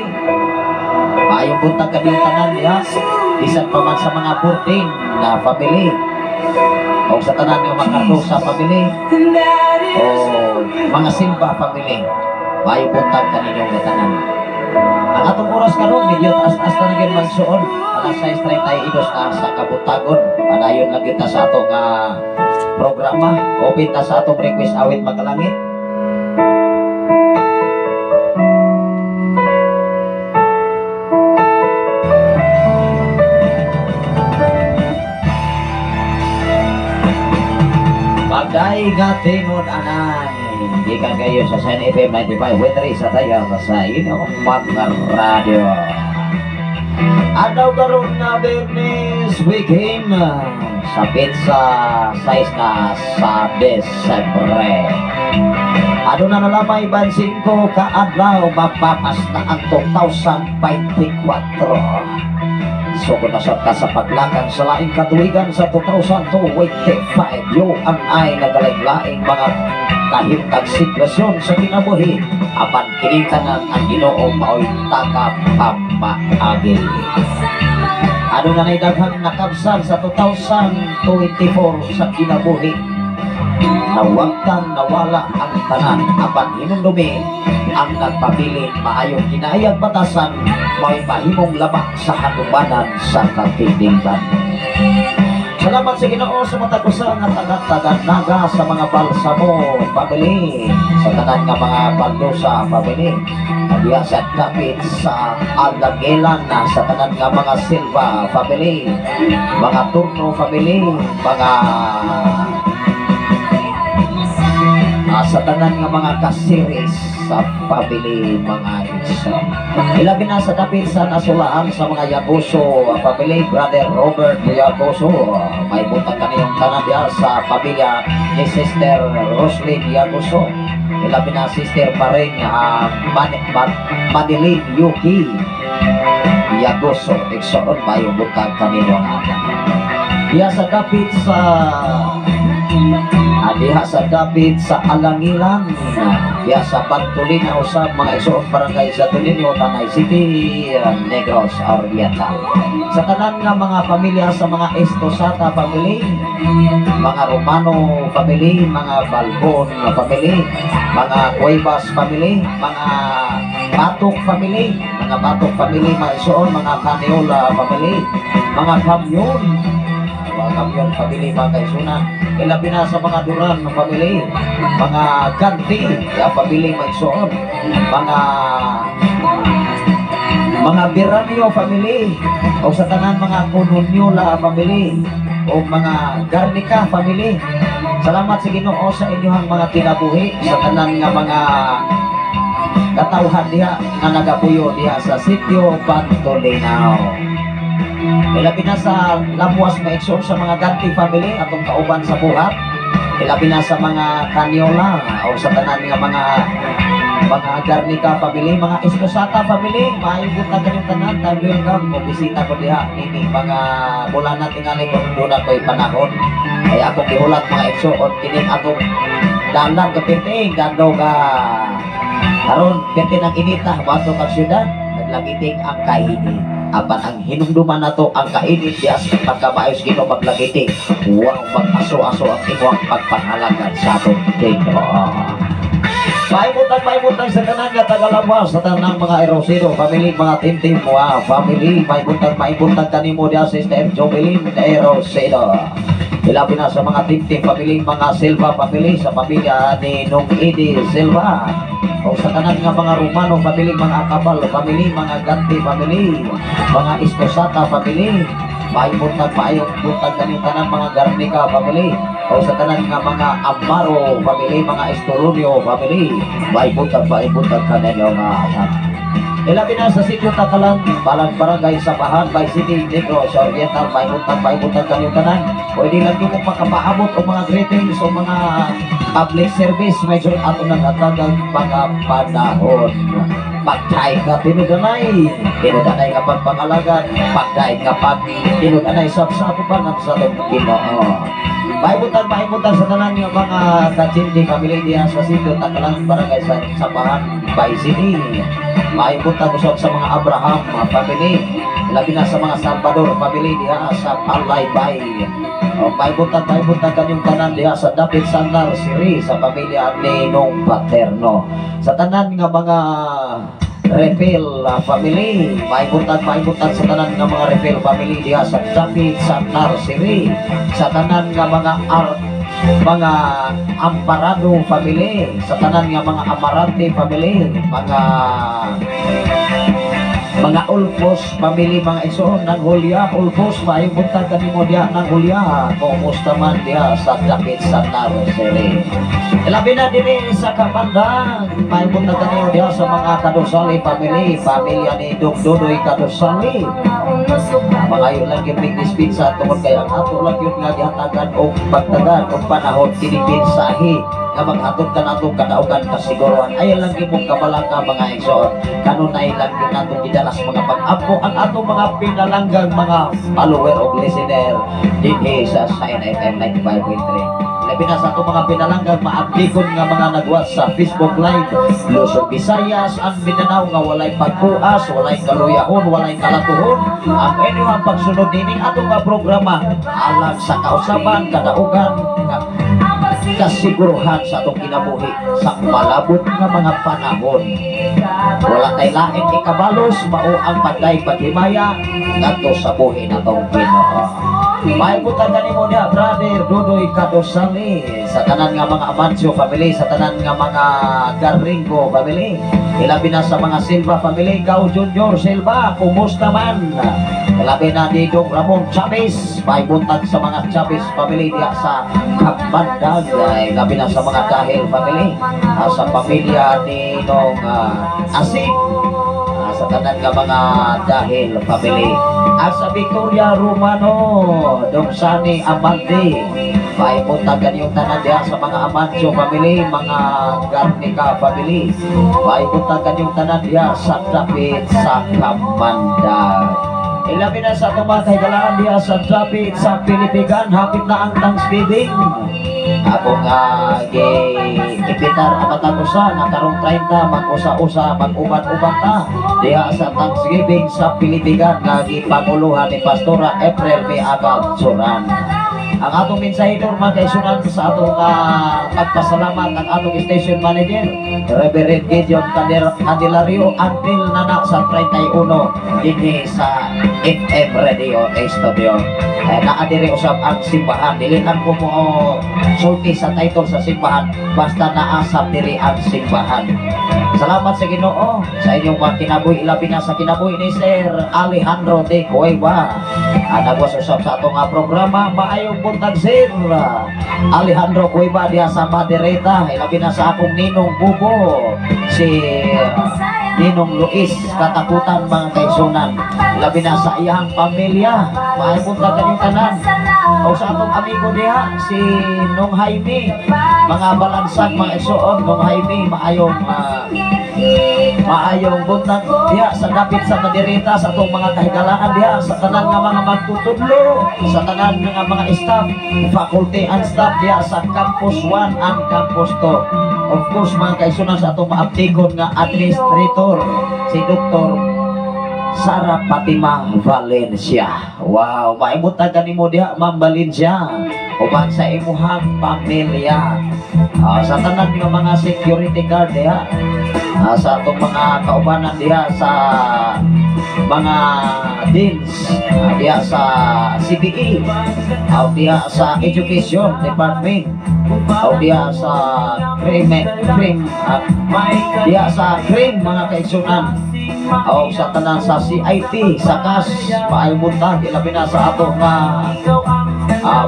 Maayong buntag kaniyong tanan diha, bisan pa man sa mga Burting na family o sa tanan nga mga Cardosa family o mga Silva family. Maayong buntag kaninyong tanan. Ang atong oras karon medyo taas-taas na gyud, magsuon. Alas 6:32 na sa kabuntagon. Padayon lang gyud ta sa atong programa. Open ta sa atong request awit makalangit. Bagay nga tingod anay. Gikan kayo sa Shine FM 95.3 sa tayo sa inyong mga radyo. Adlaw karon nga Biyernes, we came sa petsa 6 na sa Desembre. Aduna na lamay ban 5 ka adlaw mapapas na ang 2024. So kung nasab ka sa paglakang sa laing katuigan sa 2025, yo ang ay nagalaing-laing mga kahimtag sitwasyon sa kinabuhi. Apan kining tanan, ang Ginoo mao'y taga pamaagi. Ano na na'y daghang nakabsan sa 2024 sa kinabuhi. Nawagtan, nawala ang tanan, apan hinumdumi ang nagpabilin maayong kinayag batasan may mahimong laba sa hanumanan sa katindingban. Salamat sa Ginoo sa matag usa nga taga naga sa mga Balsamo family, sa tanan nga mga Baldosa family, diha sa dapit sa Alangelan, sa tanan nga mga Silva family, mga Turno family, mga sa tanan nga mga Kasiris sa family, mga igsoon. Ilabi na sa dapit sa Nasulaan sa mga Yagoso family, Brother Robert Yagoso. May butang kaniyong tanan diha sa pamilya ni Sister Roslyn Yagoso. Ilabi na Sister Maring Madeline Yuki Yagoso. Igsoon, may butang kaninyo ang tanan. Diha sa dapit sa diha sa dapit sa Alangilan, diha sa Bantulina usab, mga igsoon, barangay Santo Niño, Tanay City, Negros Oriental. Sa tanan nga mga pamilya sa mga Estosata family, mga Romano family, mga Balbon family, mga Cuevas family, mga Batok family, mga Batok family, mga igsoon, mga Caniola family, mga Kamyon family, mga kaisunan. Ilabi na sa mga Duran family, mga Ganti ya family, mga igsoon, mga Biranio family, o sa tanan mga Conuniola family, o mga Garnica family. Salamat sa Ginoo sa inyong mga kinabuhi, sa tanan nga mga katawhan diha nga nagapuyo diha sa sitio Bantolinao. Ilabi na sa Labuas, maigsoon, sa mga Ganti family, atong kauban sa buhat. Ilabi na sa mga Caniola o sa tanan nga mga Garnica family, mga Escosata family, maayong buntag kanyong tanan, time welcome mo bisita ko diha nini mga bulan na tingali kung doon ako'y panahon. Kaya akong gihulat, mga igsoon, kining atong dalan kapirte, gando ka karon pirte ng inita, bato kag syudad, naglagiting ang kainit. Apan ang hinumduman nato ang kainit dias pagkamaayos Ginoo maglagiting, wa mag-aso-aso ang imong pagpangalagad sa atong Ginoo. Maayong sa tanan nga taga-Labuas, sa tanang mga Erosino family, mga Timtim family, maayong buntag kanimo diha, Sister Jovelyn Erosino. Ilabi na sa mga Timtim family, mga Silva family, sa pamilya ni Nung Edi Silva. O sa tanan nga mga Romano family, mga Akabal family, mga Ganti family, mga Istosata family, maayong buntag kaninyong tanan, mga Garnica family. O sa tanan nga mga Amaro family, mga Estorunio family, maayong buntag kaninyo nga. Ilabi na sa Sitio Takalan, Balang Barangay, Sabahan, Bay City, Negros Oriental, maayong buntag kaninyong tanan. Pwede lang yung makapaabot o mga greetings o mga public service, medyo ato nang atagang mga panahon. Pagdaig nga tinud-anay, tinud-anay nga pagpangalagan, pagdaig nga pag tinud-anay sa atubangan sa atong Ginoo. Maayong buntag sa tanan nga mga kachindi family diha sa Sitio Takalan, Barangay sa Sabahan, Bay City. Maayong buntag usab sa mga Abraham mga family, labi na sa mga Salvador family diha sa Palay Bay. O, maayong buntag kanyong tanan diha sa Dapit Sandar Siri sa pamilya ni Nong Paterno. Sa tanan nga mga Refill family, maayong buntag sa tanan nga mga Refill family diha sa Dapit Sandar Siri. Sa tanan nga mga art mga Amparado family, sa tanan nga mga Amarante family, mga Ulfos family, mga igsoon ng Hulya, Ulfos, maayong buntag kanimo diha ng Hulya. Kumusta man diha sa Dapit sa Nursery? Labi na diri sa Kamandang, maayong buntag kanimo diha sa mga Kadusali family, pamilya ni Dong Dudoy Kadusali. Mangayo lang yung big dispensa tungod kay ang ato lang yun nga gihatagan og pagtagan og panahon kini mensahe nga maghatod ka natong kadaugan kasiguruhan. Ayaw lang yung mong kabalaka, mga igsoon, kanunay lang yun natong gidalas mga pag-ampo ang atong mga pinalanggang mga follower og listener dinhi sa Shine FM 95.3, labi na sa atong mga pinalanggang maabdikon nga mga nagwat sa Facebook Live, Luzon, Visayas and Mindanao, nga walay pagpuas, walay kaluyahon, walay kalatuhon ang inyo ang pagsunod nining atong nga programa alang sa kausaban, kadaugan, kasiguruhan sa atong kinabuhi sa malabot nga mga panahon. Wala tay lain ikabalos, mao ang pagday paghimaya ngadto sa buhi natong Ginoo. May buntag kanimo niya, Brother Dudoy Kadosali, sa tanan nga mga Amancio family, sa tanan nga mga Garringo family, ilabi na sa mga Silva family, Gao Junior Silva, kumusta man? Ilabi na ni Dong Ramon Chavez, may buntag sa mga Chavez family diha sa Kamandag, ilabi na sa mga Dahil family, sa pamilya ni Nong Asip, sa tanan nga mga Dahil family. At sa Victoria Romano, Dong Sani Amante, may buntag kaniyong tanan diha sa mga Amancio family, mga Garnica family. May buntag kaniyong tanan diha sa dapit sa Kamandag. Ilabi na sa atong mga kahigalaan diha sa dapit sa Pilipigan, hapit na ang Thanksgiving. Ako nga gi imbitar ang matag usa nga karong 30 mag-usa-usa, mag-uban-uban ta diha sa Thanksgiving sa Pilipigan nga gipanguluhan ni Pastora April May Agad Suran. Ang atong mensahidor, mga kaigsuonan, sa atong pagpasalamat ang atong station manager, Reverend Gideon Candelario, until na na sa 31 dinhi sa FM Radio Studio. Eh, naa diri usab ang simbahan. Dili lang ko mo sulti sa title sa simbahan, basta naasab diri ang simbahan. Salamat sa Ginoo sa inyong mga kinabuhi, ilabi na sa kinabuhi ni Sir Alejandro de Cueva. Nagwas usab sa atong programa. Maayong buntag, Sir Alejandro Cueva diha sa Madereta, ilabi na sa akong ninong Bubo, si Ninong Luis Katakutan, mga kaigsuonan. Labi na sa iyang pamilya. Maayong buntag kanyong tanan. O sa atong amigo diha, si Nong Jaime. Mga balansag, mga igsoon, Nong Jaime, maayong buntag diha sa dapit sa Maderita, sa atong mga kahigalaan diha, sa tanan nga mga magtutudlo, sa tanan nga mga staff, faculty and staff diha sa Campus 1 and Campus 2. Of course, mga kaigsuonan, sa atong maaptikon nga administrator, si Dr. Sara Fatima Valencia. Wow, maayong buntag kanimo diha, Ma'am Valencia, uban sa imuhang pamilya. Sa tanan nga mga security guard diha, sa atong mga kaubanan diha sa mga deans, diha sa CBE, diha sa Education Department. O diha sa cream cream diha sa cream, mga kaigsunan, o sa tanan sa CIT, sa CAS, maayong buntag, ilabi na sa ato nga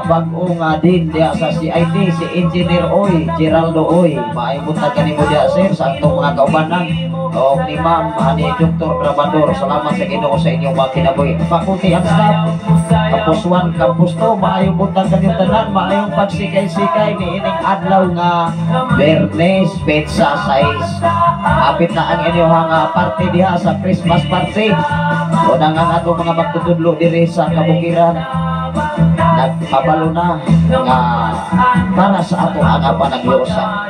bag-o nga din diha sa CIT, si Engineer Oy, Geraldo Oy. Maayong buntag kanimo diha, sir, sa atong mga kaubanan o ni Ma'am ani Dr. Grabador. Salamat sa Ginoo sa inyong mga kinabuhi. Faculty and staff, Campus 1, Campus 2, maayong buntag kanyong tanan, maayong pagsikay-sikay ni ining adlaw nga Biyernes, petsa 6. Hapit na ang inyong party diha sa Christmas party. Una nga ang atong mga magtutudlo diri sa kabukiran nagpabalo na nga para sa ato ang panagluosa.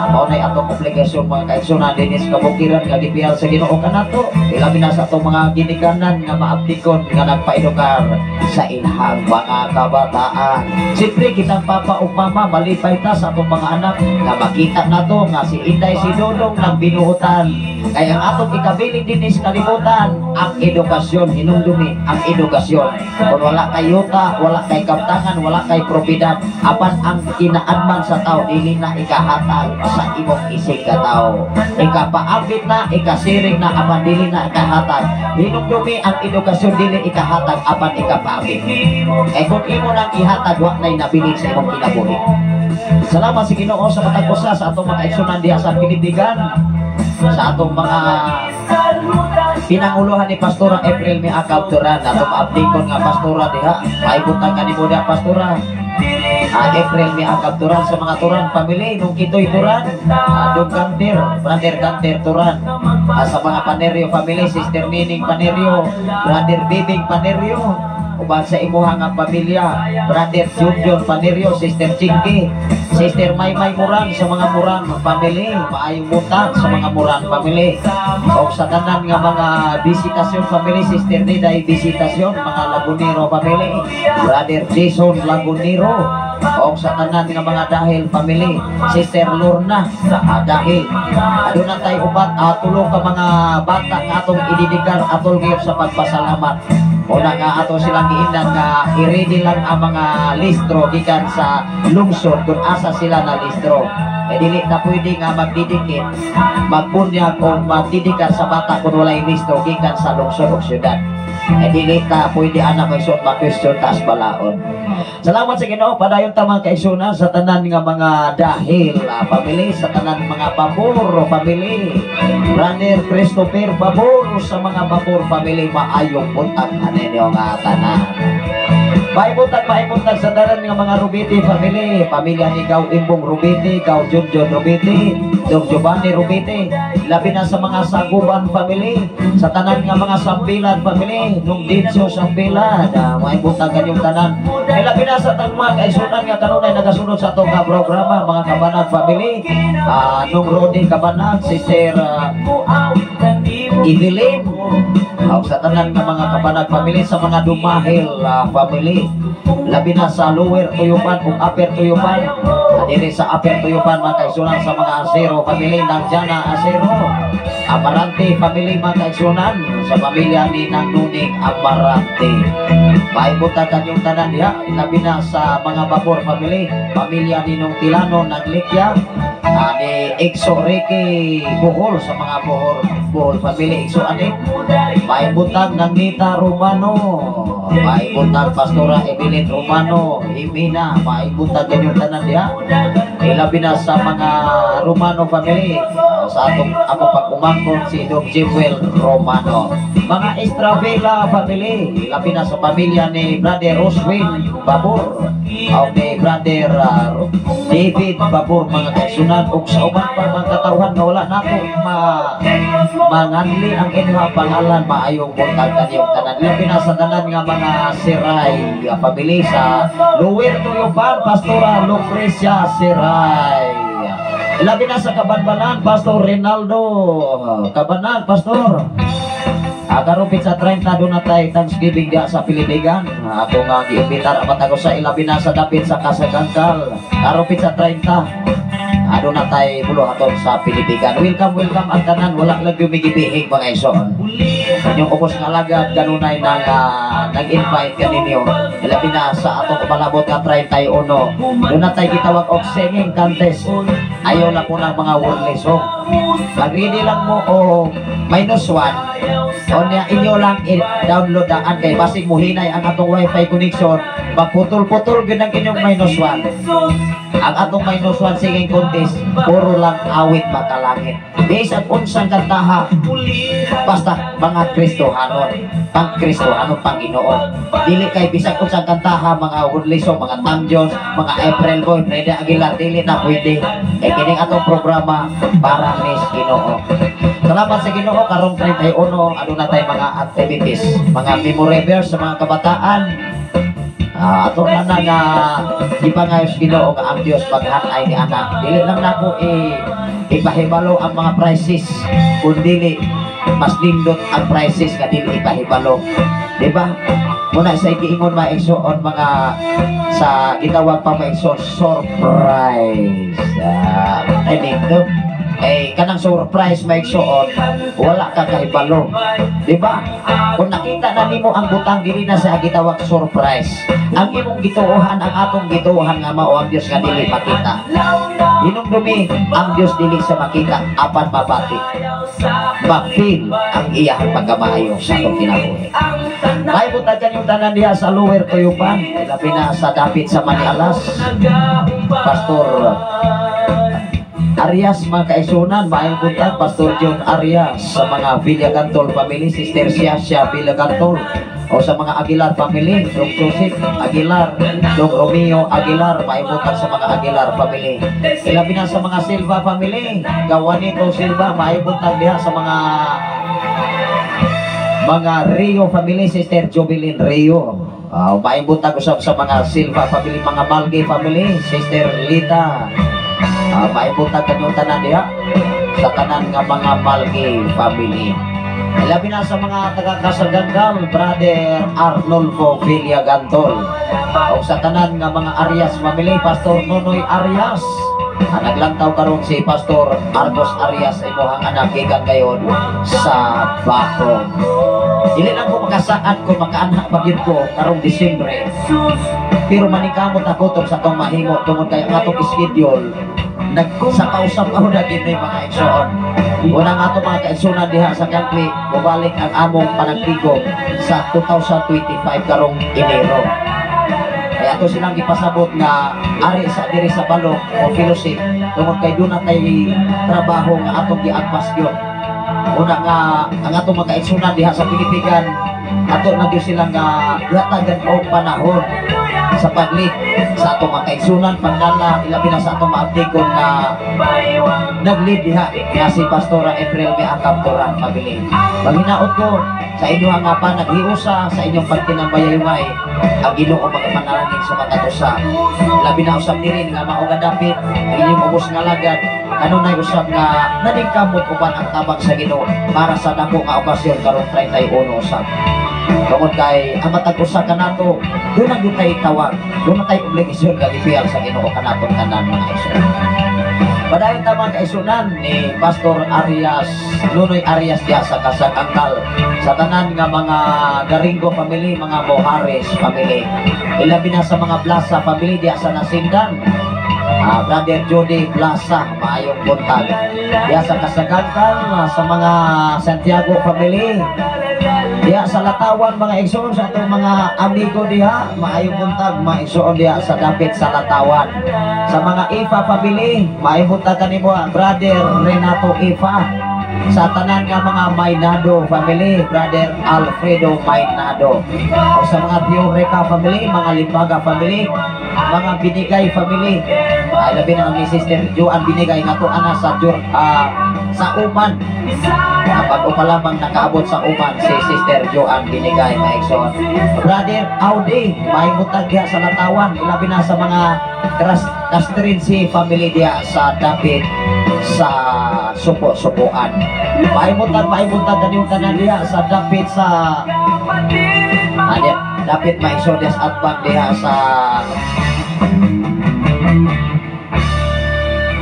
Mao nay atong obligasyon, mga kaigsoon, dinhi sa kabukiran nga gipiyal sa Ginoo kanato. Ilabi na sa atong mga ginikanan nga maabtikon nga nagpaedukar sa ilhang mga kabataan. Siyempre kitang papa ug mama, malipay ta sa atong mga anak nga makita nato nga si Inday, si Dodong nagbinuotan. Kaya ang atong ikabilin dinhi sa kalibutan ang edukasyon, hinumdumi ang edukasyon. Kung wala kay yuta, wala kay kaptangan, wala kay propiedad, apan ang kinaadman sa tao dili na ikahatag sa imong isig ka tao. Ikapaabit na, ikasiring na, apan dili na ikahatag. Hinumdumi ang edukasyon, dili ikahatag apan ikapaabit. Kay kung imo nang ihatag, wa na'y nabilin sa imong kinabuhi. Salamat sa Ginoo sa matag usa sa atong mga igsunan diha sa Pilipigan, sa atong mga pinanguluhan ni Pastora April Miakab Turan, atong maabdikon nga pastora diha. Maibutang kanimo diha, Pastora April Miakab Turan, sa mga Turan family, nung Kitoy Turan, Dong Ganter, Brother Ganter Turan, sa mga Panerio family, Sister Nining Panerio, Brother Bibing Panerio, uban sa imuha nga pamilya, Brother Junjun Panerio, Sister Chinky, Sister Maymay Muran, sa mga Muran family, maayong buntag sa mga Muran family. O sa tanan nga mga Visitasyon family, Sister Niday Visitasyon, mga Lagunero family, Brother Jason Lagunero, o sa tanan nga mga Dahil family, Sister Lorna Dahil. Aduna tay upat, tulo ka mga bata nga atong ididikar atol ngayon sa pagpasalamat. Una nga ato silang giindan nga i-ready lang ang mga listro gikan sa lungsod kung asa sila na listro. E dili na pwede nga magdidikit, magbunyag o magdidikar sa bata kung walay listro gikan sa lungsod o syudad. E dili ta pwede ana may suot ma-question taas balaon. Salamat sa Ginoo, padayon ta, mga kaigsunan, sa tanan nga mga Dahil family, sa tanan mga Babor family. Brother Christopher Babor, sa mga Babor family, maayong buntag aninyo nga tanan. Maayong buntag sa tanan nga mga Rubiti family, pamilya ni Gaw Imbong Rubiti, Gaw Junjun Rubiti, Dong Giovanni Rubiti, labi na sa mga Saguban family, sa tanan nga mga Sambilan family, nung Dinso Sambilan, maayong buntag kanyong tanan. Ay labi na sa tanang mga kaigsunan nga kanunay nagasunod sa atong nga programa, mga Kabanag family, nung Rodi Kabanag, Sister Evelyn, sa tanan nga mga Kabanag family, sa mga Dumahil family, labi na sa Lower Tuyupan ug Upper Tuyupan. Diri sa Upper Tuyupan, mga kaigsunan, sa mga Acero family, ng Jana Acero, Amarante family, mga kaigsunan, sa pamilya ni Nang Nuning Amarante. Maayong kanyong tanan diha, labi na sa mga Babor family, pamilya ni Nung Tilano Naglikya, ni Exo Ricky Bohol, sa mga Bohol, Bohol family, Exo Anik. Maayong buntag ng Nita Romano. Maayong buntag, Pastora Evelyn Romano, Imina, maayong buntag kanyong tanan diha. Ilabi na sa mga Romano family, sa atong ako pag-umangkon si Dok Jimuel Romano. Mga Estravela family, ilabi na sa pamilya ni Brother Roswin Babur, o ni Brother David Babur, mga kaigsunan, ug sa uban pa mga katawhan nga wala nato manganli ang inyong pangalan, maayong buntag kanyong tanan. Labi na sa tanan nga mga Siray family sa Lower Tuyupan, Pastora Lucrecia Siray. Labi na sa Kabanbanan, Pastor Rinaldo. Kabanan, Pastor. Karon sa 30 doon na tayo Thanksgiving diya sa Pilipigan. Ako nga giimbitar amat ako sa ilabi na sa dapit sa Kasagangkal. Karon sa 30. Ano na tayo buluhaton sa Pilipigan. Welcome, welcome ang tanan. Wala lang gumigibihig, mga ison. Inyong ubos nga alagad kanunay nang nag-invite kaninyo. Ilabi na sa atong umalabot nga 31. Doon na tayo gitawag og singing contest. Ayaw na po ng mga worldly song. Mag-ready lang mo o -1. O niya inyo lang i-download daan kay basig muhinay ang atong wifi connection. Maputol-putol gyud ang inyong -1. Ang atong -1 singing contest, puro lang awit makalangit. Based at unsang kantaha, basta mga Kristohanon, pang Kristohanon, pang Ginoo. Dili kay bisag unsang kantaha, mga worldly song, mga Tom Jones, mga April Boy, Freddie Aguilar, dili na pwede. Kay kining atong programa para nis Ginoo. Salamat sa Ginoo karong 31 aduna tay mga activities, mga memory verse sa mga kabataan. Ato na na nga gipangayos Ginoo nga ang Dios maghatay ni anak. Dili lang nako ipahibalo ang mga prizes, kun dili mas nindot ang prizes nga dili ipahibalo. Di ba? Muna sa giingon, mga igsoon, mga sa gitawag pa, mga igsoon, surprise. Ay nindot. Eh kanang surprise, mga igsoon, wala ka kahibalo. Di ba? Kung nakita na nimo ang butang, dili na sa gitawag surprise. Ang imong gituohan, ang atong gituohan nga mao ang Dios nga dili makita. Hinumdumi, ang Dios dili sa makita apan mabati. Ma-feel ang iyang pagkamaayo sa atong kinabuhi. May buntag yung tanan diha sa Lower Tuyupan, labi na sa dapit sa Manialas. Pastor Arias, mga kaigsuonan, maayong buntag, Pastor John Arias, sa mga Villagantol family, Sister Siasya Villagantol, o sa mga Aguilar family, Dong Joseph Aguilar, Dong Romeo Aguilar, maayong buntag sa mga Aguilar family. Ilabi na sa mga Silva family, Gawanito Silva, maayong buntag diha sa mga Rio family, Sister Jubilin Rio. Maayong buntag usab sa mga Silva family, mga Malgi family, Sister Lita. Maayong buntag kanyong tanan diha sa tanan nga mga Malgi family. Ilabi na sa mga taga Kasaganggal, Brother Arnolfo Villagantol. O sa tanan nga mga Arias family, Pastor Nonoy Arias. Ang naglantaw karon si Pastor Argos Arias, imuhang anak gikan gayon sa Bakong. Dili lang ko makasaad kung makaanha pa gyud ko karong Disyembre. Pero maningkamot ako tong sa atong mahimo tungod kay ang atong schedule nagsapaw-sapaw na gyud ni, mga igsoon. Una nga ato mga kaigsunan diha sa country, mubalik ang among panagtigom sa 2025 karong Enero. Kaya ato silang gipasabot nga ari sa diri sa balok o fellowship tungod kay doon na tay trabaho nga atong giagpas gyud. Una nga ang atong mga kaigsunan diha sa Pilipigan, ato na gyud silang nga gihatagan og panahon sa paglit sa atong mga kaigsunan pagdala, ilabi na sa atong maabtikon nga nag-lead diha nga si Pastora April May Akaptoran family. Paghinaot ko sa inyo nga pa naghiusa sa inyong pagtinambayayungay, ang Ginoo magapanalangin sa matag usa. Labi na usab diri nga mao nga dapit ang inyong ubos nga alagad kanunay usab nga naningkamot uban ang tabang sa Ginoo para sa dako nga okasyon karong 31 usab. Tungod kay ang matag usa kanato, doon ang tay tawag, doon tay obligasyon nga gipiyal sa Ginoo kanatong tanan, mga igsoon. Padayon ta, mga kaigsunan, ni Pastor Arias, Nunoy Arias diya sa Kasagangkal, sa tanan nga mga Garingo family, mga Mohares family. Ilabi na sa mga Plaza family diya sa Nasindan. Brother Jody Plaza, maayong buntag. Diya sa Kasagangkal, sa mga Santiago family. Diya sa Latawan, mga igsoon, sa atong mga amigo diha, maayong buntag, mga igsoon diha sa dapit sa Latawan. Sa mga Ifa family, maayong buntag kanimo, Brother Renato Ifa. Sa tanan nga mga Maynado family, Brother Alfredo Maynado. O sa mga Fioreka family, mga Limbaga family, mga Binigay family. Ay, labi na ni Sister Joan Binigay nga to ana sa Jur, sa Uman. Bago pa lamang nakaabot sa Uman si Sister Joan Binigay, mga igsoon. Brother Audi, may buntag diha sa Latawan, ilabi na sa mga Castrense family diha sa dapit sa Supo-Supuan. May buntag kaniyong tanan diha sa dapit sa ano, dapit Maisodes at bang diha sa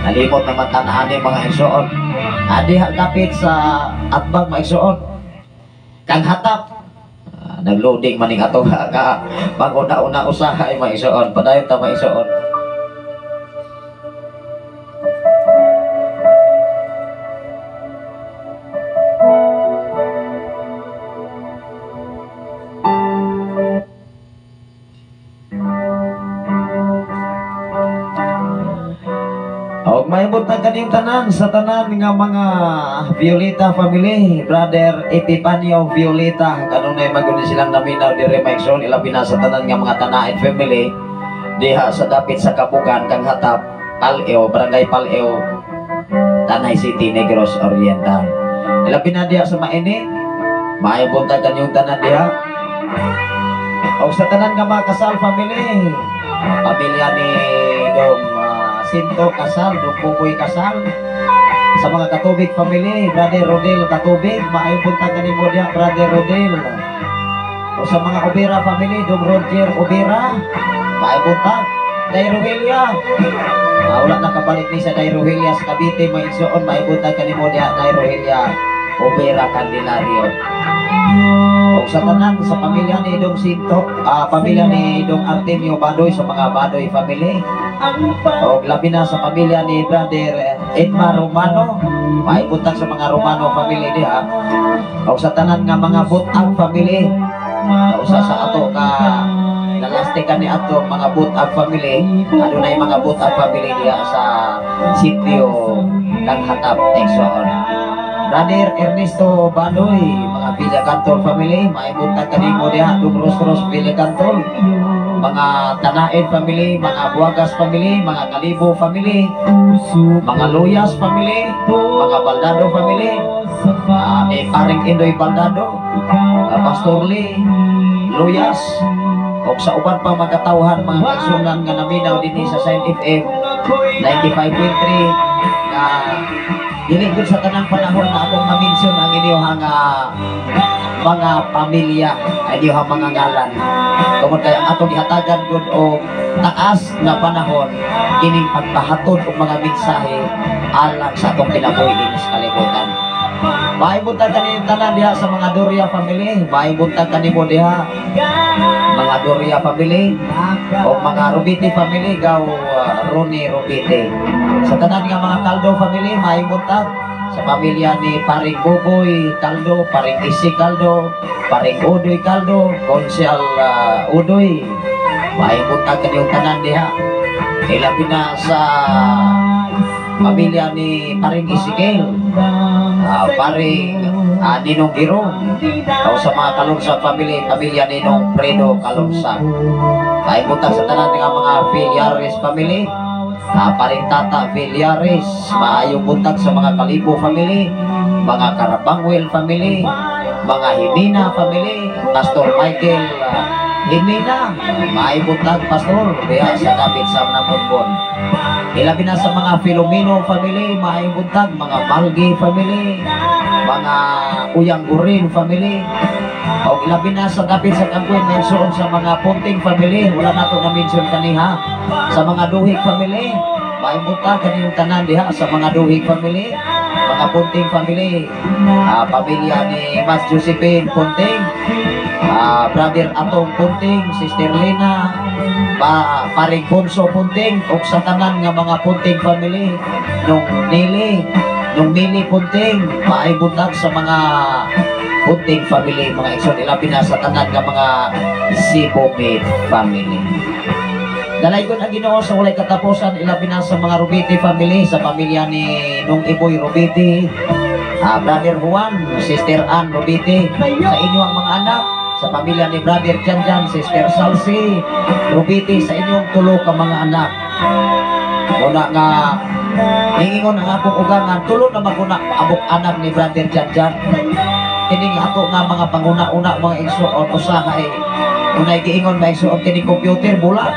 nalimot naman tanaan ni, mga igsoon. Diha dapit sa atbang, mga igsoon. Kang Hatap. Nagloading maning ato ka pag-una-una usahay mga igsoon. Padayon ta mga igsoon. Og may buntag kaniyong tanan sa tanan nga mga Violeta family, Brother Epifanio Violeta, kanunay maguni silang naminaw diri mga igsoon, ilabi na sa tanan nga mga Tanaid family diha sa dapit sa Kapugan, Kang Hatap, Paleo, Barangay Paleo, Tanay City, Negros Oriental. Ilabi na diha sa Maini, may buntag kaniyong tanan diha. Og sa tanan nga mga Kasal family, pamilya ni Dong Sinto Kasal, Dong Buboy Kasal, sa mga Katubig family, Brother Rodel Katubig, maayong buntag kanimo diha, Brother Rodel. O sa mga Obera family, Dong Roger Obera, maayong buntag. Day Rogelia, wala nakabalik ni sa Day Rogelia sa Cavite, mga igsoon, maayong buntag kanimo diha, Day Rogelia Obera Candelario. O sa tanan, sa pamilya ni Dong Sinto, pamilya ni Dong Artemio Badoy, sa mga Badoy family. O labi na sa pamilya ni Brother Edmar Romano, maibutang sa mga Romano family diha. O sa tanan nga mga Butag family, usa sa ato ka nalastikan ni ato mga Butag family, adunay mga Butag family diha sa sitio Kang Hatap, igsoon. Brother Ernesto Badoy, mga Villacantol family, maibutang kanimo diha, Dong Rosros Villacantol, mga Tanaid family, mga Buagas family, mga Kalibo family, mga Luyas family, mga Baldado family, ni Paring Indoy Baldado, Pastor Lee Luyas, o sa uban pa magkatawhan mga kaigsunan nga naminaw dinhi sa Shine FM 95.3 nga dili gud sa tanang panahon na akong ma-mention ang inyong mga pamilya, inyong mga ngalan. Tungod kay ang atong gihatagan gud og taas nga panahon kining pagpahatod og mga mensahe alang sa atong kinabuhi dinhi sa kalibutan. Maayong buntag kaninyo tanan diha sa mga Doria family, maayong buntag kanimo diha mga Doria family o mga Rubiti family, gaw Ronnie Rubiti. Sa tanan nga mga Caldo family, maayong buntag sa pamilya ni Paring Buboy Caldo, Paring Isi Caldo, Paring Udoy Caldo, Konsyal Udoy. Maayong buntag kaninyong tanan diha. Ilabi na sa pamilya ni Paring Ezekiel, Paring Ninong Girong, o sa mga Kalunsa family, pamilya Ninong Fredo Kalunsa. Maayong buntag sa tanan nga mga Villares family, Paring Tata Villares. Maayong buntag sa mga Kalibo family, mga Karabangwel family, mga Himina family, Pastor Michael Himina, maayong buntag Pastor diha sa dapit sa Namunbon. Ilabi na sa mga Filomeno family, maayong buntag, mga Malgi family, mga Uyang Gurin family, o ilabi na sa dapit sa Kangkwen, may suon sa mga Punting family, wala nato na mention kaniha, sa mga Duhig family, maayong buntag kaniyong tanan diha sa mga Duhig family, mga Punting family, pamilya ni Mas Josephine Punting, Brother Atong Punting, Sister Lena, Paring Ponso Punting, ug sa tanan nga mga Punting family, nung Nili, nung Mili Punting, maayong buntag sa mga Punting family, mga igsoon, ilabi na sa tanan nga mga Sibomit family. Dalaygon ang Ginoo sa walay katapusan, ilabi na sa mga Rubiti family, sa pamilya ni Nung Iboy Rubiti, Brother Juan, Sister Ann Rubiti, sa inyong mga anak, sa pamilya ni Brother Janjan, Sister Salsi Rubiti, sa inyong tulo ka mga anak. Una nga ningingon ang akong ugangan, tulo na maguna abok anak ni Brother Janjan. Kining ako nga mga panguna-una mga igsoon usahay unay giingon mga igsoon kining computer bulag.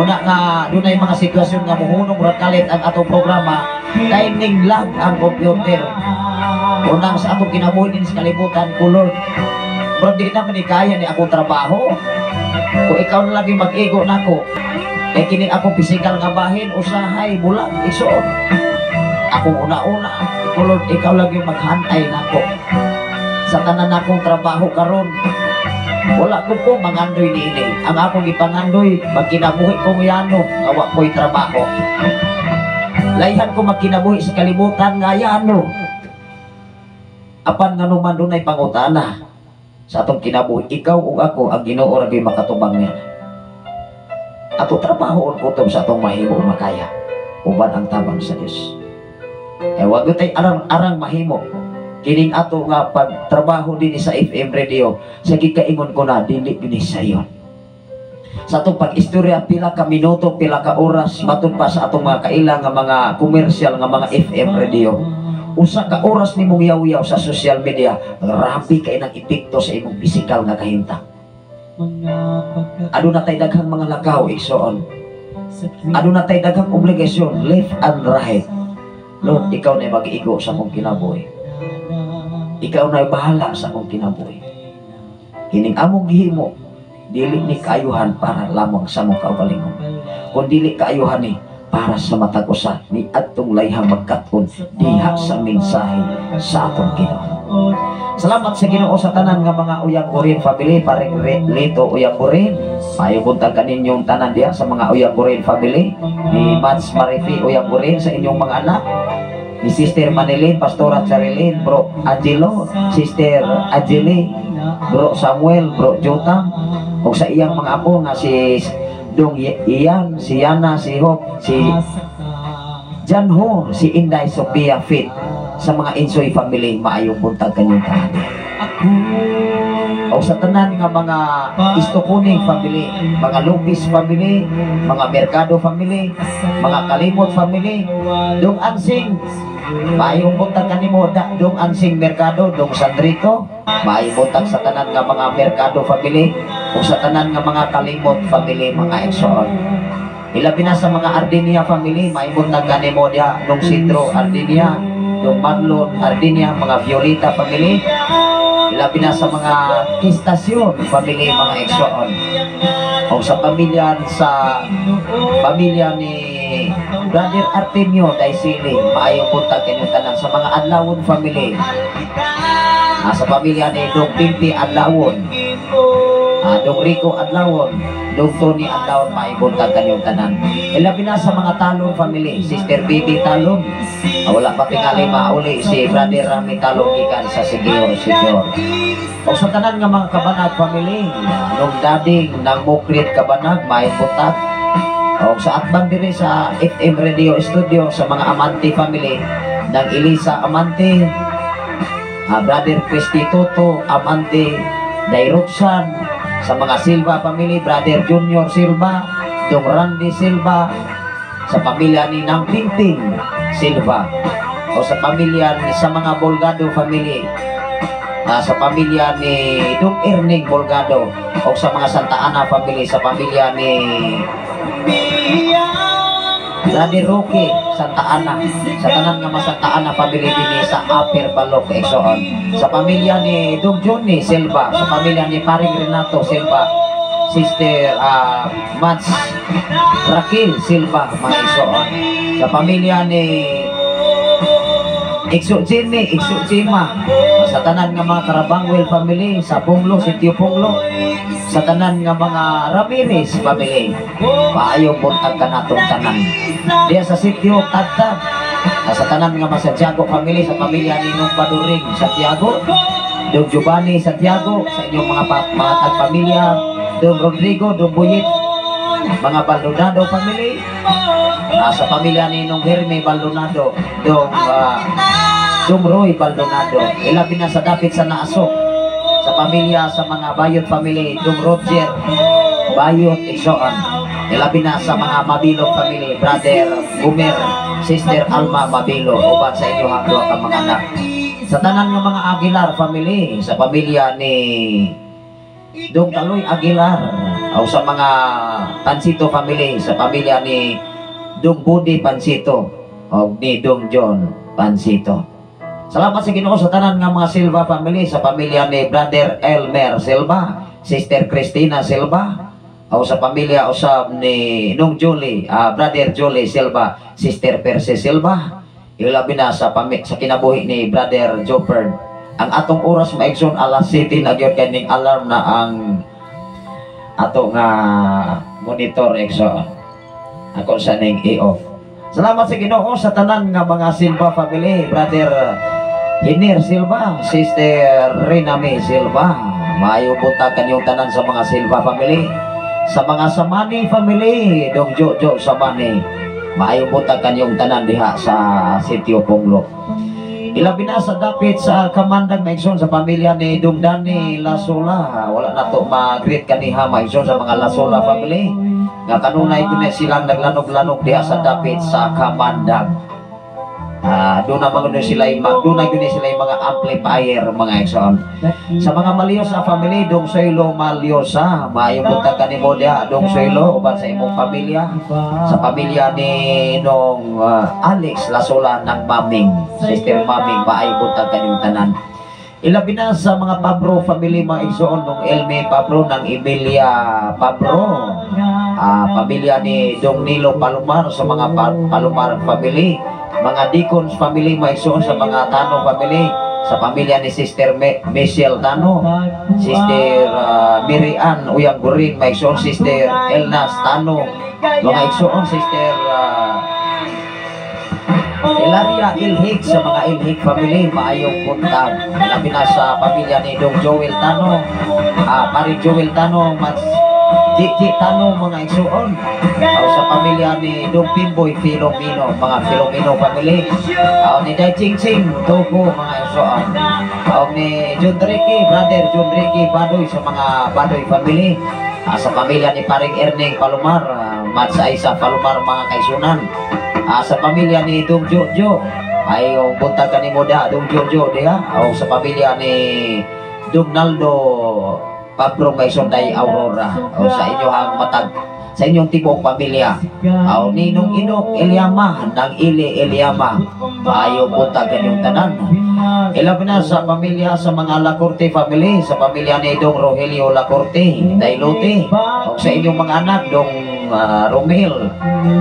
Una nga dunay mga sitwasyon nga muhunong ra kalit ang atong programa kay ning lag ang computer. Unang sa atong kinabuhi din sa kalibutan kulor. Pero di naman ni kaya ni akong trabaho. Kung ikaw na lagi mag-ego nako, kay kini akong pisikal nga bahin usahay bulag igsoon. Akong una-una, Lord, ikaw lagi maghantay nako. Sa tanan akong trabaho karon, wala ko mangandoy niini. Ang akong gipangandoy, magkinabuhi kong yano nga wa ko'y trabaho. Layhan ko magkinabuhi sa kalibutan nga yano. Apan nganuman dunay pangutana sa atong kinabuhi, ikaw ug ako, ang Ginoo ra gyud makatubang niya. Ato trabaho kutob sa atong mahimo makaya uban ang tabang sa Dios. Eh wag tay arang-arang mahimo kining ato nga pagtrabaho dinhi sa FM radio. Sa gikaingon ko na dili gini sayon. Sa atong pag-istorya pila ka minuto, pila ka oras, matud pa sa atong mga kaila nga mga komersyal nga mga FM radio. Usa ka oras nimong yaw-yaw sa social media, grabe kay nang epekto sa imong pisikal nga kahimtang. Aduna tay daghang mga lakaw, igsoon. Aduna tay daghang obligasyon left and right. Lord, ikaw na mag-igo sa akong kinabuhi. Ikaw na bahala sa akong kinabuhi. Kining among gihimo, dili ni kaayuhan para lamang sa among kaugalingon, kun dili kaayuhan ni para sa matag usa ni adtong layhang magkat-on diha sa mensahe sa atong Ginoo. Salamat sa Ginoo sa tanan nga mga Uyang Gurin family, pareng Lito Uyang Gurin. Maayong buntag kaninyong tanan diha sa mga Uyang Gurin family ni Mats Marifi Uyang Gurin, sa inyong mga anak ni Sister Manilin, Pastora Charilyn, Bro Angelo, Sister Angeli, Bro Samuel, Bro Jotam, o sa iyang mga apo nga si Dong Ian, si Yana, si Hope, si Janho, si Inday Sophia Fit, sa mga Insoy family, maayong buntag kanyong tanan. O sa tanan nga mga Istokuning family, mga Lupis family, mga Mercado family, mga Kalimot family, Dong Ansing, maayong buntag kanimo da, Dong Ansing Mercado, Dong Sandrito, maayong buntag sa tanan nga mga Mercado family, o sa tanan nga mga Kalimot family, mga igsoon. Ilabi na sa mga Ardinia family, maayong buntag kanimo diha, Dong Sidro Ardinia, Dong Marlon Ardinia, mga Violeta family, ilabi na sa mga Kistasyon family, mga igsoon. O sa pamilya ni Brother Artemio Daisili, maayong buntag kanyong tanan sa mga Adlawon family. Sa pamilya ni Dong Pimpi Adlawon, Dong Rico Adlawon, Dong Tony Adlawon, maayong buntag kanyong tanan. Ilabi na sa mga Talon family, Sister Bibi Talon, wala pa tingali mauli si Brother Rami Talon gikan sa Sigior, Sigior. O sa tanan nga mga Kabanag family, nung dading ng Mukrit Kabanag, maayong buntag. O sa atbang diri sa FM Radio Studio sa mga Amante family, ng Elisa Amante, Brother Christy Toto Amante, Dairoksan, sa mga Silva family, Brother Junior Silva, Dong Randy Silva, sa pamilya ni Nang Pingping Silva, o sa pamilya sa mga Bolgado family, sa pamilya ni Dong Erning Bolgado, o sa mga Santa Ana family, sa pamilya ni Brother Roque Santa Ana, sa tanan nga mga Santa Ana family dinhi sa Upper Balok, igsoon. Sa pamilya ni Dong Johnny Silva, sa pamilya ni Paring Renato Silva, Sister Mats Raquel Silva, mga igsoon. Sa pamilya ni Ikso Jimmy, Ikso Jima, sa tanan nga mga Karabangwel family, sa Punglo, Sitio Punglo, sa tanan nga mga Ramirez family, maayong buntag kanatong tanan. Diya sa Sitio Tagtag, sa tanan nga mga Santiago family, sa pamilya ni Nung Paduring Santiago, Dong Giovanni Santiago, sa inyong mga tagpamilya, Dong Rodrigo, Dong Buyit, mga Baldonado family, sa pamilya ni Nung Herme Baldonado, Dong Roy Baldonado, ilabi na sa dapit sa Naasok, sa pamilya sa mga Bayot family, Dong Roger Bayot igsoon, ilabi na sa mga Mabilo family, Brother Gumer, Sister Alma Mabilo, uban sa inyo ang duha ka mga anak. Sa tanan nga mga Aguilar family, sa pamilya ni Dong Kaloy Aguilar, o sa mga Pansito family, sa pamilya ni Dong Budi Pansito, o ni Dong John Pansito. Salamat sa Ginoo sa tanan nga mga Silva family, sa pamilya ni Brother Elmer Silva, Sister Christina Silva, o sa pamilya usab ni Nung Julie, Brother Julie Silva, Sister Percy Silva, ilabi na sa kinabuhi ni Brother Joperd Ang atong oras, mga igsoon, alas 7 na gyud kay ning alarm na ang ato nga monitor, igsoon. Ako sa ning i-off. Salamat sa Ginoo sa tanan nga mga Silva family, Brother Hinir Silva, Sister Rename Silva. Maayo buntag kanyong tanan sa mga Silva family. Sa mga Samani family, Dong Jojo Samani. Maayo buntag kanyong tanan diha sa Sitio Punglo. Ilabi na sa dapit sa Kamandag, mga igsoon, sa pamilya ni Dong Dani Lasola. Wala na to mag-greet kaniha, mga igsoon, sa mga Lasola family. Nga kanunay kuno silang naglanog-lanog diha sa dapit sa Kamandag. Ah, doon na gyud sila yung mga amplifier, mga igsoon. Sa mga Maliosa family, Dong Soylo Maliosa, maayong buntag kanimo diha, Dong Soylo, uban sa imong pamilya. Sa pamilya ni nung Alex Lasola ng Maming, Sister Maming, maayong buntag kanyong tanan. Ilabi na sa mga Pabro family, mga igsoon, nung Elme Pabro ng Emilia Pabro, pamilya ni Dong Nilo Palomar, sa mga Palomar family, mga Deacons family, mga igsoon, sa mga Tano family, sa pamilya ni Sister Michelle Tano, Sister Mirian Uyang Gurin, mga igsoon, Sister Elnas Tano, mga igsoon, Sister Ilaria Ilhig, sa mga Ilhig family, maayong buntag. Labi na sa pamilya ni Dong Joel Tano, Pari Joel Tano, Mats Gigi Tano, mga igsoon. O sa pamilya ni Dong Pimboy Filomeno, mga Filomeno family. O ni Dai Ching Ching Togo, mga igsoon. O ni John Ricky, Brother John Ricky Badoy, sa mga Badoy family. Sa pamilya ni Paring Erning Palomar, Mats Aisa Palomar, mga kaigsuonan. Sa pamilya ni Dong Jojo, ay yung buntag kanimo diha, Dong Jojo diha. O sa pamilya ni Dong Naldo Pablo Maison Day Aurora. O sa inyong matag sa inyong tibuok pamilya. O Ninong Inok Eliama ng Ili Eliama. Maayo buntag kanyong tanan. Ilabi na sa pamilya sa mga Lacorte family, sa pamilya ni Dong Rogelio Lacorte, Dailote, o sa inyong mga anak, Dong Romel,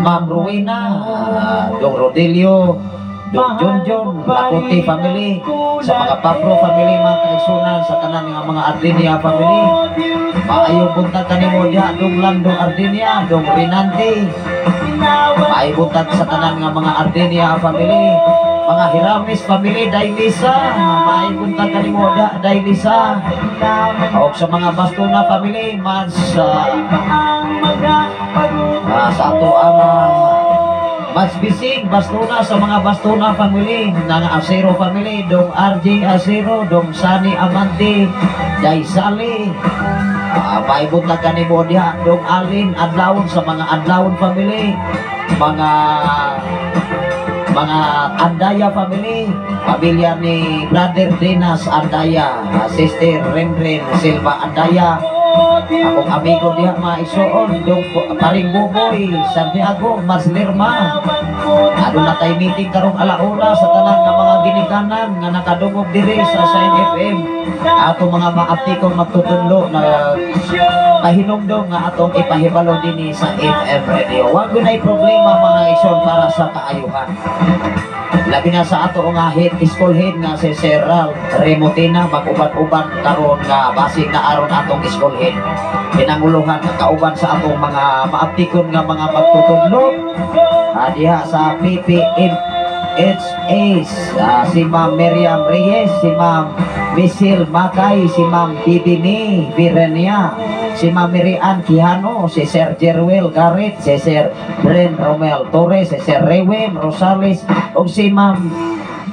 Ma'am Rowena, Dong Rodelio, Dong John John, Lacorte family, sa mga Pablo family, mga kaigsuonan, sa tanan nga mga Ardinia family. Maayong buntag kanimo diha, Dong Lando Ardinia, Dong Rinante. Maayong buntag sa tanan nga mga Ardinia family, mga Hiramis family, Dailisa, maayong buntag kanimo diha, Dailisa. O sa mga Bastona family, mas sa ato ang Mas Bising, Bastona, sa mga Bastona family, ng Acero family, Dong RJ Acero, Dong Sani Amante, Jay Sali, maayong buntag kanimo diha, Dong Alin Adlawon, sa mga Adlawon family, mga Andaya family, pamilya ni Brother Dinas Andaya, Sister Renren Silva Andaya, akong amigo diha, mga igsoon, Dong Paring Buboy Santiago Mas Lerma. Aduna tay meeting karong alauna sa tanan nga mga ginikanan nga nakadungog diri sa Shine FM. Ato mga maaptikong magtutudlo na pahinumdom nga atong ipahibalo dinhi sa FM Radio. Wa gunay problema, mga igsoon, para sa kaayuhan. Labi na sa ato nga head, school head nga si Sir Ralph Remotina, mag-uban-uban karon nga basig na aron atong school head. Pinanguluhan nga kauban sa atong mga maaptikon nga mga magtutudlo. Diha sa PPM HAs, si Ma'am Miriam Reyes, si Ma'am Michelle Makay, si Ma'am Bibini Virenia, si Ma'am Mirian Quijano, si Sir Jerwel Garrett, si Sir Bren Romel Torres, si Sir Rewem Rosales, ug si Ma'am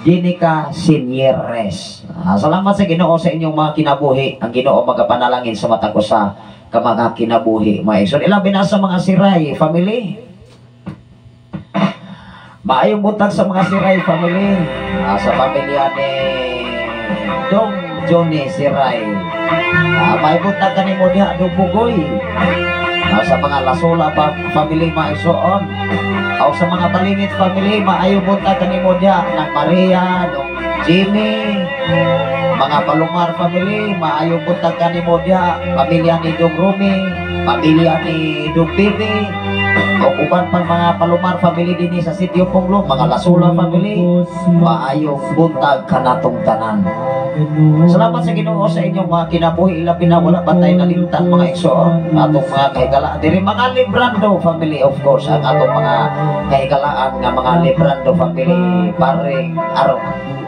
Jenica Sinieres. Salamat sa Ginoo sa inyong mga kinabuhi. Ang Ginoo magapanalangin sa matag usa ka mga kinabuhi. Mga igsoon, ilabi na sa mga Siray family. Maayong buntag sa mga Siray family. Sa pamilya ni Dong Johnny Siray. Maayong buntag kanimo diha, Dong Bugoy. Sa mga Lasola pa family, mga igsoon. O sa mga Balingit family, maayong buntag kanimo diha ng Maria, Dong Jimmy, mga Palomar family, maayong buntag kanimo diha, pamilya ni Dong Rumi, pamilya ni Dong Bibi, O uban pang mga Palomar family dinhi sa Sitio Punglo, mga Lasula family, maayong buntag kanatong tanan. Salamat sa Ginoo sa inyong mga kinabuhi, ilabi na wala ba tayo nalimtan, mga igsoon, atong mga kahigalaan diri, mga Librando family. Of course, ang atong mga kahigalaan nga mga Librando family, paring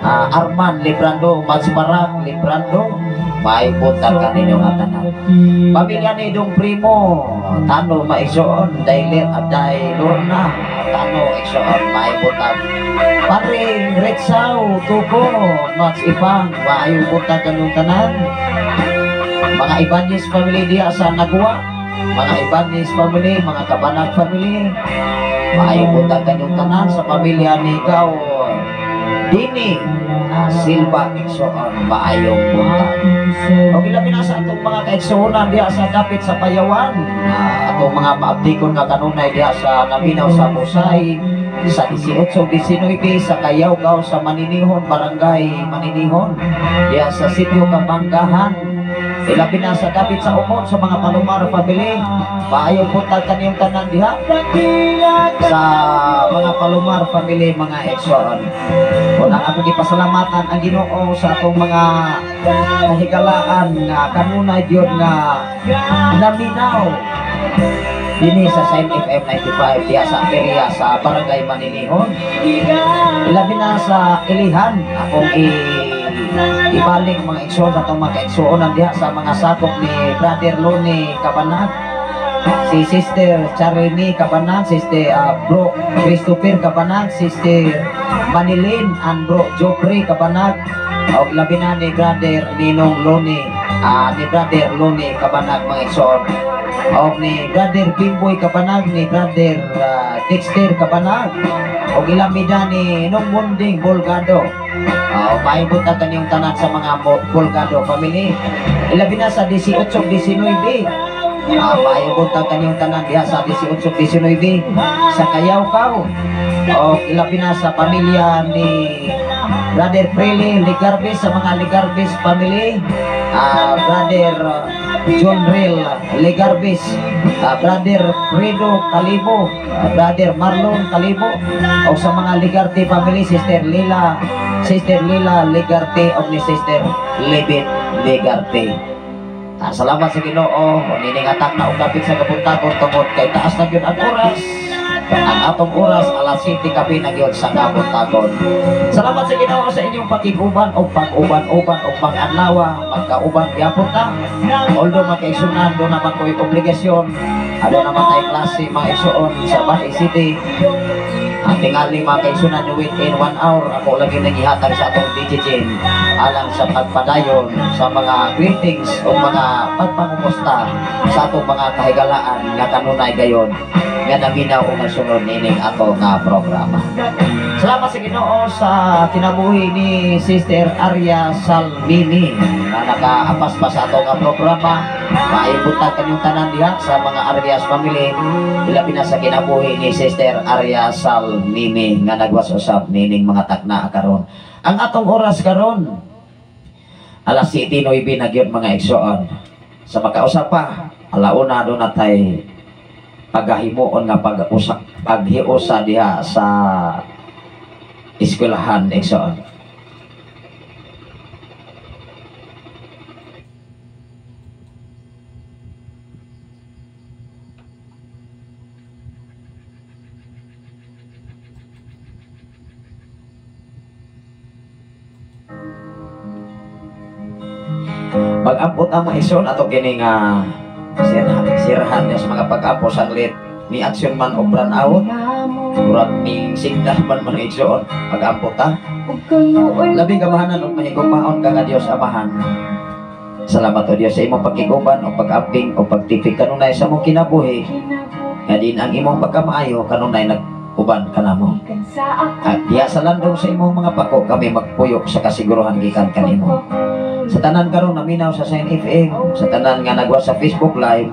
Arman Librando, Madsparang Librando, maayong buntag kaninyo nga tanan. Pamilya ni Dong Primo, Tano maigsoon, Dailer at Dai Lorna, Tano igsoon, maayong buntag. Paring Retsaw, Tuko, Max Ipang, maayong buntag kanong tanan. Mga Ibanez family diha sa Nagua, mga Ibanez family, mga Kabanag family, maayong buntag kanyong tanan sa pamilya ni Gaw Dini Silva igsoon, maayong buntag. O ilabi na sa atong mga kaigsuonan diha sa dapit sa Payawan, atong mga maabdikon nga kanunay diha sa Naminaw sa Busay, sa 18, 19, sa Kayawgaw, sa Maninihon, Barangay Maninihon, diha sa Sitio Kabanggahan, ilabi na sa dapit sa Umot, sa mga Palomar family, maayong buntag kaniyong tanan diha sa mga Palomar family, mga igsoon. Unang akong gipasalamatan ang Ginoo sa atong mga kahigalaan nga kanunay gyud nga naminaw dinhi sa Shine FM 95 diha sa area sa Barangay Maninihon. Ilabi na sa Ilihan, akong ibalik mga igsoon sa atong mga kaigsuonan diha sa mga sakop ni Brother Loni Cabanag, si Sister Charlene Cabanag, Sister Bro Christopher Cabanag, Sister Manilin and Bro Joffrey Cabanag, o labi na ni Brother Ninong Loni, ni Brother Loni Cabanag mga igsoon, o ni Brother Bimboy Cabanag, ni Brother Dexter Cabanag, o ilabi na ni Nong Munding Bolgado. Maayong buntag kanyong tanan sa mga Bolgado family. Ilabi na sa 18, 19. Maayong buntag kanyong tanan diha sa 18, 19 sa Kayawkaw. O ilabi na sa pamilya ni Brother Preli Ligarbes, sa mga Ligarbes family, Brother John Rel Ligarbes, Brother Fredo Calibo, Brother Marlon Calibo, o sa mga Ligarte family, Sister Lila Ligarte o ni Sister Libet Ligarte. Salamat sa Ginoo, nining atak na og dapit sa kabuntagon tungod kay taas na gyud ang oras. Ang atong oras alas 7 kape na gyud sa kabuntagon. Salamat sa Ginoo sa inyong pakiguban o pag-uban-uban o pag-adlawa, magkauban gyapon ta. Although makaigsunan do naman ko'y obligasyon, ado naman tayo klase mga igsuon sa Bahay City. Ang tingali mga kaigsunan within 1 hour ako lagi naghihatag sa atong DJ Jane alang sa pagpadayon sa mga greetings o mga pagpangumusta sa atong mga kahigalaan nga kanunay gayon nga naminaw o nasunod nining ato nga programa. Salamat sa Ginoo sa kinabuhi ni Sister Arya Salmini na nakaapas pa sa ato nga programa. Maayong buntag kanyong tanan diha sa mga Arias family, ilabi na sa kinabuhi ni Sister Arya Salmini nga nagwas usab nining mga takna karon. Ang atong oras karon alas 7:09 na gyud mga igsoon. Sa makausap pa alauna do natay paghimuon nga pag-usa paghiusa diha sa eskwelahan igsoon. Mag-ampot ang mga igsoon ato kini nga sirhan niya sa mga pag-apo sanglit ni aksyon man o brand out murag ni signal man mga igsoon pag-ampot ta. Labing kamahanan ug mahigugmaon ka nga Dios Amahan. Salamat o Dios sa imong pagkiguban o pag-amping o pagtipig kanunay sa imong kinabuhi nga din ang imong pagkamaayo kanunay nag-uban kanamo. At diha sa landong sa imong mga pako kami magpuyok sa kasiguruhan gikan kanimo. Sa tanan karon naminaw sa Shine FM, sa tanan nga nagwa sa Facebook Live,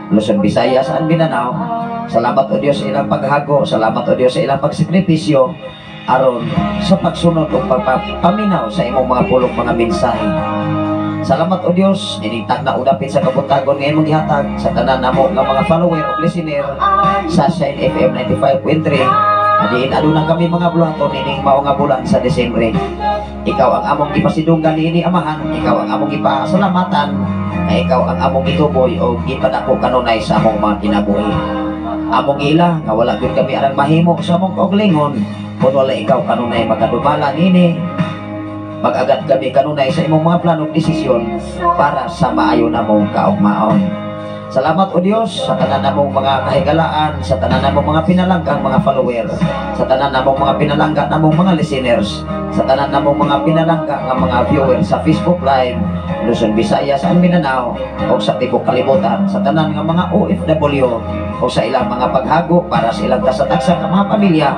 Luzon, Visayas and Mindanao, salamat o Dios sa ilang paghago, salamat o Dios sa ilang pagsakripisyo aron sa pagsunod o pagpaminaw sa imong mga pulong mga mensahe. Salamat, O Dios, ining tagna o dapit sa kabuntagon nga imong gihatag sa tanan namo nga mga follower o listener sa Shine FM 95.3. Adiin aduna kami mga buluhaton ining mao nga bulan sa Desembre. Ikaw ang among gipasidunggan niini, Amahan, ikaw ang among gipasalamatan, nga ikaw ang among gituboy o gipadako kanunay sa among mga kinabuhi. Among ila nga wala gyud kami arang mahimo sa among kaugalingon kung wala ikaw kanunay makadumala nini. Mag-agad kami kanunay sa imong mga planong desisyon para sa maayo namong kaugmaon. Salamat, O Dios, sa tanan namong mga kahigalaan, sa tanan namong mga pinalanggang mga follower, sa tanan namong mga pinalangga namong mga listeners, sa tanan namong mga pinalangga nga mga viewers sa Facebook Live, Luzon, Visayas and Mindanao, o sa tibok kalibutan, sa tanan nga mga OFW o sa ilang mga paghago para sa ilang kasatagsa nga mga pamilya,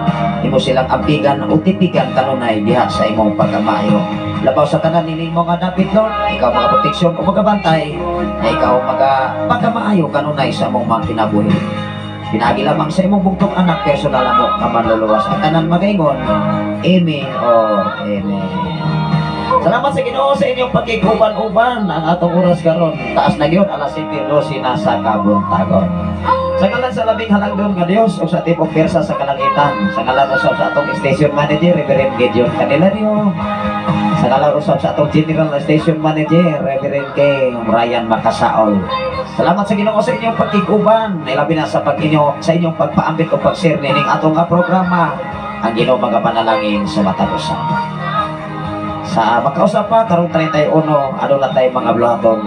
imo silang ampigan o tipigan kanunay diha sa imong pagkamaayo. Labaw sa tanan nining mga dapit, Lord, ikaw mga proteksyon o magabantay, na ikaw maga pagkamaayo kanunay sa among mga kinabuhi. Pinaagi lamang sa imong bugtong anak, personal mo nga manluluwas. Ang tanan magaingon, Amen or Amen. Salamat sa Ginoo sa inyong pagkiguban-uban. Ang atong oras karon, taas na gyud, alas 7:12 na sa kabuntagon. Sa ngalan sa labing halangdon nga Dios ug sa tibok pwersa sa kalangitan, sa ngalan usab sa atong station manager, Reverend Gideon Candelario, sa ngalan usab sa atong general station manager, Reverend King Ryan Macasaol. Salamat sa Ginoo sa inyong pagkiguban, ilabi na sa inyong pagpaambit o pag-share nining atong nga programa. Ang Ginoo magapanalangin sa matag usa. Sa makausap pa karong 31, aduna tay mga buluhaton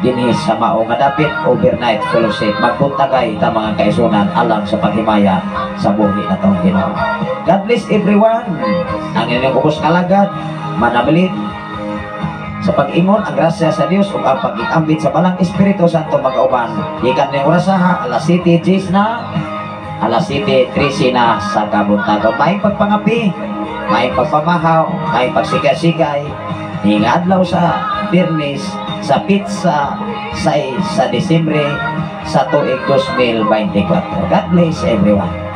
dinhi sa mao nga dapit, overnight fellowship. Magbuntagay ta, mga kaisunan, alang sa paghimaya sa buhi natong Ginoo. God bless everyone. Ang inyong ubos alagad, manabilin sa pag-ingon, ang grasya sa Dios ug ang pag-ambit sa Balang Espiritu Santo magauban. Gikan ning orasaha, alas 7:10 na, alas 7:13 na sa kabuntagon. Maayong pagpangapi, maayong pagpamahaw, maayong pagsigay-sigay ning adlaw sa Biyernes sa petsa 6 sa Disyembre sa tuig 2024. God bless everyone.